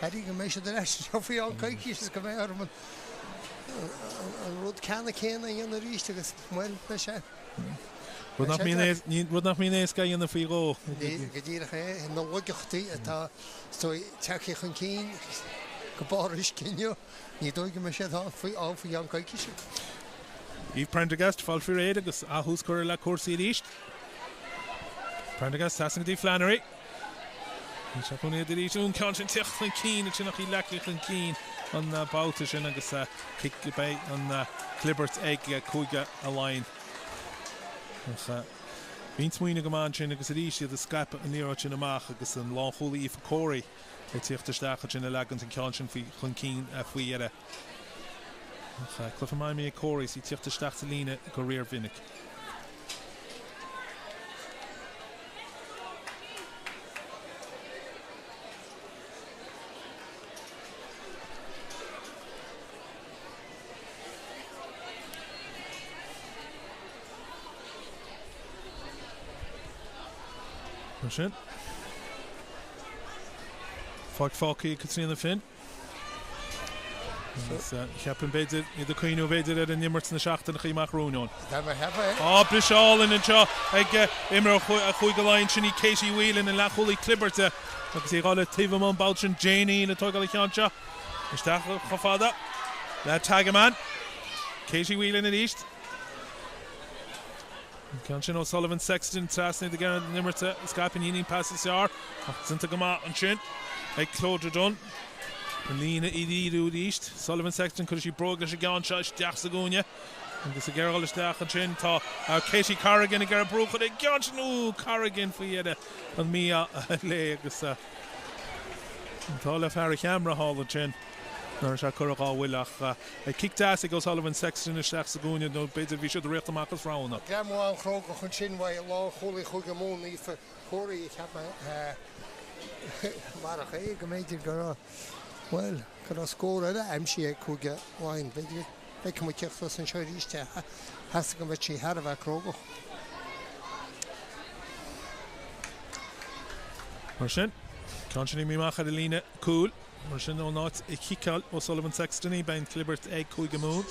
airím go mbeidh siad ar ais anseo faoi cheann coicíse is go mbeidh orm an rud ceanna céanna a dhéanamh arís agus, bhuel, beidh sé.
Rud nach mbíonn éasca a dhéanamh faoi dhó.
Go díreach é, na laigeachtaí atá tagtha chun cinn go barr uisce inniu, ní dóigh go mbeidh siad ann faoi cheann coicíse.
Eve Prendergast, fáilte faoi réir agus aththús curtha le cúrsaí arís. Prendergast trasna go dtí Flannery. Seo chugainn iad arís. An ceann sin teacht chun cinn ansin ach í leagtha chun cinn an babhta sin agus cic beidh an clibirt ag Cúige Laighean. Ach. Bhí an smaoineamh go maith ansin agus arís iad ag scaipeadh an liathróid sin amach agus an lánchúlaí Aoife Corey ag tíocht isteach ansin ag leagaint an ceann sin faoi chun cinn faoi dheireadh. Ach cluiche maith imeartha ag Corey is í ag tíocht isteach sa líne go riar-mhinic. Mar sin, faic fágtha ag Caitríona Finn. Agus cheapfainn b'fhéidir, iad ag cuimhniú b'fhéidir ar an imirt sna seachtaineacha amach romhainn. Á, briseadh álainn anseo ag imreoir Chúige Laighean, sin í Katie Whelan, an leathchúlaí clibirte agus í ag dul taobh amuigh an babhta sin. Jane Een ag tógáil an cheann seo isteach chomh fada le Tagaman. Katie Whelan arís. An ceann sin O'Sullivan Sexton trasna iad ag iarraidh an imirt a scaipeadh. Ní an pas is fearr ach déanta go maith ansin ag Clodagh Dunne. An líne a dhíriú arís. Sullivan Sexton cuirfidh sí bróg leis an gceann seo isteach sa gcúinne agus ag iarraidh dul isteach ansin tá Katie Corrigan ag iarraidh brú a chur ar an gceann sin. Ooh Corrigan faoi dheireadh an mí-ádh léi agus an t-ádh le fear an cheamara thall ansin. Nach raibh sé curtha dhá bhuille ach cic deas ag O'Sullivan Sexton isteach sa gcúinne nó b'fhéidir bhí siad ag rith amach as roghanna.
Greamú an-chrógach ansin uaidh lánchúlaí Chúige Mumhan, Aoife Corey, a cheap mé. Marach é go mb'fhéidir go raibh, bhuel, go raibh scór eile aimsithe ag Cúige Laighean. B'fhéidir go bhfeicfidh muid tíocht as anseo arís é. Theastaigh go mbeadh sí thar a bheith crógach.
Mar sin, ceann sin imithe amach ar an líne cúil. Mar sin, ón áit a chiceáil O'Sullivan Sexton í, beidh an chlibirt ag Cúige Mumhan.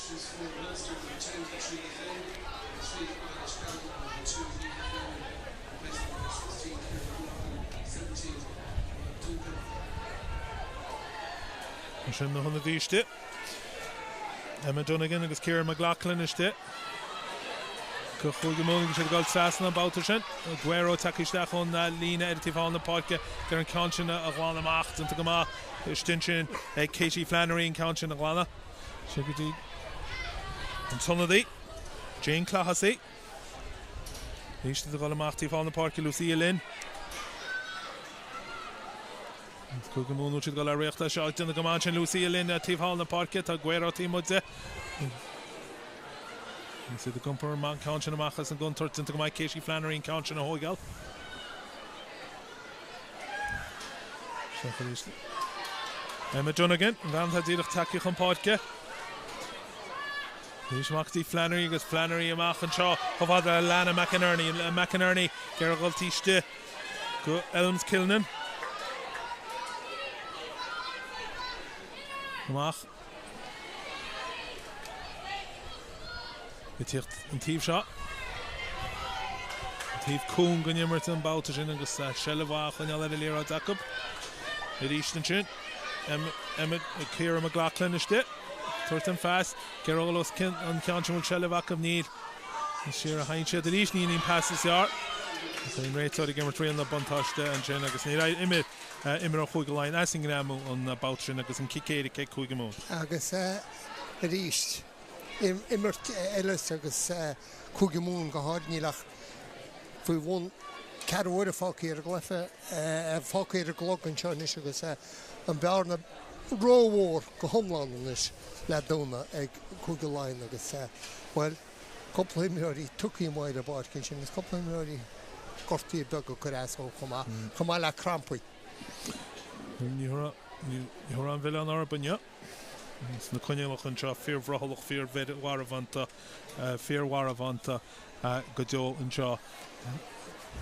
Mar sin, na hionadaithe istigh, Emma Donegan agus Ciara McLaughlin istigh. Do Chúige Mumhan agus siad ag dul trasna an babhta sin. Guerrero tagtha isteach ón líne ar an taobh thall na páirce ag iarraidh an ceann sin a ghlanadh amach. Déanta go maith istigh ansin ag Katie Flannery an ceann sin a ghlanadh. Siar go dtí an t-ionadaí, Jane Clohessy. Arís iad ag dul amach taobh thall na páirce, Lucia Lynn. Cúige Mumhan siad ag dul ar riocht leis seo ag déanamh go maith ansin Lucia Lynn taobh thall na páirce. Tá Guerrero taobh amuigh di. Agus iad ag iompar an ceann sin amach as an gcontúirt. Déanta go maith Katie Flannery an ceann sin a thóigeáil. Isteach arís. Emma Donegan, an bhean atá díreach tagtha chun páirce. Arís amach go dtí Flannery agus Flannery amach anseo chomh fada le Lana McInerney. McInerney ag iarraidh dul taobh istigh go Elms Kilnan. Amach. Ag tíocht an taobh seo. An taobh cúng den imirt an babhta sin agus seilbh mhaith á choinneáil ar an liathróid acu. Arís ansin, Emma, Ciara McLaughlin istigh. Tabhairt an phas. Ag iarraidh dul os cionn an ceann sin bhfuil seilbh acu. Níl. Siar a théann siad arís. Ní an pas is fearr. Agus an réiteoir ag imirt riail na buntáiste ansin agus níor imir imreoir Chúige Laighean as an ngreamú an babhta sin agus an cic éirice ag Cúige Mumhan.
Agus arís, imirt eile agus Cúige Mumhan go háirid, níl ach faoi bhun ceathrú uaire fágtha ar an gcluiche, fágtha ar an gclog anseo anois agus an bhearna rómhór go hiomlán anois le dúnadh ag Cúige Laighean agus, bhuel, cúpla imreoirí tugtha amuigh ar an bpáirc ansin agus cúpla imreoirí gortaithe beaga ag cur as dóibh chomh maith, chomh maith le crampaí.
Ní raibh an mhilleán orthu inniu. Sna coinníollacha anseo, fíorbhrothallach, fíormharbhánta, fíormharbhánta go deo anseo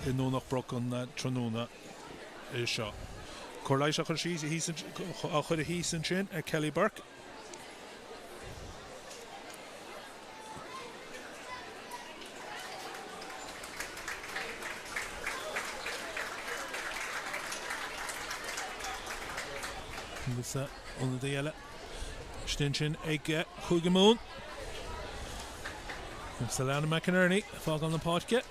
i nDomhnach Broc an tráthnóna seo. Cóir leighis á chur thíos ansin ar Kelly Burke. Agus ionadaí eile istigh ansin ag Cúige Mumhan. Agus Alana McInerney ag fágáil na páirce.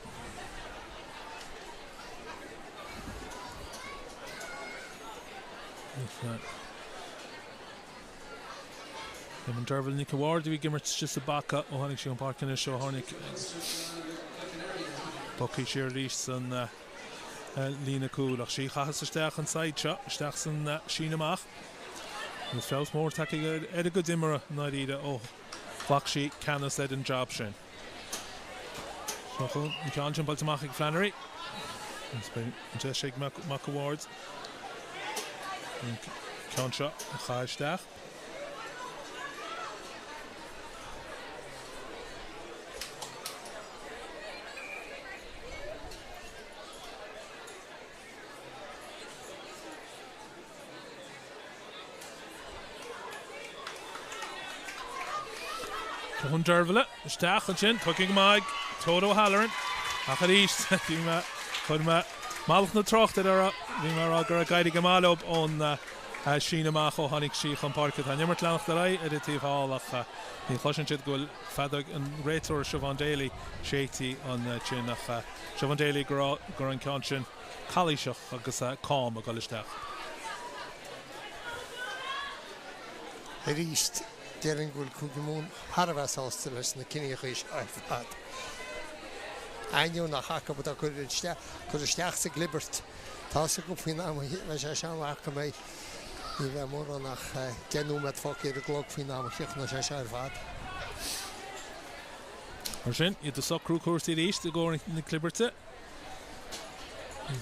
An Derval Nic a' Bhaird a bhí ag imirt istigh sa bpaca ó tháinig sí chun páirce anois ó tháinig. Bogtha siar arís san líne cúil ach sí a chaitheas isteach an said seo, isteach san síneadh amach. Agus feabhas mór tagtha ar a gcuid imeartha i ndáiríre ó ghlac sí ceannas ar an jab sin. Seo chugainn an ceann sin buailte amach ag Flannery. Agus beidh an deis ag McAward an ceann seo a chaitheamh isteach. Chun Deirbhile isteach ansin, tugtha go maith ag Clodagh O'Halloran ach arís bhí mé, chuir mé mallacht na tráchtaire orthu, bhí mé ag rá go raibh ag éirí go maith leo ón síneadh amach ó tháinig sí chun páirce. Tá an imirt leanacht ar aghaidh ar an taobh thall ach ní chloiseann siad go bhfuil feadóg an réiteora Siobhán Daly séidte ansin ach Siobhán Daly go raibh go raibh an ceann sin calaoiseach agus cam ag dul isteach.
Arís, déarfainn go bhfuil Cúige Mumhan thar a bheith sásta leis na cinníochaí seo ar fad. Ainneoin nach acu atá curtha isteach sa gclibirt, tá's acu faoin am a bheidh sé seo amach go mbeidh, ní bheidh mórán ach 10 nóiméad fágtha ar an gclog faoin am a chríochnóidh sé seo ar fad.
Mar sin, iad ag socrú cúrsaí arís i gcomhair na clibirte.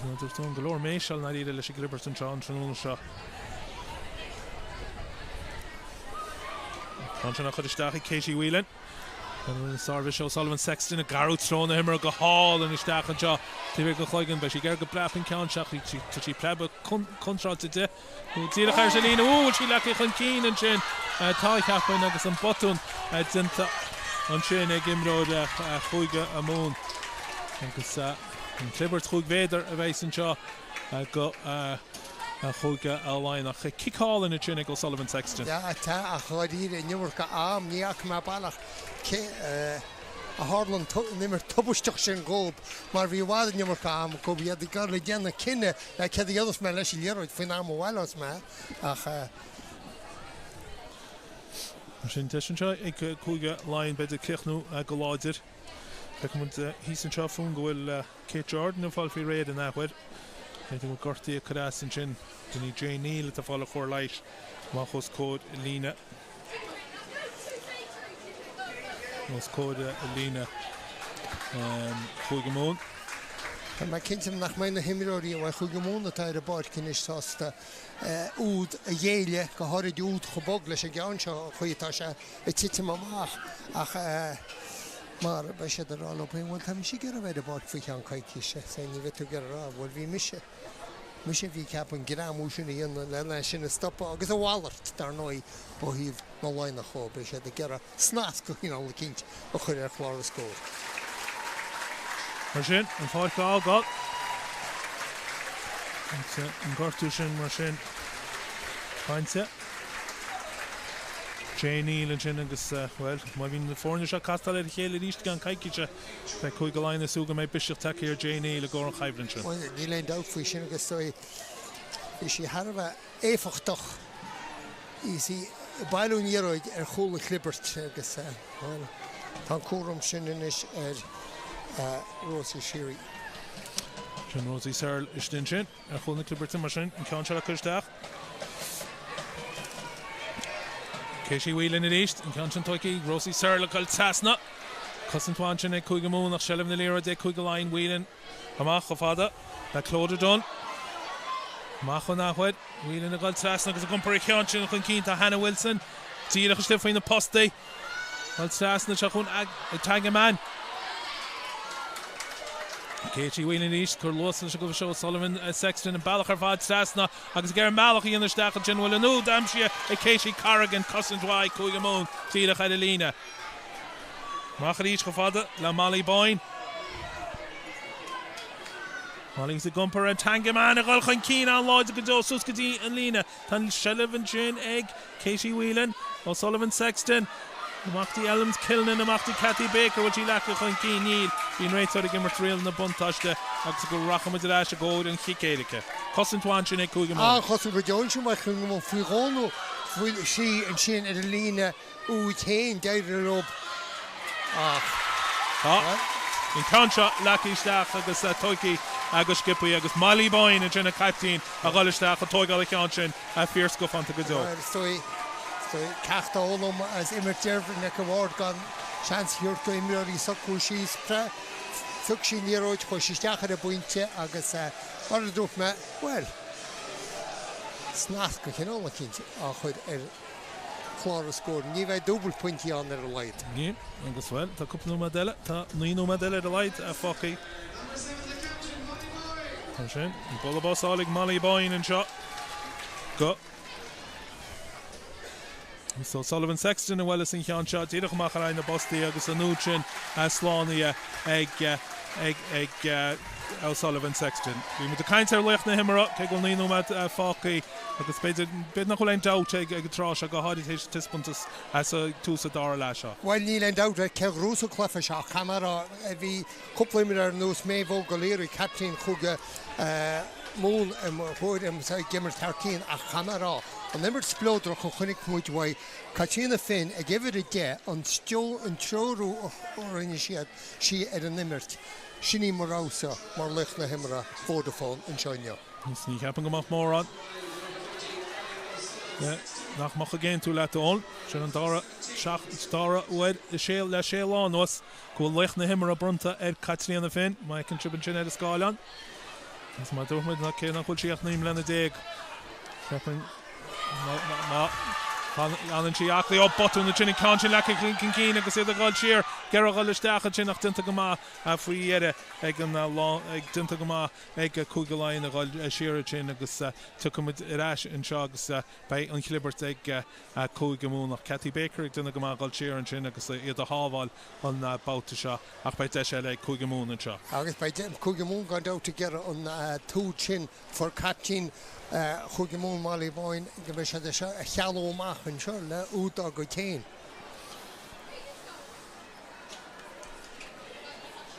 Dúirt go leor méiseáil i ndáiríre leis an gclibirt anseo an tráthnóna seo. An ceann sin á chur isteach ag Katie Whelan. An sármhiseal O'Sullivan Sexton ag athrú treo na himeartha go hálainn isteach anseo taobh thiar den chloigeann. Beidh sí ag iarraidh go bpreabfaidh an ceann seo ach tá sí preabadh contráilte di. Díreach ar an líne. Ó, bhfuil sí leagtha chun cinn ansin? Tá, cheapfainn, agus an botún déanta ansin ag imreoir Chúige Mumhan. Agus an chlibirt chúig mhéadar a bheas anseo go Chúige Laighean. Ach cic álainn ansin ag O'Sullivan Sexton.
Yeah, tá, ach dháiríre, an iomarca am, ní fhaca mé baileach cé a tharla an imirt tubaisteach sin dhób mar bhí i bhfad an iomarca am acu, iad ag dul ag déanamh cinneadh le céard a dhéanfas mé leis an liathróid faoin am a bhaileos mé ach.
Mar sin, deis anseo ag Cúige Laighean b'fhéidir críochnú go láidir. Feicfidh muid thíos anseo fúinn go bhfuil Kate Jordan ag fáil faoi réir in athuair. B'fhéidir go bhfuil gortaithe ag cur as ansin. Duine í Jane Neal atá ag fáil a chóir leighis amach os comhair líne. Os comhair líne Chúige Mumhan.
Tá mé cinnte nach mbeidh na himreoirí ó Chúige Mumhan atá ar an bpáirc anois sásta úd a ghéilleadh, go háirid úd chomh bog leis an gceann seo, an chaoi atá sé ag titim amach ach mar beidh siad ag rá leo féin, bhuel tá mise ag iarraidh a bheith ar an bpáirc faoi cheann coicíse, ní bheidh tú ag iarraidh a rá, bhuel bhí mise. Mise a bhí ag ceapadh an greamú sin a dhéanamh le é sin a stopadh agus a mhalairt, dar ndóigh, ó thaobh na Laighneach dhó, beidh siad ag iarraidh snas de chineál eicínt a chur ar chlár na scór.
Mar sin, an pháirc a fhágáil. Agus an gortú sin mar sin bainte. Jane Neal ansin agus, bhuel, má bhíonn na foirne seo ag castáil ar a chéile arís i gceann coicíse, Beidh Cúige Laighean ag súil go mbeidh biseach tagtha ar Jane Neal i gcomhair an choimhlint sin.
Bhuel, níl aon dabht faoi sin agus is dóigh, bhí sí thar a bheith éifeachtach is í ag bailiú an liathróid ar chúl an chlibirt agus, bhuel, tá an cúram sin anois ar Rosie Seery.
Sin Rosie Searle istigh ansin. Ar chúl na clibirte mar sin, an ceann seo le cur isteach. Katie Whelan arís, an ceann sin tógtha ag Rosie Searle ag dul trasna. Cosaint mhaith ansin ag Cúige Mumhan ach seilbh na liathróide ag Cúige Laighean. Whelan amach chomh fada le Clodagh Dunne. Amach an athuair. Whelan ag dul trasna agus ag iompar an cheann sin chun cinn. Tá Hannah Wilson díreach istigh faoi na postaí. Dul trasna seo chugainn Tanya Mann. Katie Whelan arís, cur luas leis an gcluiche seo O'Sullivan Sexton an bealach ar fad trasna agus ag iarraidh an bealach a dhéanamh isteach ansin bhfuil an úd aimsithe ag Katie Corrigan cosaint mhaith ag Cúige Mumhan díreach ar an líne. Amach arís chomh fada le Molly Boyne. Molly ag iompar ar Tanya Mann ag dul chun cinn an-láidir go deo suas go dtí an líne. Tá an seilbh ansin ag Katie Whelan, O'Sullivan Sexton, amach dtí Ellen Kilnan, amach dtí Cathy Baker, bhfuil sí leagtha chun cinn? Níl. Bhí an réiteoir ag imirt riail na buntáiste agus go rachaidh muid ar ais i gcomhair an chic éirice. Cosaint mhaith ansin ag Cúige Mumhan.
An-chosaint go deo ansin uaidh Chúige Mumhan faoi dhó nó faoi thrí ansin ar an líne úd féin. D'éirigh leo ach.
Tá. An ceann seo leagtha isteach agus tógtha go sciobtha agus Molly Boyne ansin an caiptín a dhul isteach ag tógáil an cheann sin fíorscafánta go deo.
Is dóigh ceacht a fhoghlaim as imirt Deirbhile Nic an Bhaird gan seans a thabhairt do imreoirí socrú síos. Phioc sí an liathróid, chuaigh sí isteach ar an bpointe agus mar a dúirt mé, bhuel, snas de chineál eicínt á chur ar chlár an scóir. Ní bheidh dúbailt pointí ann ar a laghad.
Níl, agus, bhuel, tá cúpla nóiméad eile, tá 9 nóiméad eile ar a laghad fágtha. Mar sin, an buille bos ag Molly Boyne anseo go. O'Sullivan Sexton a bhuaileas an ceann seo díreach amach ar aghaidh na bpostaí agus an úd sin slánaithe ag ag O'Sullivan Sexton. Bhí muid ag caint ar laoch na himeartha, cé go bhfuil 9 nóiméad fágtha agus b'fhéidir b'fhéidir nach bhfuil aon dabht ag an tráth seo, go háirithe théis an taispeántas as tús an dara leath seo.
Bhuel, níl aon dabht ar cé a ghnóthós an cluiche seo ach caithfidh mé a rá, bhí cúpla imreoir ar nós Méabh Óg O'Leary, caiptín Chúige Mumhan i mo thuairim, ag imirt thar cionn ach caithfidh mé a rá, an imirt spleodrach a chonaic muid uaidh Caitríona Finn ag uimhir 10, an an treorú a rinne siad, sí ar an imirt, sin í mo rogha-sa mar laoch na himeartha Vodafone anseo inniu.
Is ní cheapaim go mbeadh mórán nach mbeadh ag aontú leat, Eoin. Sin an dara dara huair i sé le sé lá anuas go bhfuil laoch na himeartha bronnta ar Caitríona Finn. Má fheiceann sibh ansin ar an scáileán. Agus mar a dúirt muid, cé nach bhfuil sí ach 19 mbliana, cheapfainn má fhanann sí aclaí, ó botún ansin, an ceann sin leagtha chun cinn agus iad ag dul siar, ag iarraidh a dhul isteach ansin ach déanta go maith faoi dheireadh ag an ag déanta go maith ag Cúige Laighean a dhul siar ansin agus tiocfaidh muid ar ais anseo agus beidh an chlibirt ag Cúige Mumhan ach Cathy Baker ag déanamh go maith a dhul siar ansin agus iad a shábháil an babhta seo ach beidh deis eile ag Cúige Mumhan anseo.
Agus beidh Cúige Mumhan gan dabht ag iarraidh an t-úd sin fuair caiptín Chúige Mumhan Molly Boyne go mbeidh siad é seo a chealú amach anseo le úd dá gcuid féin.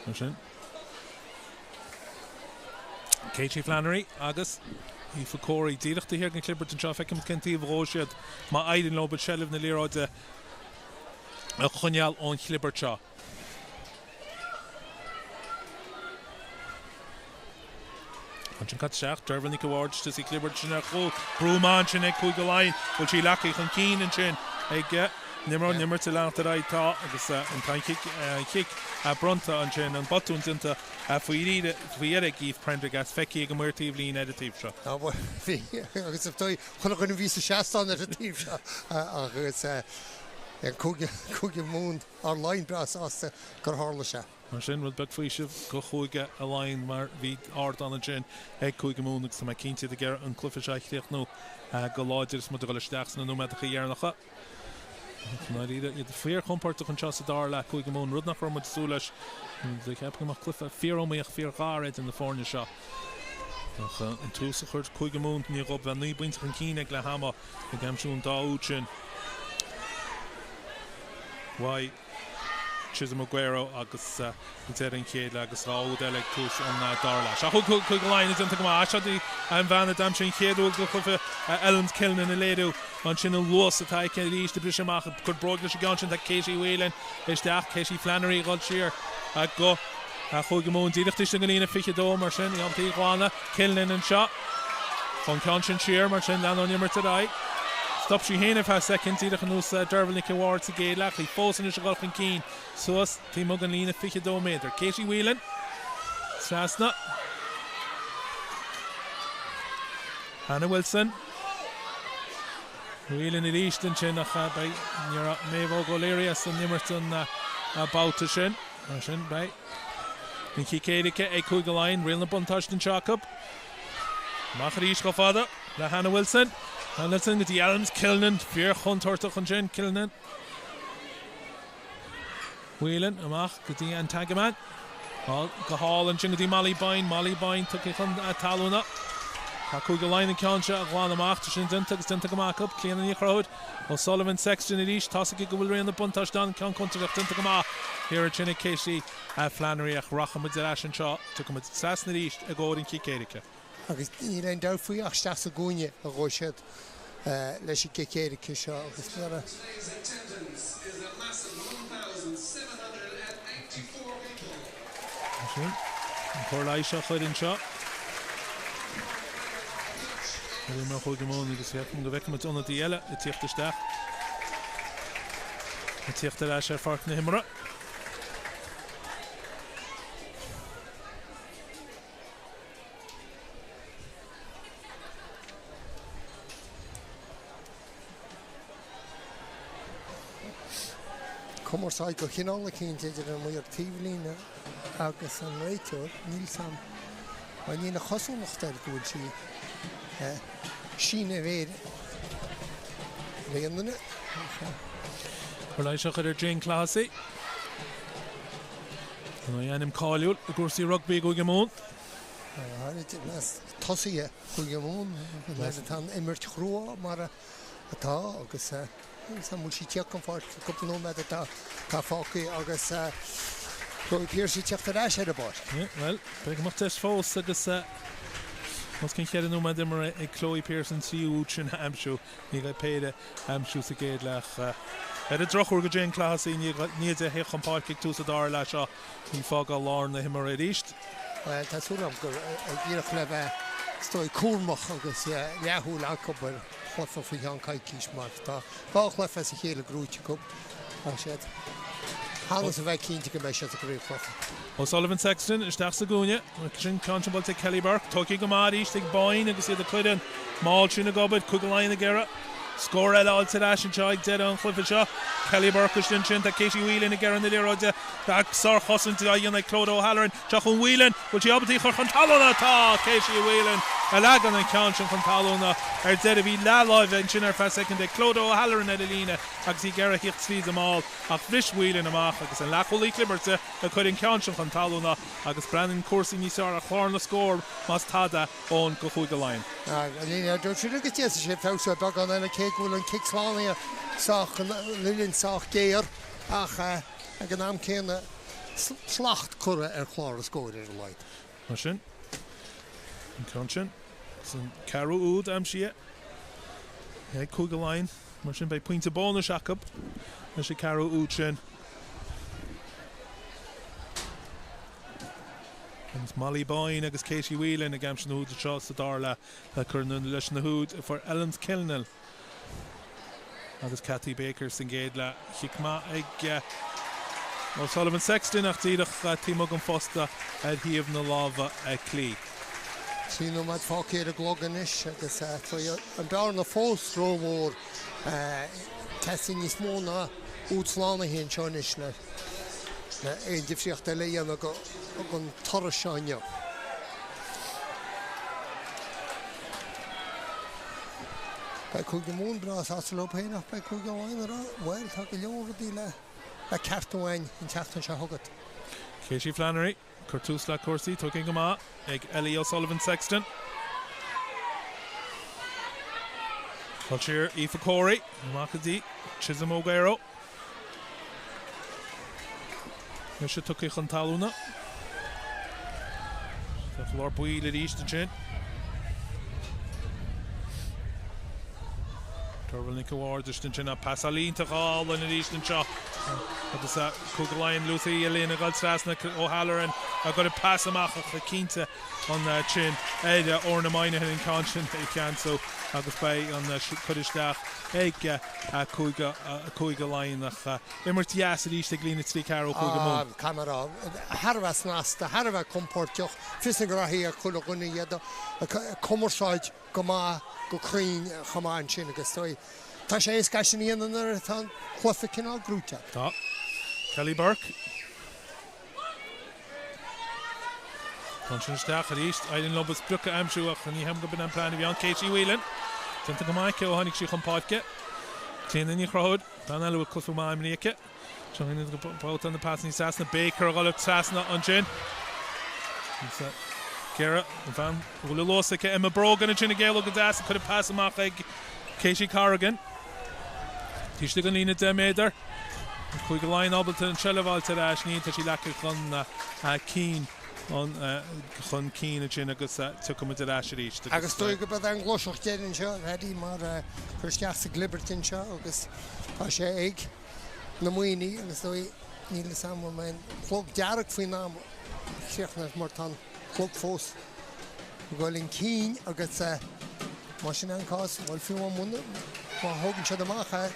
Mar sin. Katie Flannery agus Aoife Corey díreach taobh thiar den chlibirt anseo. Feicfimid cén taobh a ghabhfaidh siad má éiríonn leo seilbh na liathróide a choinneáil ón chlibirt seo. Ansin caite isteach, Derval Nic a' Bhaird istigh sa chlibirt sin ar chúl. Brú maith ansin ag Cúige Laighean. Bhfuil sí leagtha chun cinn ansin ag an imreoir, an imirt ag leanacht ar aghaidh tá agus an t-chic, an chic bronnta ansin, an botún déanta faoi dheireadh ag Aoife Prendergast, feicthe ag an maor taobh líne ar an taobh seo.
Á bhuel, bhí, agus is dóigh, chuile dhuine a bhí sa seastán ar an taobh seo agus Cúige, Cúige Mumhan, ár Laighean breá sásta gur tharla sé.
Mar sin, rud beag faoisimh go Chúige Laighean mar bhí ardán ansin ag Cúige Mumhan agus tá mé cinnte iad ag iarraidh an cluiche seo a chríochnú go láidir is muid ag dul isteach sna nóiméadacha dheireanacha. I ndáiríre, iad fíorchompordach anseo sa dara leath, Cúige Mumhan, rud nach raibh muid ag súil leis. Bhí ceapadh go mbeadh cluiche fíor-iomaíoch, fíorghar idir na foirne seo. Ach an tús a chuir Cúige Mumhan i ndiaidh dóibh bheith 9 bpointe chun cinn ag leath ama ag aimsiú an dá úd sin. Uaidh. Chisholm Aguero agus ag deireadh an chéad leath agus 2 úd eile ag tús an dara leath. Seo chugainn Cúige Laighean ag déanamh go maith. Seo í an bhean a d'aimsigh an chéad úd den chluiche, Ellen Kilnan ag léiriú ansin an luas atá aici arís ag briseadh amach ag cur bróig leis an gceann sin. Tá Katie Whelan isteach, Katie Flannery ag dul siar go Chúige Mumhan díreach taobh istigh den líne 22 mar sin, í ábalta í a ghlanadh. Kilnan anseo. Tá an ceann sin siar, mar sin leanann an imirt ar aghaidh. Stop sí féin ar feadh soicind, díreach ar nós Derval Nic an Bhaird sa gcéad leath. Í fós anois ag dul chun cinn suas taobh amuigh den líne 22 méadar. Katie Whelan trasna. Hannah Wilson. Whelan arís ansin ach beidh ní raibh Maeve Óg O'Leary as an imirt an babhta sin. Mar sin beidh an chic éirice ag Cúige Laighean. Riail na buntáiste anseo acu. Amach arís chomh fada le Hannah Wilson. Hannah Wilson go dtí Adams. Kilnan fíorchontúirteach ansin. Kilnan. Whelan amach go dtí an Tagaman. Go hard ansin go dtí Molly Boyne. Molly Boyne tugtha chun talúna. Tá Cúige Laighean an ceann seo a ghlanadh amach. Tá sin déanta agus déanta go maith acu. Clíona Ní Chonchúir. O'Sullivan Sexton arís. Tá's aici go bhfuil riail na buntáiste ann. Ceann contúirteach déanta go maith thiar ansin ag Katie. Flannery ach rachaidh muid ar ais anseo, tiocfaidh muid trasna arís i gcomhair an chic éirice.
Agus níl aon dabht faoi ach isteach sa gcúinne a ghabhfaidh siad leis an gcic éirice seo agus nuair a.
Sin an cóir leighis á chur anseo. Ar imreoir Chúige Mumhan agus féachaim go bhfeicfimid ionadaí eile ag tíocht isteach. Ag tíocht ar ais ar pháirc na himeartha.
Cumarsáid de chineál eicínt idir an maor taobhlíne agus an réiteoir, níl 's a'm, bhuel níl an chosúlacht air go bhfuil sí ag síneadh a mhéir le haon duine.
Cóir leighis á chur ar Jane Clohessy. Ainm cáiliúil i gcúrsaí rugbaí i gCúige Mumhan.
Háirithe i measc tosaithe Chúige Mumhan, nuair atá an imirt chrua mar atá agus an bhfuil sí tíocht chun pháirce cúpla nóiméad atá fágtha agus Chloe Pearse ag tíocht ar ais ar an bpáirc.
Bhuel, beidh go mbeadh deis fós agus os cionn cheithre nóiméad imeartha ag Chloe Pearse an tríú úd sin a aimsiú. Ní bheidh péire a aimsiú sa gcéad leath. Ar an drochuair do Jane Clohessy, i ndiaidh di a theacht chun páirce ag tús an dara leath seo, í ag fágáil lár na himeartha arís.
Bhuel, tá súil agam gur ag iarraidh le bheith, is dóigh, cúramach agus leathshúil acu ar chluiche faoi cheann coicís mar tá dhá chluiche as a chéile gnóite acu. Tá siad thar a bheith cinnte go mbeidh siad sa gcraobhchluiche.
O'Sullivan Sexton isteach sa gcúinne. Sin ceann sin buailte ag Kelly Burke. Tógtha go maith arís ag Boyne agus iad ag cur an mál sin ag obair. Cúige Laighean ag iarraidh scór eile a fháilt ar ais anseo ag deireadh an chluiche seo. Kelly Burke istigh ansin. Tá Katie Whelan ag iarraidh na liathróide. Tá sárchosaint á dhéanamh ag Clodagh O'Halloran. Seo chugainn Whelan. Bhfuil sí ábalta í a chur chun talúna? Tá! Katie Whelan a leagann an ceann sin chun talúna. Ar deireadh bhí leathláimh ansin ar feadh soicind ag Clodagh O'Halloran ar an líne agus í ag iarraidh a thíocht tríd an mál ach bhris Whelan amach agus an leathchúlaí clibirte ag cur an ceann sin chun talúna agus breathnaíonn cúrsaí níos fearr ar chlár na scór más tada Eoin do Chúige Laighean.
Agus d'fhéadfadh sé feabhsú beagán eile cé go bhfuil an cic slánaithe sách, an uillinn sách géar ach ag an am céanna slacht curtha ar chlár an scóir ar a laghad.
Mar sin, an ceann sin agus an ceathrú úd aimsithe ag Cúige Laighean. Mar sin beidh pointe bónais acu leis an ceathrú úd sin. Agus Molly Boyne agus Katie Whelan ag aimsiú na húid anseo sa dara leath le cur leis na húid a fuair Ellen Kilnell agus Cathy Baker sa gcéad leath. Chic maith ag O'Sullivan Sexton ach díreach taobh amuigh den phosta ar thaobh na láimhe clí.
3 nóiméad fágtha ar an gclog anois agus tá an bearna fós rómhór. Teastaíonn níos mó ná úd slánaithe anseo anois le aon difríocht eile a dhéanamh don toradh seo inniu. Beidh Cúige Mumhan breá sásta leo féin ach beidh Cúige Laighean ag rá, bhuel, tá go leor rudaí le ceartú againn an tseachtain seo chugat.
Katie Flannery ag cur tús le cúrsaí, tugtha go maith ag Ellie O'Sullivan Sexton. Dul siar Aoife Corey, amach go dtí Chisom Ogero. Mise tugtha chun talúna. Tá lár baill arís ansin. Derval Nic Ward istigh ansin. Pasáil iontach álainn arís anseo. Agus Cúige Laighean Lucy Elaine ag dul trasna O'Halloran ag cur an pas amach ach cinnte ansin ar Orna Moynihan an ceann sin a cheansú agus beidh an cur isteach ag Cúige Laighean ach imirt dheas arís ag líne 3 4 ó Chúige Mumhan.
Caithfidh mé a rá, thar a bheith snasta, thar a bheith compóirteach, fios a ngraithí ag chuile dhuine, iad ag cumarsáid go maith, go cruinn chomh maith ansin agus tá sé éasca é sin a dhéanamh nuair atá an cluiche cineál gnóite agat.
Tá. Kelly Burke. Tá ansin isteach arís. Éiríonn leo sprioc a aimsiú ach ní hea gurb in an plean a bhí ann. Katie Whelan. Déanta go maith aici ó tháinig sí chun páirce. Clíona Ní Chonchúir. Bean eile a bhfuil cluiche maith imeartha aici. Seo babhta na pasanna trasna. Baker a dhul trasna ansin. Gearradh an bhean a bhfuil luas aici. Emma Brogan ansin ag éalú go deas. Cuireadh pas amach ag Katie Corrigan. Taobh istigh den líne 10 méadar. Cúige Laighean ábalta an tseilbh a fháilt ar ais. Níl, tá sí leagtha chun cinn chun cinn ansin agus tiocfaidh muid ar ais arís.
Agus dóigh go mbeidh an ghluaiseacht deiridh anseo, Paddy, mar cur isteach sa gclibirt anseo agus tá sé ag na Muimhnigh agus dóigh níl fhios a'm an mbeidh an clog dearg faoin am. chríochnú mar tá an clog fós ag dul chun cinn agus más sin an cás, bhuel fiú amháin má thógann siad amach é,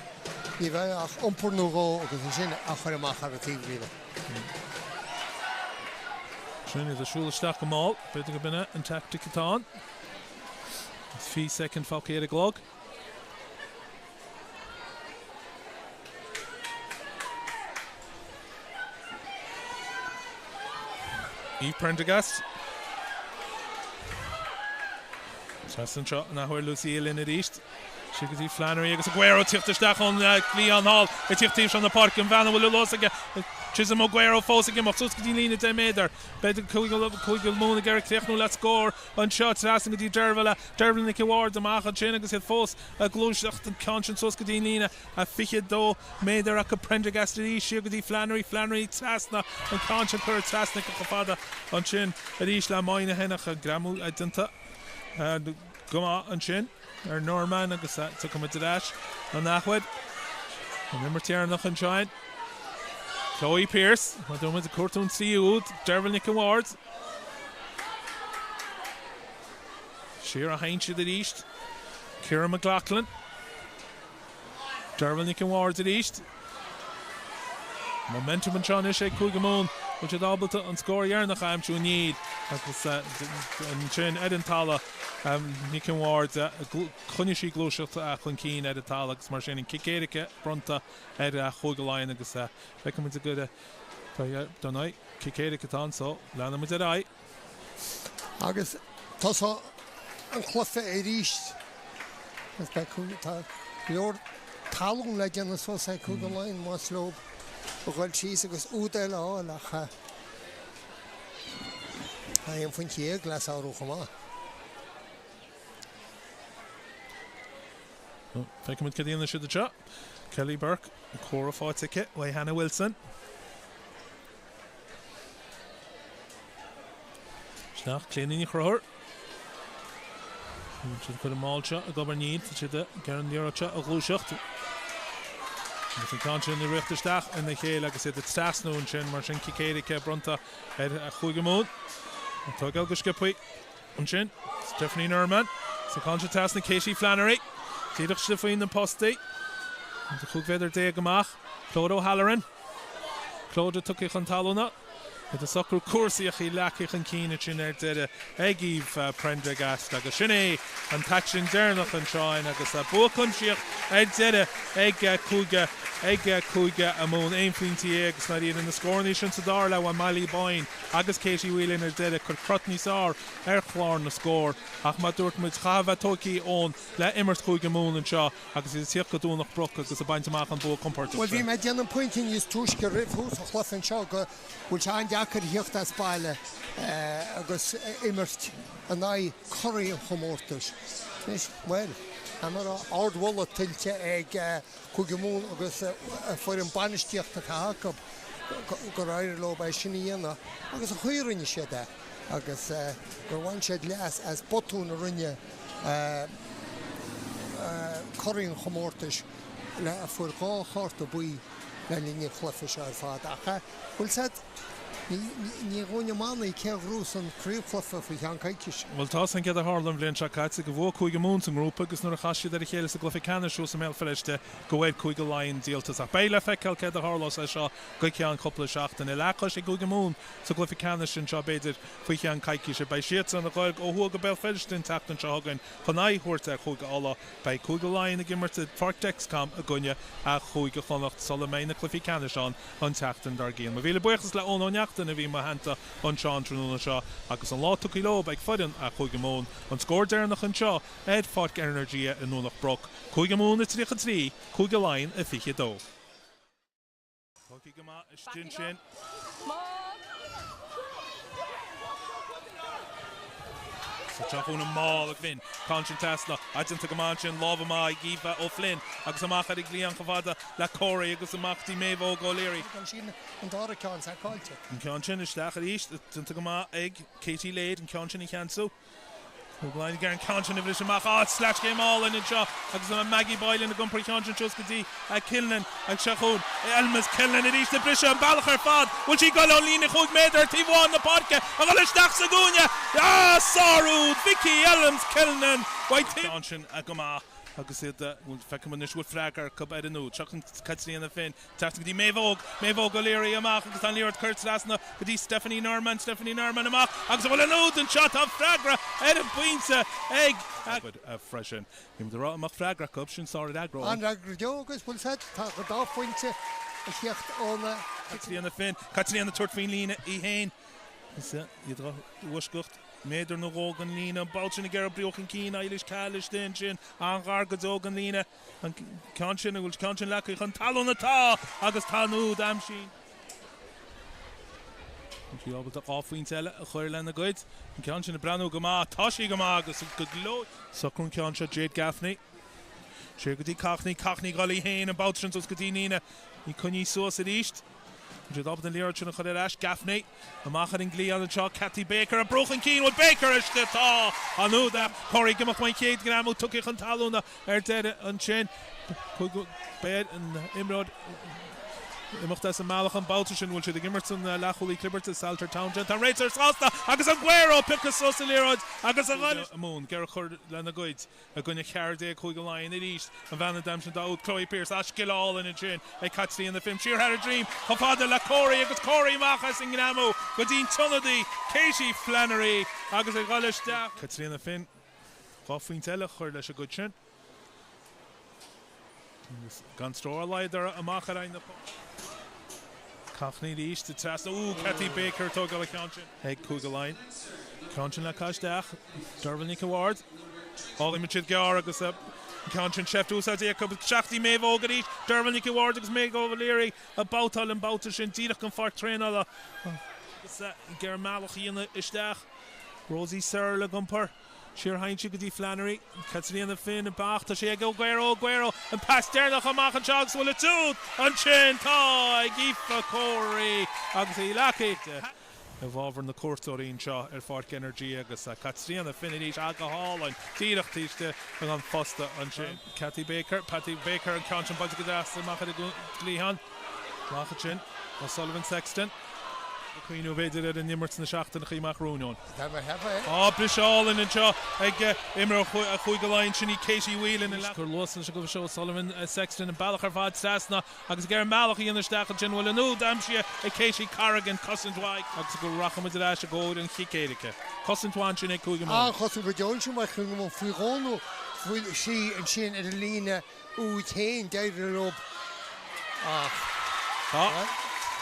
ní bheidh ach iompar nó dhó agus ansin á chur amach ar an taobhlíne.
Sin iad ag siúl isteach go mall, b'fhéidir go b'in é an teaictic atá ann. 20 soicind fágtha ar an gclog. Eve Prendergast. Trasna anseo an athuair Lucy Uillinn arís. Siar go dtí Flannery agus Aguero ag tíocht isteach ón gcliathán thall ag tíocht taobh seo na páirce an bhean a bhfuil luas aige. Chisholm Aguero fós ag imeacht suas go dtí an líne 10 méadar. B'fhéidir Cúige Mumhan ag iarraidh críochnú le scór anseo trasna go dtí Deirbhile. Deirbhile Nic an Bhaird amach ansin agus iad fós ag gluaiseacht an ceann sin suas go dtí an líne 22 méadar acu. Prendergast arís siar go dtí Flannery, Flannery trasna an ceann sin curtha trasna aici chomh fada ansin arís le Moynihan ach an greamú déanta go maith ansin ar Norman agus tiocfaidh muid ar ais an athuair. An imirt dheireanach anseo. Chloe Pearse, mar a dúirt muid ag cuartú an tríú úd, Deirbhile Nic an Bhaird. Siar a théann siad arís. Ciara McLaughlin. Deirbhile Nic an Bhaird arís. Momentum anseo anois ag Cúige Mumhan. Bhfuil siad ábalta an scór dheireanach a aimsiú? Níl. Agus ansin ar an talamh Nic an Bhaird, choinnigh sí gluaiseacht chun cinn ar an talamh agus mar sin an cic éirice bronnta ar Chúige Laighean agus feicfidh muid go Dar ndóigh, cic éirice atá anso. Leanfaidh muid ar aghaidh.
Agus tosóidh an cluiche arís. Agus beidh Cúige, tá go leor talún le déanamh suas ag Cúige Laighean más leo a dhul síos agus úd eile a fháil ach tá aon phointe le sárú chomh maith.
Feicfidh muid cad a dhéanann siad anseo. Kelly Burke, an comhra faighte aici uaidh Hannah Wilson. Isteach, Clíona Ní Chonchúir. Bíonn siad ag cur an mball seo ag obair níl, tá siad ag iarraidh an liathróid seo a ghluaiseacht. Agus an ceann sin ag rith isteach ina chéile agus iad ag trasnú ansin, mar sin cic éirice bronnta ar Chúige Mumhan. Ag tógáil go sciobtha ansin, Stephanie Norman. Sa ceann seo trasna Katie Flannery. Díreach istigh faoi na postaí. 15 mhéadar amach. Clodagh O'Halloran. Clodagh tugtha chun talúna. Iad ag socrú cúrsaí ach í leagtha chun cinn ansin ar deireadh ag Eve Prendergast agus sin é an t-aicsean deireanach anseo agus bua cuimsitheach ar deireadh ag Cúige ag Cúige Mumhan. Aon phointe dhéag is ndáiríre na scóranna sin sa dara leath uaidh Molly Boyne agus Katie Whelan ar deireadh ag cur crot níos fearr ar chlár na scór ach mar dúirt muid chaithfeá a bheith tógtha ón le imirt Chúige Mumhan anseo agus iad ag tíocht go Domhnach Broc agus ag baint amach an bua compordach
Bhuel, bhí mé ag déanamh pointe níos túisce roimh thús an chluiche anseo go bhfuil sé an-deacair a thíocht as baile agus imirt in aghaidh curaidh an chomórtais. Anois, bhuel, tá mé ag rá ardmholadh tuillte ag Cúige Mumhan agus an foireann bainistíochta atá acu gur éirigh leo é sin a dhéanamh agus an chaoi a rinne siad é agus gur bhain siad leas as botún a rinne curaidh an chomórtais le a fuair 2 chárta buí le linn an chluiche seo ar fad. Ach bhfuil said, ní dhúinn iománaí cé a ghnóthós an craobhchluiche faoi cheann coicíse.
Bhuel tá 'fhios a'inn céard a tharla an bhliain seo caite, go bhuaigh Cúige Mumhan sa ngrúpa agus nuair a chas siad ar a chéile sa gcluiche ceannais thuas i mBéal Feirste go bhfuair Cúige Laighean díoltas. Ach beidh le feiceáil céard a tharlós as seo go ceann cúpla seachtaine. Leathchois ag Cúige Mumhan sa gcluiche ceannais anseo b'fhéidir faoi cheann coicíse. Beidh siadsan ag dul ó thuaidh go Béal Feirste an tseachtain seo chugainn chun aghaidh a thabhairt ar Chúige Uladh. Beidh Cúige Laighean ag imirt i bPáirc Dexcom i gcoinne Chúige Chonnacht sula mbeidh na cluichí ceannais ann an tseachtain dár gcionn. Mo mhíle buíochas le Eoin Ó Neachtain a bhí i mo theannta anseo an tráthnóna seo agus an lá tugtha leo ag foireann Chúige Mumhan. An scór deireanach anseo ar Pháirc Energia i nDomhnach Broc, Cúige Mumhan 33, Cúige Laighean 22. Tugtha go maith istigh ansin. Sa teach ón mall ag Finn. Ceann sin trasna. Déanta go maith ansin. Lámha maith ag Aoife O'Flynn agus amach ar an gcliathán chomh fada le Corey agus amach dtí Méabh Óg O'Leary.
Ansin an dara ceann sacáilte.
An ceann sin isteach arís. Déanta go maith ag Katie Lade an ceann sin a cheansú. Cúige Laighean ag iarraidh an ceann sin a bhriseadh amach. Á, sleaschéim álainn anseo agus Maggie Boylan ag iompar an cheann sin suas go dtí Killian agus seo chugainn Elmas Killian arís ag briseadh an bealach ar fad. Bhfuil sí ag dul ón líne chúig méadar ar taobh amháin na páirce a dhul isteach sa gcúinne? Á, sár-úd Vicky Elmes Killian uaidh An ceann sin go maith agus iad, bhuel, feicim anois go bhfuil freagra acu ar an úd. Seo chugainn Caitríona Finn. Trasna go dtí Méabh Óg, Méabh Óg O'Leary amach agus tá an liathróid curtha trasna go dtí Stephanie Norman, Stephanie Norman amach agus an bhfuil an úd anseo? Tá freagra ar an bpointe ag. Obair freisin. Bhí muid ag rá go mbeadh freagra acu, sin sár-fhreagra ón.
An-fhreagra go deo agus bhfuil fhios a'd, tá an dá phointe ag theacht óna.
Caitríona Finn, Caitríona ag tabhairt faoin líne í féin. Is iad i bhfoisceacht méadar nó dhó den líne, an babhta sin ag iarraidh brú chun cinn, Eilish Cahill istigh ansin, an-ghar go deo den líne. An ceann sin, an bhfuil an ceann sin leagtha chun talún? Tá! Agus tá an úd aimsithe. Tá sí ábalta 2 phointe eile a chur lena gcuid. An ceann sin ag breathnú go maith. Tá sí go maith agus go gleoite. Socrú an ceann seo Jade Gaffney. Siar go dtí Cockney. Cockney ag dul í féin an babhta sin suas go dtí Nina. Ní coinnithe suas arís. Tá siad ábalta an liathróid sin a chur ar ais. Gaffney amach ar an gcliathán anseo. Cathy Baker ag brú chun cinn. Bhfuil Baker istigh? Tá! An úd Corey ag imeacht ón chéad ghreamú tugtha chun talúna ar deireadh ansin. Beidh ar an imreoir imeacht as an mbealach an babhta sin. Bhfuil siad ag imirt an leathchúlaí clibirte Salter Townsend. Tá an réiteoir sásta agus Aguero pioctha suas sa liathróid agus a ghoil. Mumhan ag iarraidh cur lena gcuid. I gcoinne 14 Chúige Laighean arís, an bhean a d'aimsigh an dá úd, Chloe Pearse, ah scil álainn ansin ag Caitríona Finn. Siar thar a droim chomh fada le Corey agus Corey amach as an ngreamú go dtí'n t-ionadaí Katie Flannery agus ag dhul isteach. Caitríona Finn 2 phointe eile a chur leis an gcuid sin agus gan stró ar a laghad orthu amach ar aghaidh na páirce. Cockney arís trasna, ooh Cathy Baker ag tógáil an ceann sin. Ag Cúige Laighean. Ceann sin le caitheamh isteach. Derval Nic an Bhaird. Fágfaidh siad gearr agus an ceann sin seift úsáidte acu. Isteach go dtí Méabh Óg arís. Derval Nic an Bhaird agus Méabh O'Leary ag babhtáil an babhta sin díreach den pháirc traenála. Agus ag iarraidh a mbealach a dhéanamh isteach. Rosie Searle ag iompar. Siar théann sí go dtí Flannery. Caitríona Finn amach. Tá sé ag Aguero. Aguero. An pas deireanach amach anseo agus bhfuil an t-úd ansin? Tá ag Aoife Corey agus í leagtha. I bhfabhar na cuairteoirí anseo ar Pháirc Energy agus Caitríona Finn arís go hálainn díreach taobh istigh den phosta ansin. Cathy Baker, Patty Baker an ceann sin buailte go deas amach ar an gcliathán. Amach ansin O'Sullivan Sexton. Ag cuimhniú b'fhéidir ar an imirt sna seachtaineacha amach romhainn ann.
Tá mé cheaptha é.
Á, briseadh álainn anseo ag imreoir Chúige Laighean, sin í Katie Whelan. Gur luas leis an gcluiche seo O'Sullivan Sexton an bealach ar fad trasna Agus ag iarraidh a mbealach a dhéanamh isteach ansin, bhfuil an úd aimsithe ag Katie Corrigan, cosaint mhaith agus go rachaidh muid ar ais i gcomhair an chic éirice. Cosaint mhaith ansin ag Cúige Mumhan.
An-chosaint go deo ansin uaidh Chúige Mumhan faoi dhó nó faoi thrí ansin ar an líne úd féin. D'éirigh leo ach.
Tá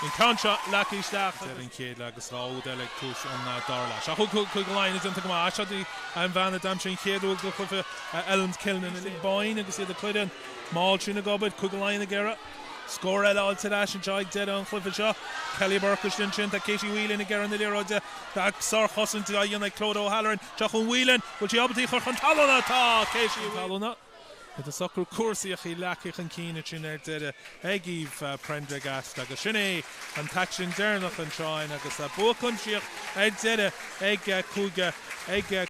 an ceann seo leagtha isteach ar an chéad leath agus dhá úd eile ag tús an dara leath. Seo chugainn Cúige Laighean déanta go maith. Seo í an bhean a d'aimsigh an chéad úd den chluiche, Ellen Kilnan. Boyne agus iad ag cur an mall sin ag obair, Cúige Laighean ag iarraidh scór eile a fháilt ar ais anseo ag deireadh an chluiche seo. Kelly Burke istigh ansin, tá Katie Whelan ag iarraidh na liathróide. Tá sárchosaint á dhéanamh ag Clodagh O'Halloran. Seo chugainn Whelan, bhfuil sí ábalta í a chur chun talúna? Tá! Katie Whelan. Iad ag socrú cúrsaí ach í leagtha chun cinn ansin ar deireadh ag Eve Prendergast agus sin é an t-aicsean deireanach anseo agus bua cuimsitheach ar deireadh ag Cúige ag.